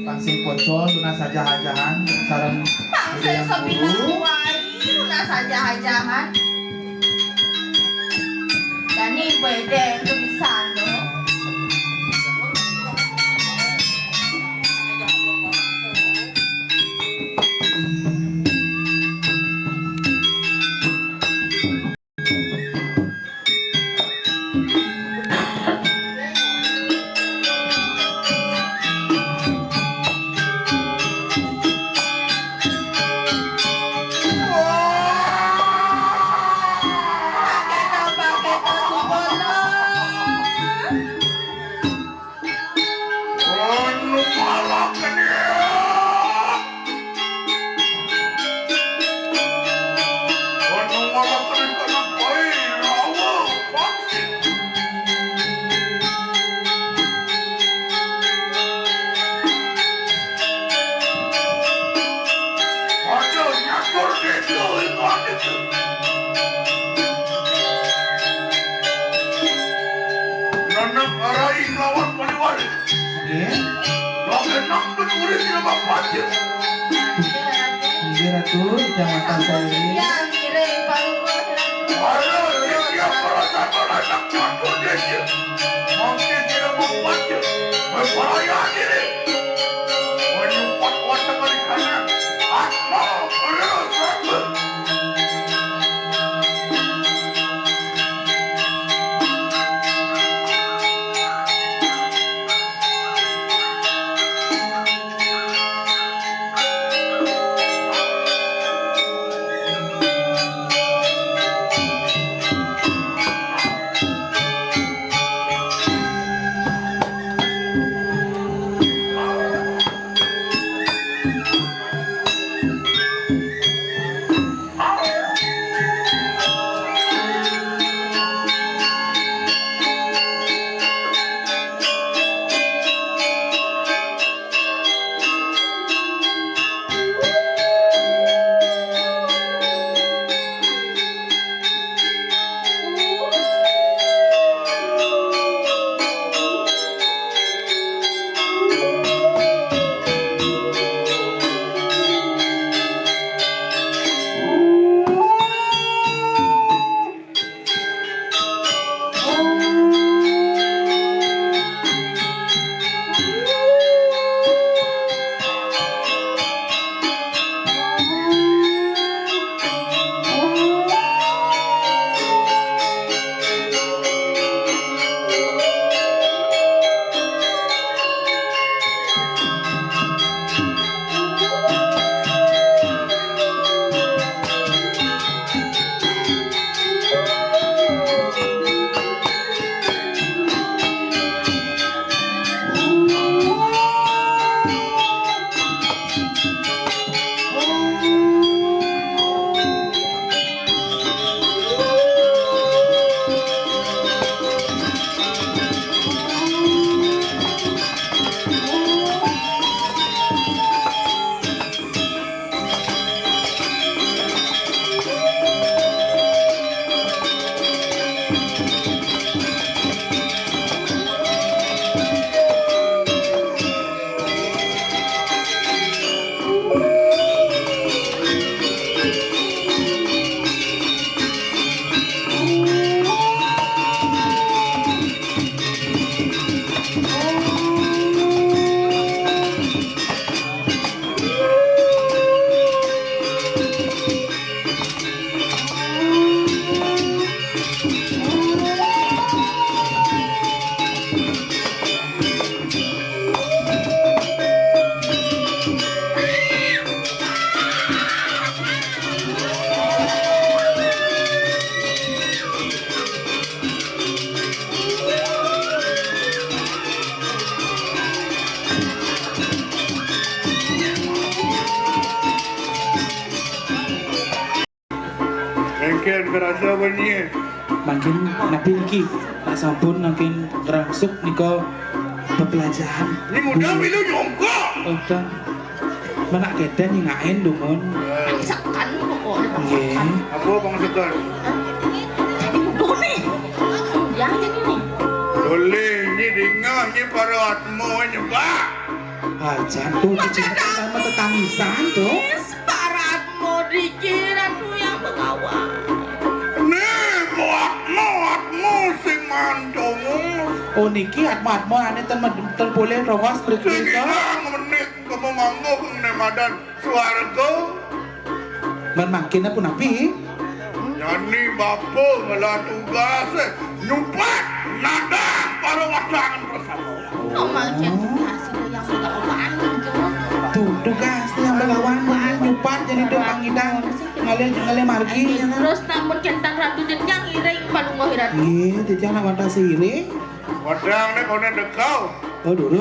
Pang sing pocol, tunas aja-ajahan, sareng Pang sing sebilang wai, tunas aja-ajahan. Jani bede kebisan lo. Nanang arai nglawan Paliwali. Nggih. Lawan nang pun urip di Bapak. Nggih, Ratu, jangan sampai ini. Ya, ngiring, Palungguh, Ratu. Ayo, siap para sabar anak catur desa. Mangke sira Bapak. Berpahaya diri. Menyupat wonten ing kanan. Atma, para sabar. Engken kerasa wengi. Mangkin napi niki? Nak sampun mangkin ngerangsuk nika pepelajahan. Ini muda milu nyongkok. Oh, dan menak keten nyingain dumun. Sekan pokoknya. Nggih. Apa bang sekan? Jadi muda nih. Ya, ini nih. Boleh, ini dingah, ini para atmo nyembah. Ajan tuh, cicing sama tetangisan tuh. Paratmu diciran tuyang Begawan. Nih, buatmu, atmu sing mandungu. Oh, niki atma-atma ane ten med-, ten boleh rawas. Sing bercerita. Ilang menit kamu manggung ne madan swarga. Men mangkin punapi? Jani bapa ngelah tugas, eh, nyupat nadah para wadangan bersama. Nomor tugas itu yang Begawan, Jun. Tuh, tugas yang Begawan nyupat jadi dia pangidan ngalih, ngalih margi, ya kan? Terus namun centang ratu jenjang iring palungguh ratu. Nggih, jadi anak wantah seiring. Wadang ne kono dekau. Oh, dulu.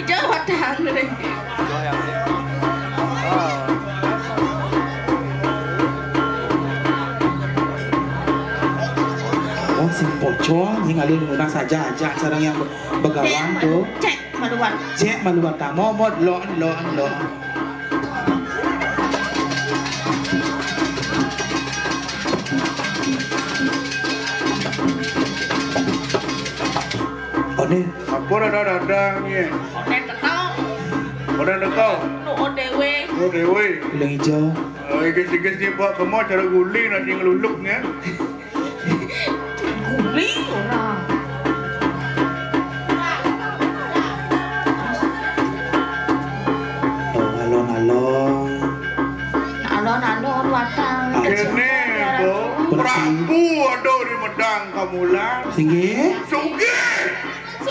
Jauh wadang ne. Oh, sing pocong, sing alih ngundang saja aja sareng yang Begawan tuh. Cek maluan. Cek maluan tamu, mod, loan, loan, loan. Apa dah datang ni? Oden teko. Oden teko. Nu O D W. O D W. Kuling ijo. Oh, igis-igis ni buat kemo cara guling nak tinggal luluk ni. Guling orang. Oh, alon-alon. Alon-alon watang. Kene, Bo. Prabu ada di Medang Kamulan. Singgih. Sugih.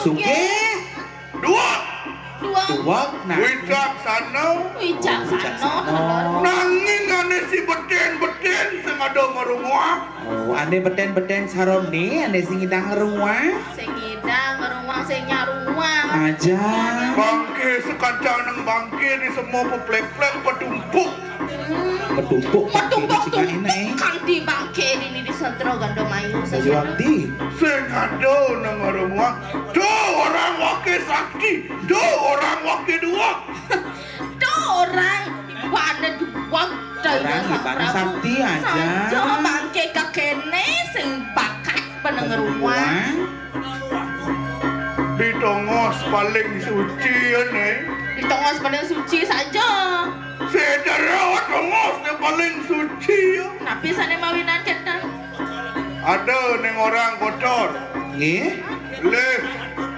Sugih. Duweg. Duweg. Duweg, nah. Wicaksana. Wicaksana. Nanging ane si beten-beten sing ada ngerunguang. Oh, ane beten-beten sarone, ane sing ngidang ngerunguang. Sing ngidang ngerunguang, sing nyaruang. Aja. Bangke sekancan nang bangke ni semua peplek-plek petumpuk. Metumpuk bangke. Metumpuk-tumpuk di sini, eh. Kang di bangke ini di Sentro Gandamayu. Baju abdi. Sing ada nang ngarunguang. Duh orang wake sakti. Duh orang wake duweg. Duh orang ibane duweg. Daya orang ibane sakti aja. Saja bangke kakene sing bakat peneng ngerunguang. Di tongos paling suci ya, ne. Di tongos paling suci saja. Sedera tongos ne paling suci ya. Napi sane mawinan ketan? Ada ning orang kotor. Nggih. Pelih.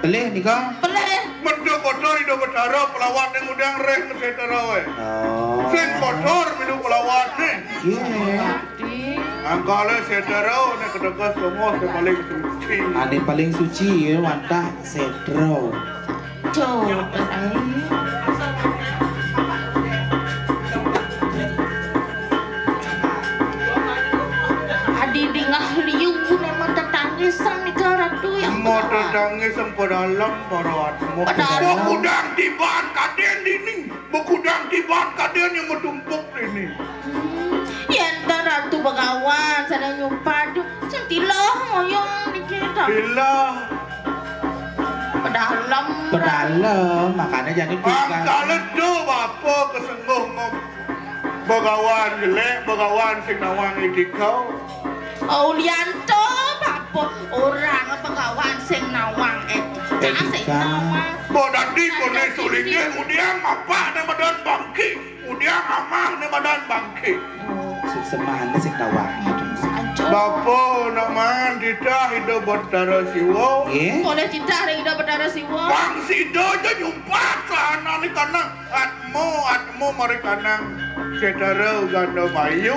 Pelih nika? Pelih. Metu kotor ido betara pelawat ning udang reh ke sedera we. Oh. Sing kotor milu pelawat ne. Nggih. Angkale sedera ne ketegas tongos ne paling suci. Ane paling suci ya wantah sedera. Coba, eh. Adi dingah liu ne mau tetanggisan nika Ratu yang mau tetanggisan pedalam para atmo. Pedalam. Kudang tiban kaden dini. Bekudang tiban kaden yang metumpuk ini. Hmm, yen ta Ratu Begawan sadang nyumpad, sing tilah ngoyong niki ta. Tilah. Pedalem. Pedalem, makanya jani tilah. Angkale do bapa kesengguh ngom. Begawan jelek, begawan sing nawang etika. Ulian to bapa orang Begawan sing nawang etika, sing nawang. Bo dadi kone sulinge udiang apa ne madan bangki. Udiang amah ne madan bangke. Sing semah ne sing tawang. Bapa nak maan titah Ida Betara Siwa. Nggih. Boleh titah ring Ida Betara Siwa. Pang sida ja nyumpah saana ni kanang atma, atma mari kanang Setara Ganda Bayu.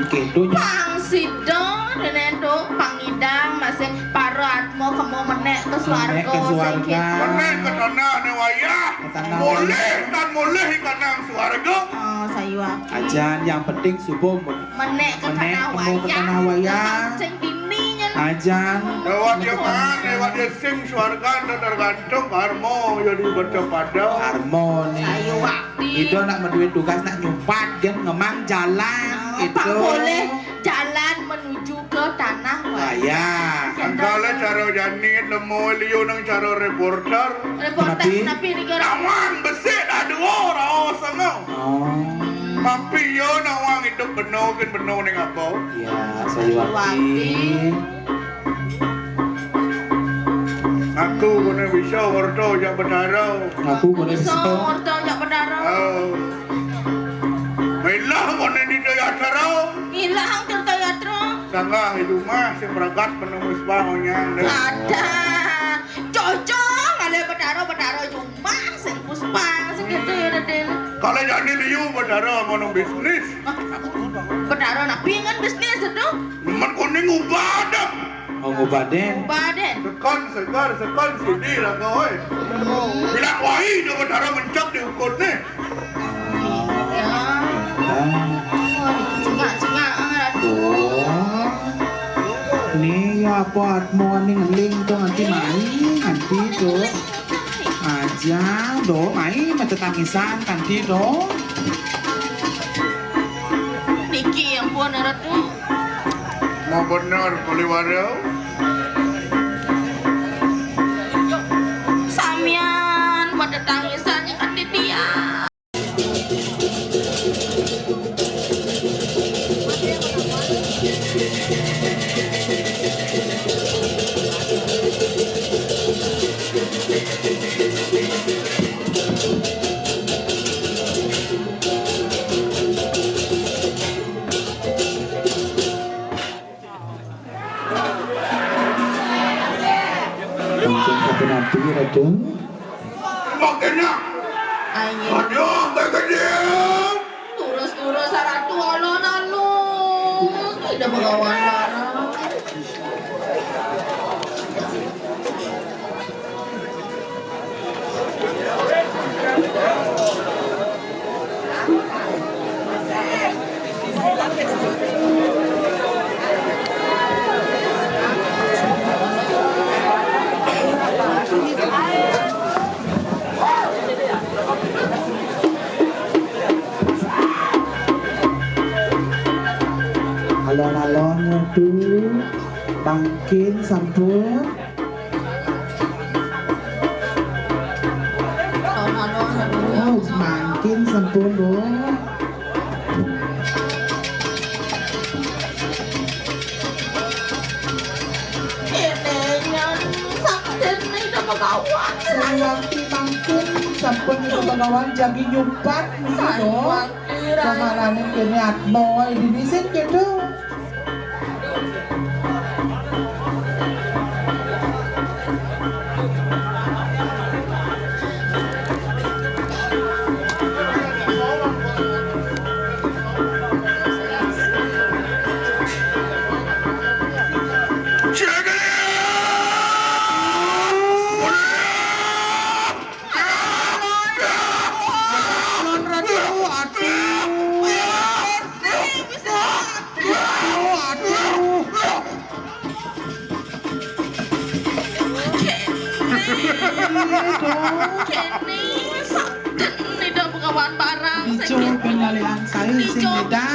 Nggih, dunya. Pang sida dene tu pangidang masih para atma kemo menek ke swarga. Menek ke swarga. Menek ke tanah ne wayah. Tanah. Mulih tan mulih ikanang swarga. Oh, sayuwakti. Ajan, yang penting subuh men-, menek ke tanah wayah. Menek ke tanah wayah. Sing dini nyen. Ajan. Lewat dia maan, lewat dia sing swarga, tergantung karma, ya di bercepada. Karma ni. Sayuwakti. Ida nak menduit tugas, nak nyumpad, gen ngemang jalan. Oh, gitu. Pak boleh. Jalan menuju ke tanah wayah. Wayah. Angkala cara jani lemo liu nang cara reporter. Reporter napi? Napi nika? Nawang besik dah dua raos sana. Oh. Mapi yo nawang idup beno kin beno ning apa? Ya, sayuwakti. Aku kena bisa warta jak Betara. Aku kena bisa warta jak Betara. Oh. Milah kone di Tirtayatra. Milah Tirtayatra. Sanggah di rumah sing meragat penemus bang onyang deh. Ada. Cocok ale Betara, Betara rumah sing puspa sing gitu ya, Raden. Kalau jadi liu Betara mau bisnis. Betara napi ngan bisnis itu? Nemen kuning ubah dah. Oh, ngubaden. Ngubaden. Sekon segar, sekon sidi raga, oi. Bilang wai dia Betara mencak di ukut ni. Iya. Ah. Oh, cingak-cingak, ah, Ratu. Oh. Ni ya apa atmo ni ngeling tu nanti mai, nanti tu. Aja, do, mai, mata tangisan, nanti do. Niki ampun, Ratu. Mau bener, Kaliwara. Samian, pada tangisannya kan dia. Enak. Ayo. Aduh, sampai gede. Terus-terus saratu alon-alon. Tidak berkawan barang. Alon-alon, waduh, mangkin sampun. Oh, mangkin sampun, Bu. Ini yang sakit nih, udah begawan. Sariwanti mangkin sampun, udah begawan, jagi nyupat niki, Bu. Kemalaning kene atmo dinisin gitu. Alon, Ratu, aduh. Aduh, aduh. Kene, kene, sak, kene dong, bukan barang. Ijo penilaian saya sing beda.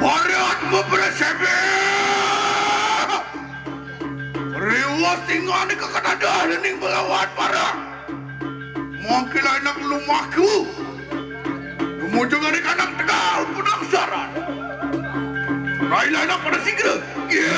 Parang beberesepe. Riwas tinggal di kekadada dening belawan parang. Mangkil anak lumaku. Tumujung anak-anak tegal penangsaran. Rai anak pada sigra. Ya.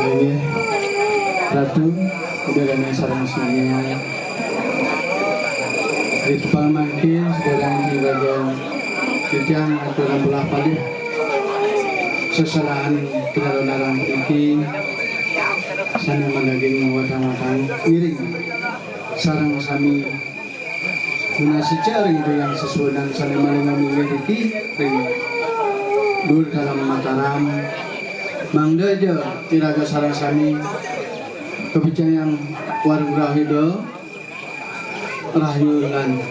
Inggih, Ratu, Ida dané sareng sami. Ri pamangkin sadéréng raga titiang atur belah palih sesalahan pinalonarang puniki sané madaging watang-watang ngiring sareng sami nunas ica ring Hyang Sesuunan sané malih ngaminggih riki ring duur Dalem Mataram. Mangda ja iraga sareng sami kapicayang warung rahayu, rahayu lan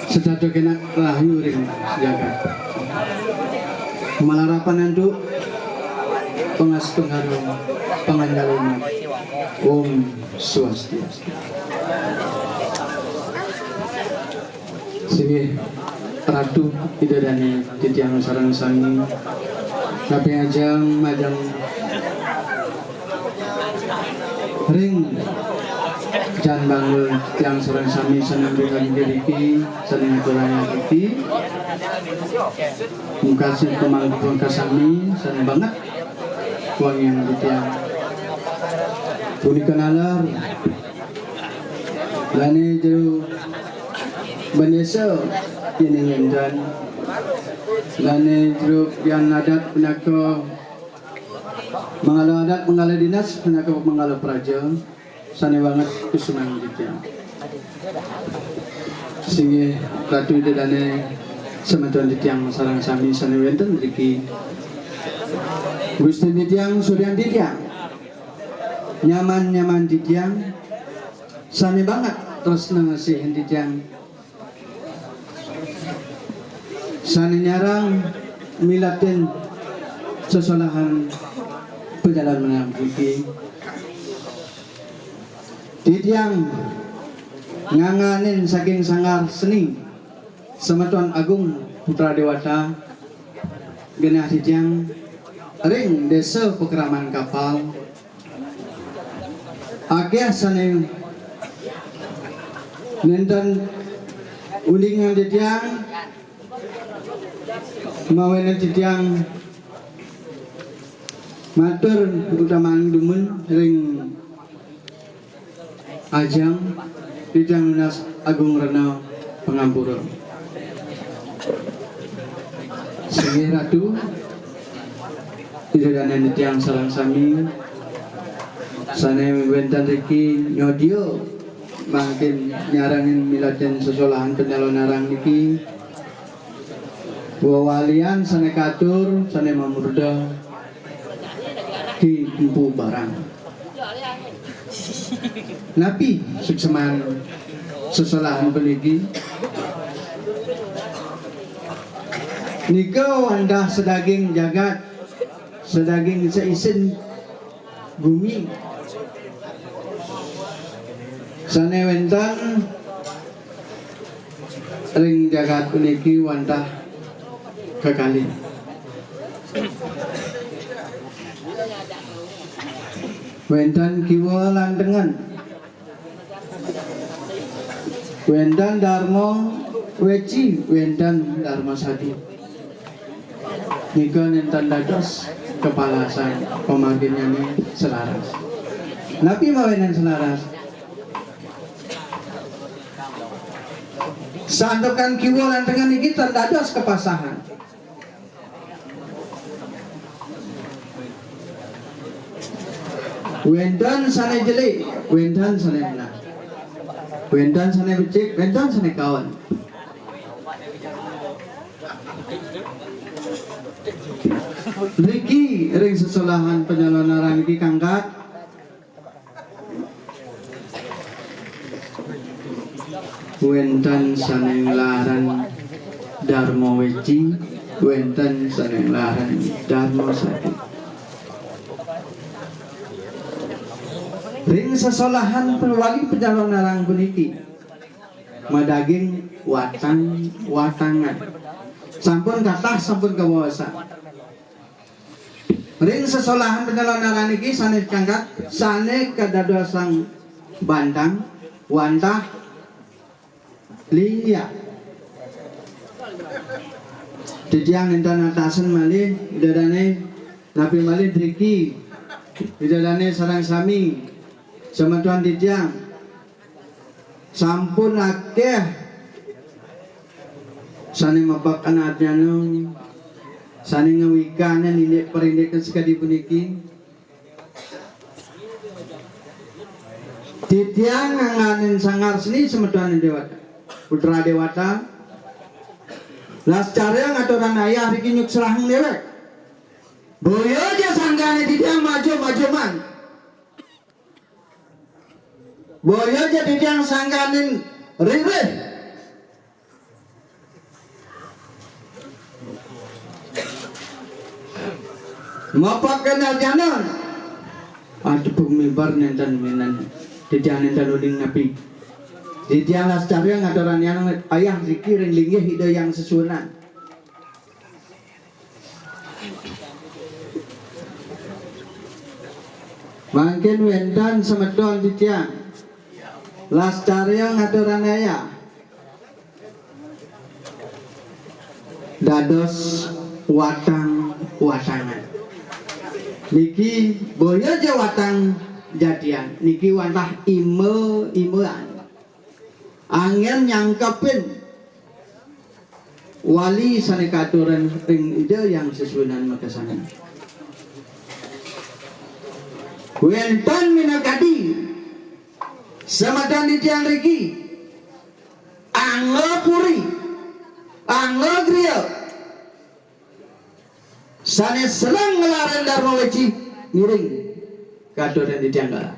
setata kenak rahayu ring jagat. Malarapan antuk pangastu ngarum panganjali. Om Swastiastu. Singgih Ratu Ida dané titiang sareng sami. Kaping ajeng majeng ring Jan Bangul titiang sareng sami sané ring riki, sané ngaturang riki. Mungkasing pamangku sami sané banget wangiang titiang. Punika nalar dané jero bendésa yéning wénten. Dané jero pian adat pinaka manggala adat, manggala dinas, pinaka manggala praja, sané banget kusuman titiang. Singgih Ratu Ida dané semeton titiang sareng sami sané wénten riki. Gusti titiang, suryan titiang, nyaman-nyaman titiang, sané banget tresna ngasihin titiang, sané nyarang miletin sesolahan pajalan menang puniki. Titiang nganganin saking Sanggar Seni Semeton Agung Putra Déwata, genah titiang ring Désa Pakraman Kapal, Akéh sané nénten uningan titiang, mawinan titiang matur utamaning dumun ring ajeng titiang nunas agung rena pangampura. Singgih Ratu, Ida dané titiang sareng sami sané wénten riki nyodia mangkin nyarengin miletin sesolahan panyalonaran niki. Wewalian sané katur, sané mamurda Ki Empu Barang. Napi suksman sesolahan puniki? Nika wantah sadaging jagat, sadaging saisin gumi. Sané wénten ring jagat puniki wantah kekalih. Wénten kiwa lan tengen. Wénten Darma Weci, wénten Darma Sadi. Nika nénten dados kapalasan pamarginnyané selaras. Napi mawinan selaras? Santukan kiwa lan tengen niki tan dados kapasahan. Wénten sané jelik, wénten sané menak. Wénten sané becik, wénten sané kaon. Niki ring sesolahan panyalonaran niki kangkat. Wénten sané nglaran Darma Weci, wénten sané nglaran Darma Sadi. Ring sesolahan wali panyalonaran puniki madaging watang-watangan. Sampun kathah, sampun kawaosan. Ring sesolahan panyalonaran niki sané kangkat, sané kadadosang bantang, wantah, linggih. Titiang nénten natasen malih, Ida dané, napi malih driki, Ida dané sareng sami, semeton titiang. Sampun akéh sané mapakén ajana, sané ngawikanin indik parindikan sakadi puniki. Titiang ngangganin Sanggar Seni semeton déwata, putra déwata. Lascarya ngaturang ayah riki nyuksrahang déwék. Boya ja sanggané titiang majum-majuman. Boya ja titiang sangganin ririh. Mapakén ajana. Aduh, pamibar nénten minan. Titiang nénten uning napi. Titiang lascarya ngaturang ayah riki ring linggih Ida Hyang Sesuunan. Mangkin wénten semeton titiang lascarya ngaturang ayah dados watang-watangan. Niki boya ja watang jatian, niki wantah imba-imbaan. Anggén nyangkepin wali sané katurang ring Ida Hyang Sesuunan makasami. Wénten minakadi semeton titiang riki, angga puri, angga griya, sané sareng nglaran Darma Weci ngiring katurang titiang galah.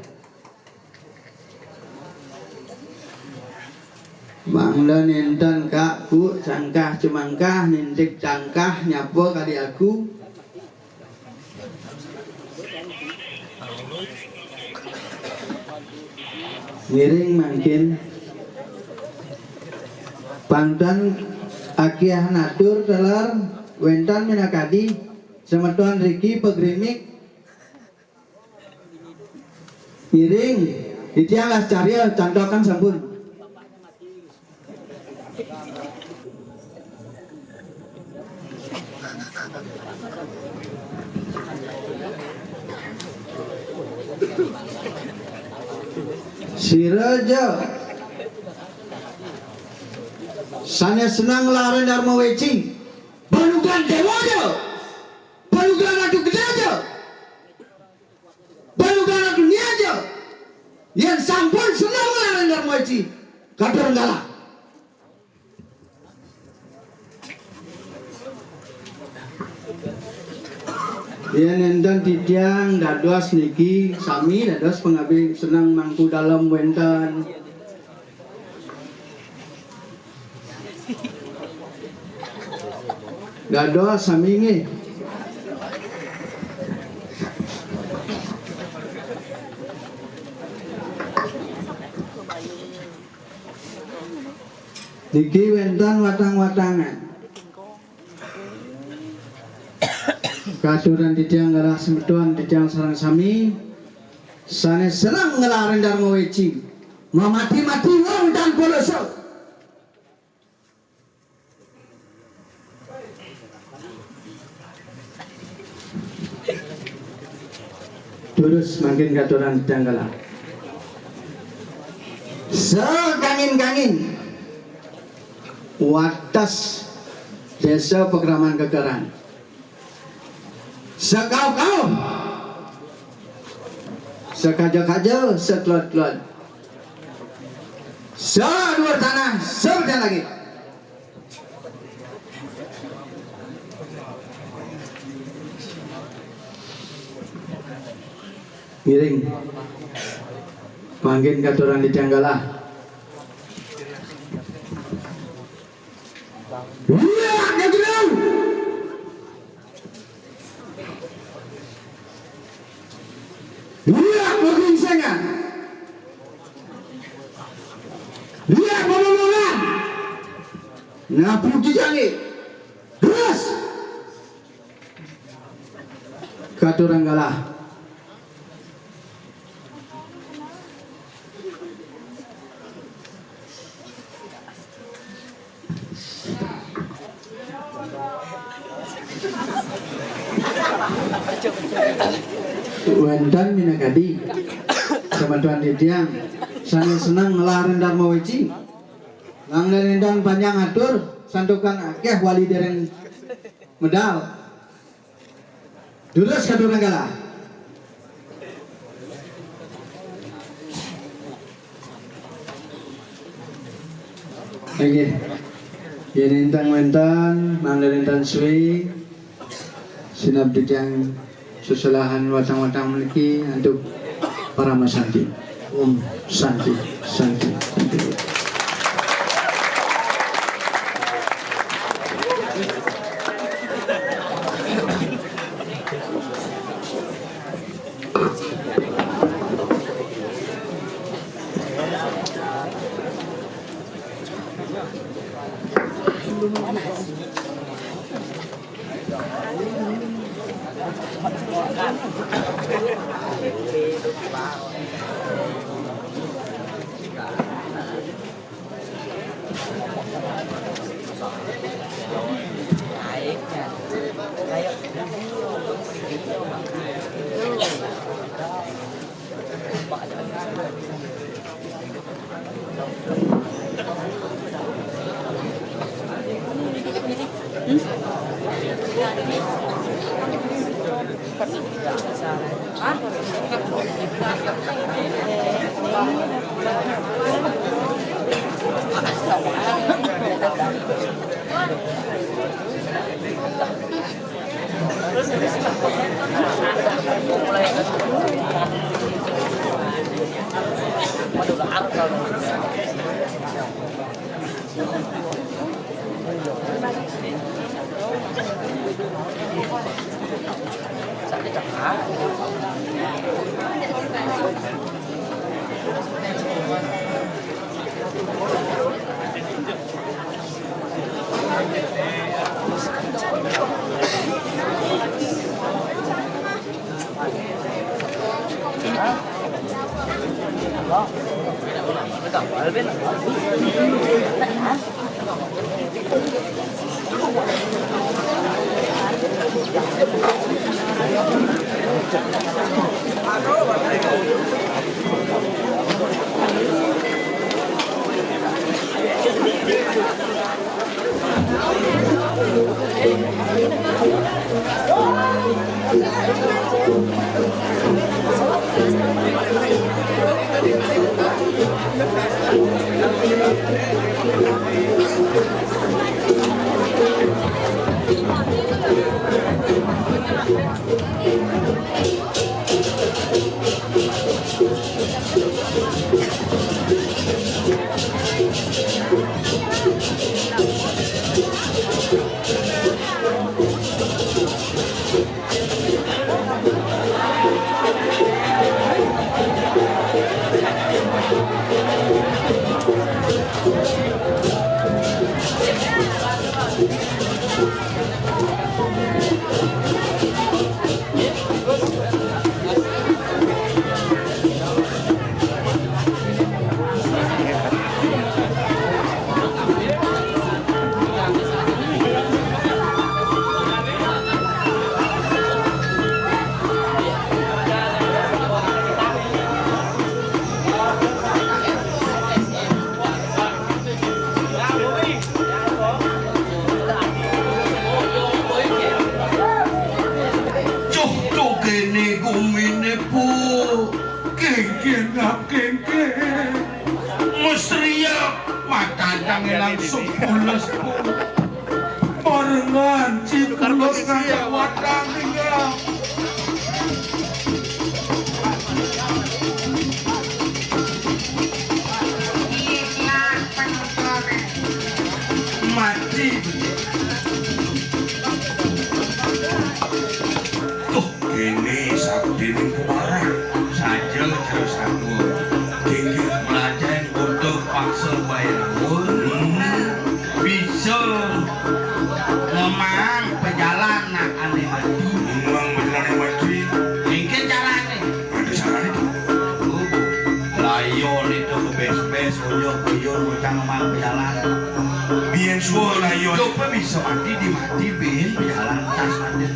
Mangda nénten kak, ku, cangkah cumangkah, nindik cangkah, nyapa kadi aku. Ngiring mangkin. Pang tan akéh natur taler, wénten minakadi semeton riki pagrimik. Ngiring, titiang las carya, cantokan sampun. Sira ja sané seneng nglarang Dharma Weci, panugrahan déwa ja, panugrahan Ratu Gedé ja, panugrahan Ratu Nia ja. Yén sampun seneng nglarang Dharma Weci, katur galah. Yén nénten titiang dados niki sami dados pangabdi seneng mangku dalem wénten. Dados sami nggih. Niki wénten watang-watangan. Katuran titiang galah semeton titiang sareng sami sané seneng nglarang Dharma Weci. Mamati-mati wong tan polosa. Durus mangkin katuran titiang galah. Sakangin-kangin wates Désa Pakraman Kekeran. Sakauh-kauh, sakaja-kaja, sakelod-kelod, saduur tanah, sabedang langit. Ngiring. Mangkin katuran titiang galah. Wah, ya, gitu. Lihat pergingsingan. Lihat pemomongan. Nah, puji jangi. Terus. Katuran galah. Wénten minakadi semeton titiang sané seneng nglarang Dharma Weci. Mangda nénten panjang atur, santukan akéh wali déréng medal. Durus katuran galah. Inggih. Yén nénten wénten, mangda nénten suwi, sineb titiang seselahan watang-watang puniki antuk parama santi. Om Santi, Santi, Santi. Cuh, cuh, kéné guminé, Bu. Kéngkén, nak kéngkén. Mesria, matandang langsung pules, Bu. Barengan, cipules, ngajak wadang, tinggal. Mati. Tuh, kéné saktining kumarah. Saja, jero satua. Inggih, melajahin untuk paksa baé rawuh. Hmm. Bisa ngemang pejalan nak ané mati. Ngemang pejalan ané mati. Mungkin carané. Ada carané tuh. Oh, layon itu kebes-bes, uyuh-uyuh, bocah ngemang pejalan. Biyen suwe layon. Coba bisa mati di mati, bin, pejalan tas mati.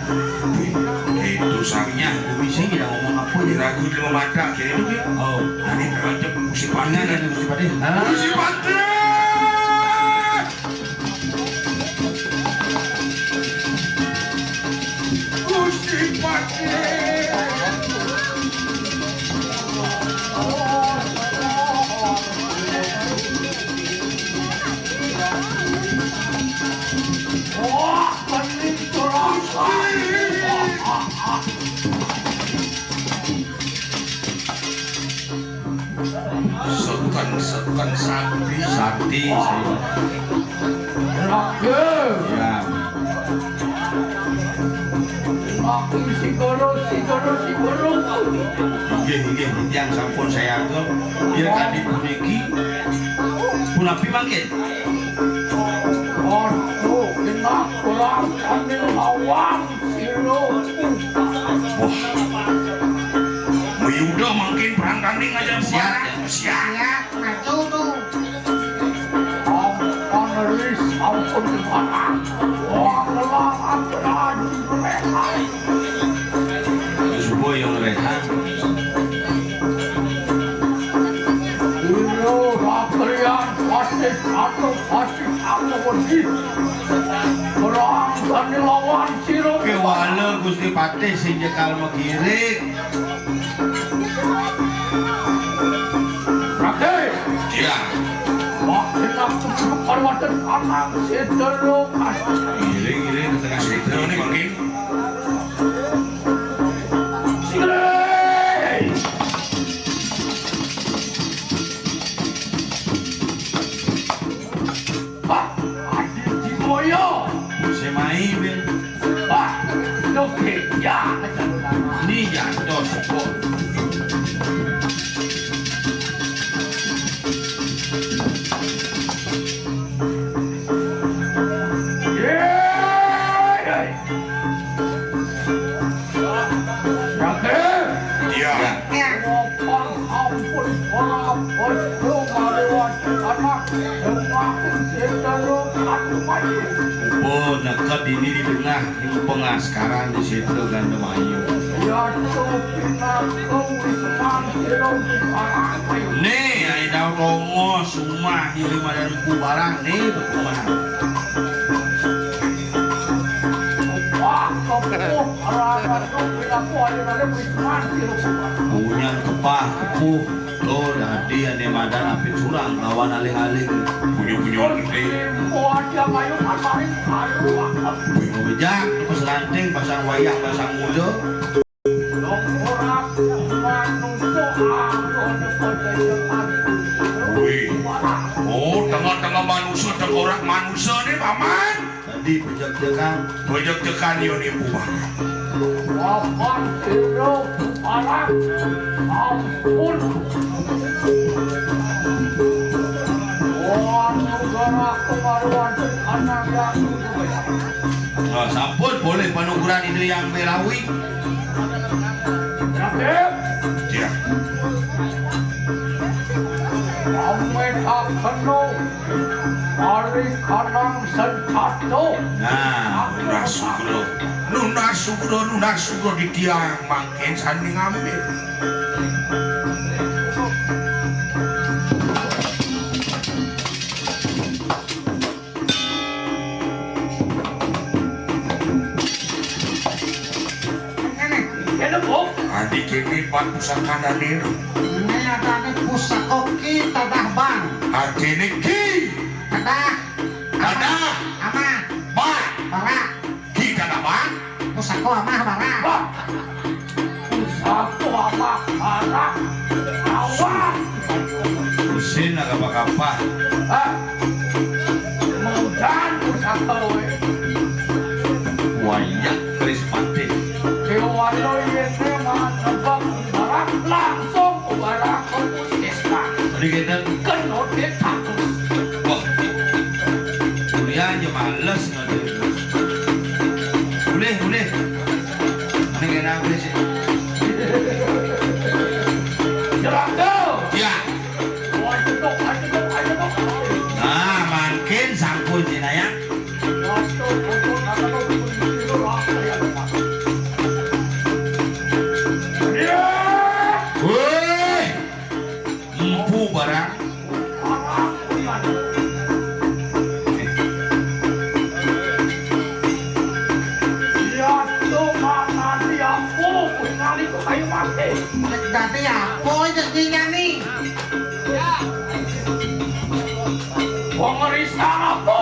Itu sangnya, aku bisa tidak ngomong apa ya. Ragu di mata, kayak itu, Ki. Oh. Tadi terhadap musim panen. Ada musim panen. Ah. Musim panen! Gusti Patih. Wah, pening terasa. Seken, seken sakti. Sakti, saya. Raja. Ya. Sakti Sigoro, Sigoro, Sigoro. Inggih, inggih, titiang sampun saya anggap. Ya, tadi puniki. Punapi mangkin? Waduh, genah kurang sambil lawan sira. Wah. Mayuda mangkin perang tanding aja. Siap. Siap. Siap, maju tuh. Ampun, Riz, ampun, Riz. Wah, lelah, ampun, aduh, lelah. Terus boy yang rehat. Ira, Rakrian, Patih, Atuk, Patih, Atuk, Patih. Perang dan lawan sira. Kewala Gusti Patih sing jekal megirik. Raden. Iya. Wah, enak kaliwatan anak sedelo. Iring-iring di tengah sedelo nih, Bangkin. Sini. Pak, Adi Dimoyo. Semai, Bil. Pak, oke, ya. Ini ya, dos, kok. Yeay. Ampun, ampun, ampun, anak, semakin sedero, aduh, aduh. Upa neked dini di tengah, ing pengaskaran di Sitra Gandamayu. Ya, to pinaka wisman sira di parang. Né, ayo tongos umah iri madan ku barang, né, betuman. Wah, kepuh, rara to pinaka wisman sira di parang. Punyan kepah, kepuh. Tuh, dadi ané madan apit surang lawan aling-aling. Punya-punya gedé. Wih, ngabejak, terus ranting, pasang wayah, pasang muda. Wih. Oh, tengah-tengah manusia, tengkorak manusia nih, Paman. Dadi pejek-jekan. Pejek-jekan yo ni buah. Papan ira parang. Ampun. Wan negara kemaruan anak yang. Nah, sampun boleh panukuran Ida Yang Berawi. Raden. Ya. Pamit akeno. Ari kanang senjata. Nah, nunas sugra. Nunas sugra, nunas sugra di tiang mangkin sani ngambil. Kéné, Bu. Adi kéné pan pusaka dané. Né adané pusaka Ki Tadah Bang. Artiné Ki. Tadah. Tadah. Amah. Bang. Barak. Ki Tadah Bang. Pusaka amah barak. Wah. Pusaka amah barak. Awak. Usin agak bakapah. Hah? Mudan pusaka wé. Wayah keris patih. Déwala yén mah nebak barang langsung barang ke puskesmas. Mending kénten. Kena ditakus. Wah. Kuliah aja males nanti. Boleh, boleh. Mending kénten, boleh sih. Jerang tuh. Ya. Nah, mangkin sampun sinayang. Wéh, empu barang. Dadi apa iki nyani? Wong ngrisa apa?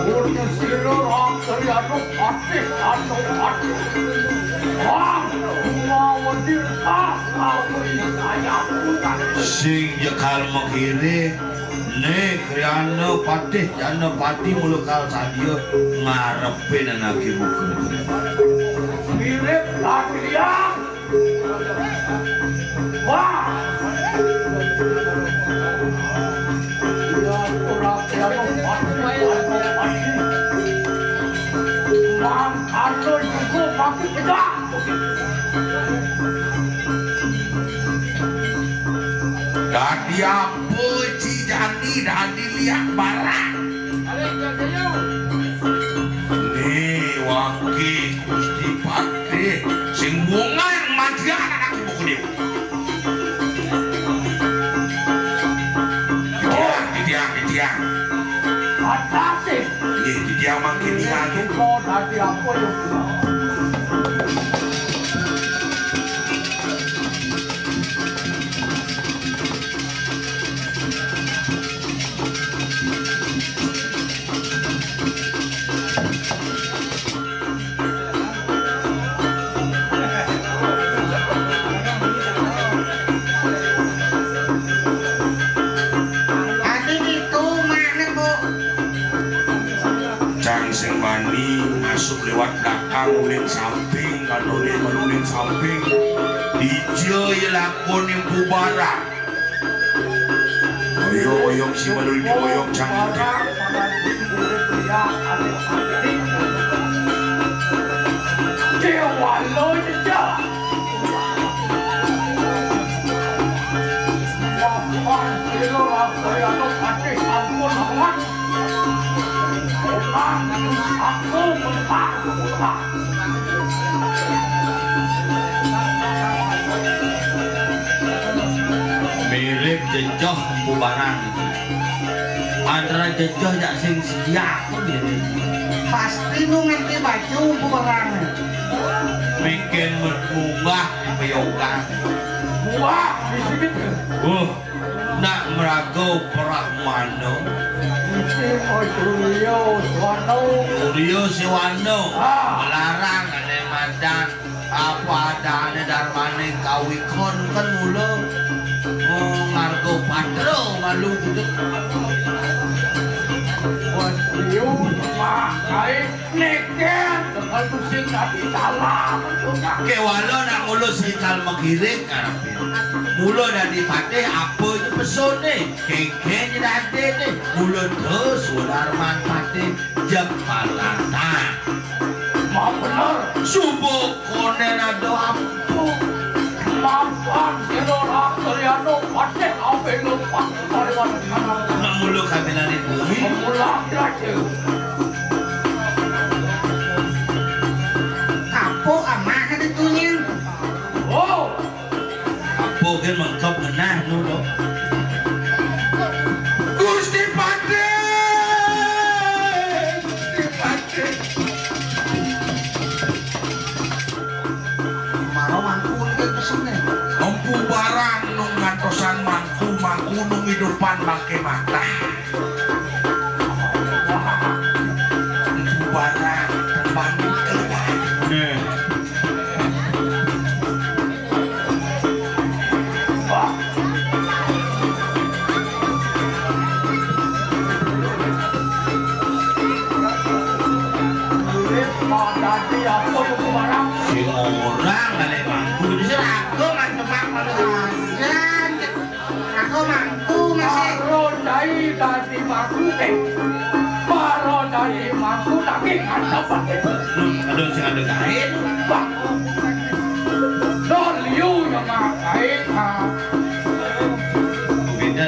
Urti sira rakyat anu patih anu patih. Wah, mau dirkas kawin saya putar. Sing jekal makire, né kriyana patih jana pati mula kal sadia ngarepin anake buka. Mirip latihan. Wah! Mangkana juga makin tegak. Dadi apa, Ci Jani? Dadi liak barang. Né wangké Gusti Patih sing bungang mantian anak ibu gedé. Titiang, titiang, titiang. Nggih, titiang mangkin ningali. Ati ditu maneh, Bu. Cang sing wani masuk lewat belakang, uling samping, katoné uling samping. Dija ya lakon empu barang. Oyong-oyong si Madul di oyong cang. Cing Jejoh Empu Barang. Antara jejoh jak sing siap to diri. Pasti nu nganti baju Empu Barang. Mungkin munggah di peyogan. Wah, di sini. Uh, nak meraga Brahmana. Isi Surya Swana. Surya Swana. Ah. Melarang ada madan. Apa adané darmané kawikon kan mula, eh, ngarga patra malu gitu. Wah, liu, Mak, kaé nékén, tekan sing dadi salah, betul, Mak. Kéwala nak mula sikal makirik ngarepé. Mula dadi patih apa aja pesoné, kéngkén dadéné, mula terus udarman patih. Jepalata. Maaf bener. Suba koné rada ampuh. Maafan sira rakyat kabéh lepas pariwan. Nak mula kabinané bumi. Mula raja. Kapuk amah ditunyin. Oh. Apa gén mengkep ngenah nu, Dok? Gusti Patih! Gusti Patih! Mara mangku niki pesené. Empu Barang nu ngantosan mangku, mangku nu ngidupan bangké matah. Empu Barang tembang keluar. Nah. Sing orang kali mangku, bisa aku ngan demak malu ajan. Aku mangku masih. Karo dai dadi mangku, eh. Karo dadi mangku lagi ngadep. Lu, aduh, sing ada gaé. Wah. Don liu ya mah gaé, ah. Beda.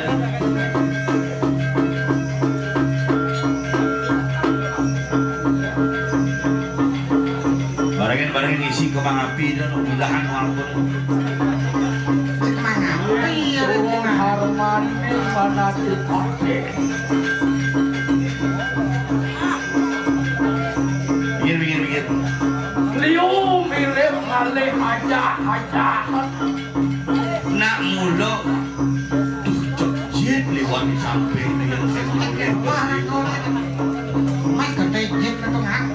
Barengin, barengin isi kembang api dan bilahan walaupun. Kembang api ya, Rina. Harmani mana dipakai? Minggir, minggir, minggir. Liu mirip ngalih aja, aja. Nak mula, duh, cek jit liwat di samping dengan saya. Mai gedé jit itu, Kang.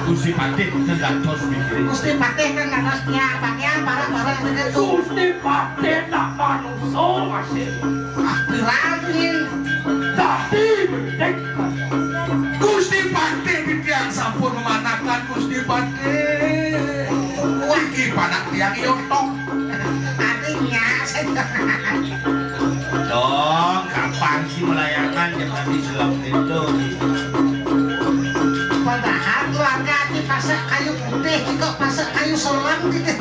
Gusti Patih kan dados mikir. Gusti Patih kan dados nyak, pakaian barang-barang itu. Gusti Patih nak manusa masih. Ah, viral tuh, Yin. Tapi mending. Gusti Patih titiang sampun memanakan Gusti Patih. Wah, iki panak tiang yotok. Artinya, dong, kapan sih melayangan yang tadi selap itu? Padahal keluarga di pasar kayu putih, kok pasar kayu selam gitu.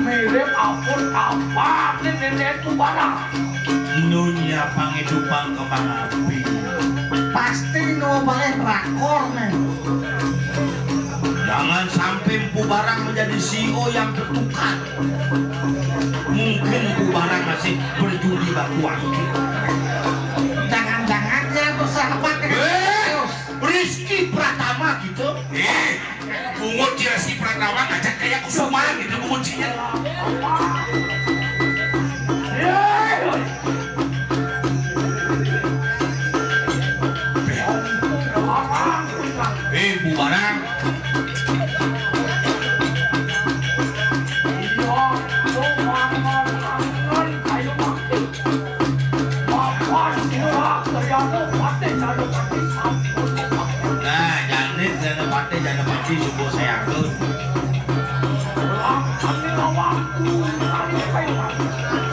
Mirip ampun kapan nenek tumbara. Nun ya pangidupang kembang api. Pasti nu balih rakor nih. Jangan sampai Empu Barang menjadi C E O yang tertukar. Mungkin Empu Barang masih berjudi batu akik. Jangan-jangan dia bersahabat dengan Rizky Pratama gitu. Eh, bungut Rizky Pratama ngajak kayak Kusuma gitu bungut cinya. Eh, Empu Barang. Nah, jane jane pati, jane pati subuh saya aku.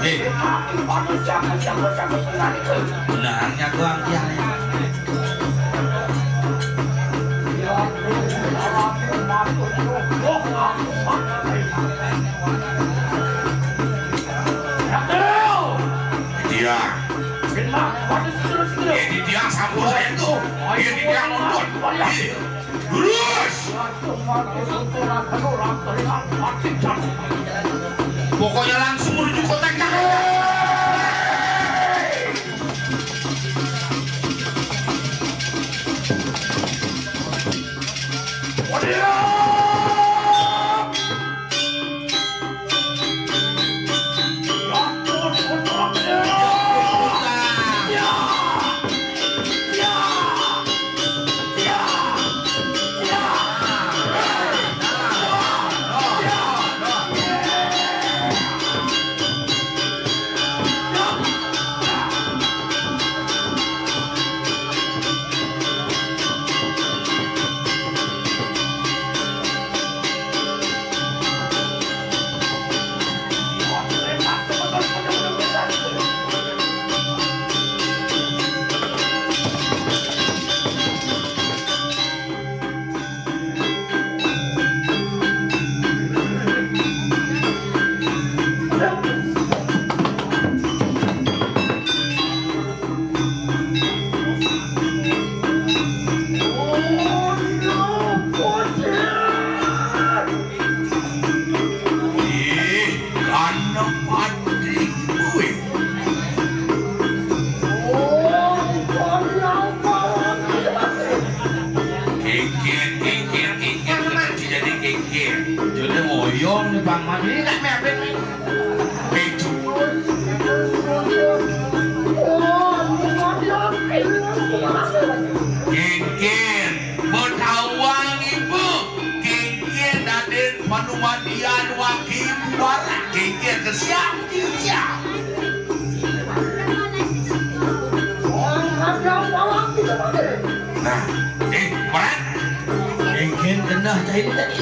Eh. Benarnya gua angkian. Iya. Ini dia sampun saya tuh. Ini Pokoknya langsung menuju kota Jakarta. Ih, kana pati kuwi. Kengkén, kengkén, kengkén, tenan sing dadi kengkén. Jane ngoyong nih, Bang Man. Ini tak mepet nih. Keju. Kengkén, betawang ibu. Kengkén dadin panumadian waki bubarak. Kengkén ke siap, siap. Nah, eh, Prat. Kengkén kenah cai tadi.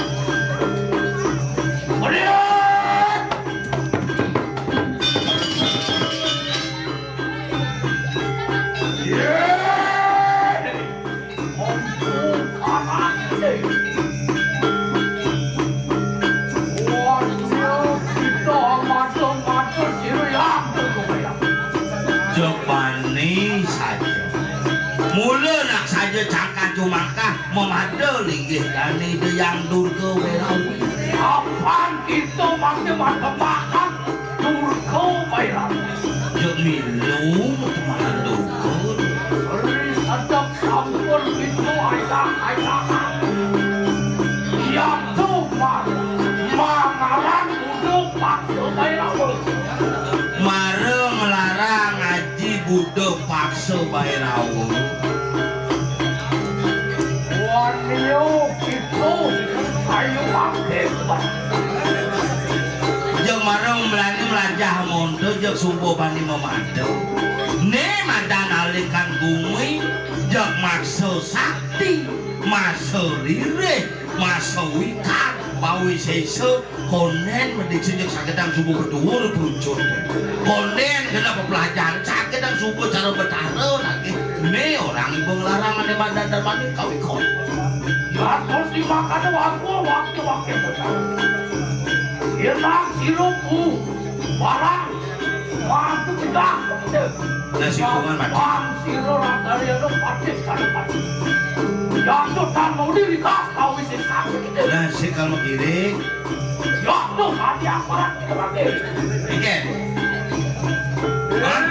Prat. Jebani saja. Mula nak saja cangkah jumakah memada linggih dani Dayang Durga Werawi. Kapan kita masih makan Durga Bairang. Jek milu teman dogon. Ri sedek sampun pintu aida-aidakan. Yang tuh mar mangaran kudu paksa Bairang. Mara nglarang ngaji Buddha paksa Bairang. Wan liu kitu ayu aktif. Jeng mara melani melajah monto jeng suba bani memadu. Né madan alikan gumi jeng maksa sakti, maksa lirih, maksa wikan, mawisésa, kondén madiksa jeng sagedang suba beduur perucut. Kondén genep pepelajahan sagedang suba cara betara lagi. Né orang ibu nglarang ané madan darmaning kawikon. Dados di makana waktu waktu wakil betara. Yenang sirup barang waktu cegah. Nah, si Bungan mati. Bang sira rakarya no patih saripati. Yang tuh tan mau diri kas kawin di sakit. Nah, si kalau kiri. Yang tuh mati aparat kita mati. Iken. Hah?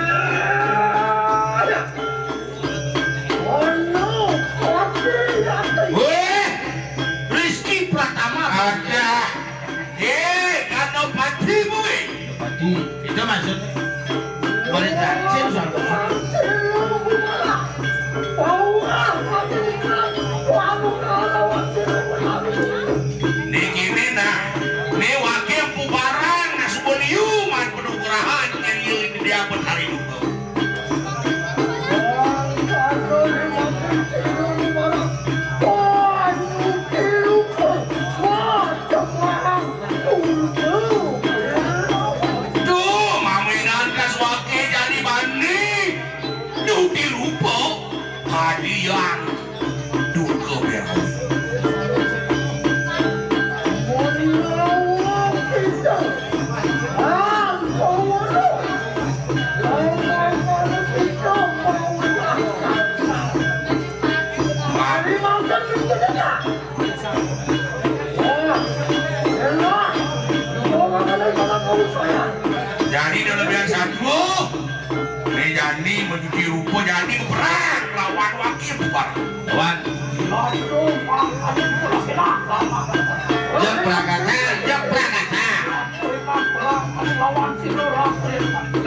Ono, ono, ono. Wéh, Rizky Pratama. Ada. Eh, Kanopati, boy. Kanopati. Itu maksudnya. Boleh traktir, soalnya. Niki, nah, né wakil pubaran, nah, sebeliuman penugrahan, yang ieu di dia betari duka. Duh, maminan kas wake jadi bani. Duh, dilupa. Hadiah. Duh, kebeak. Kelebihan satu. Ini jani mencuci rupa, jani berperang lawan wakil bubar. Lawan. Jok prakata, jok prakata. Lawan si Lurah.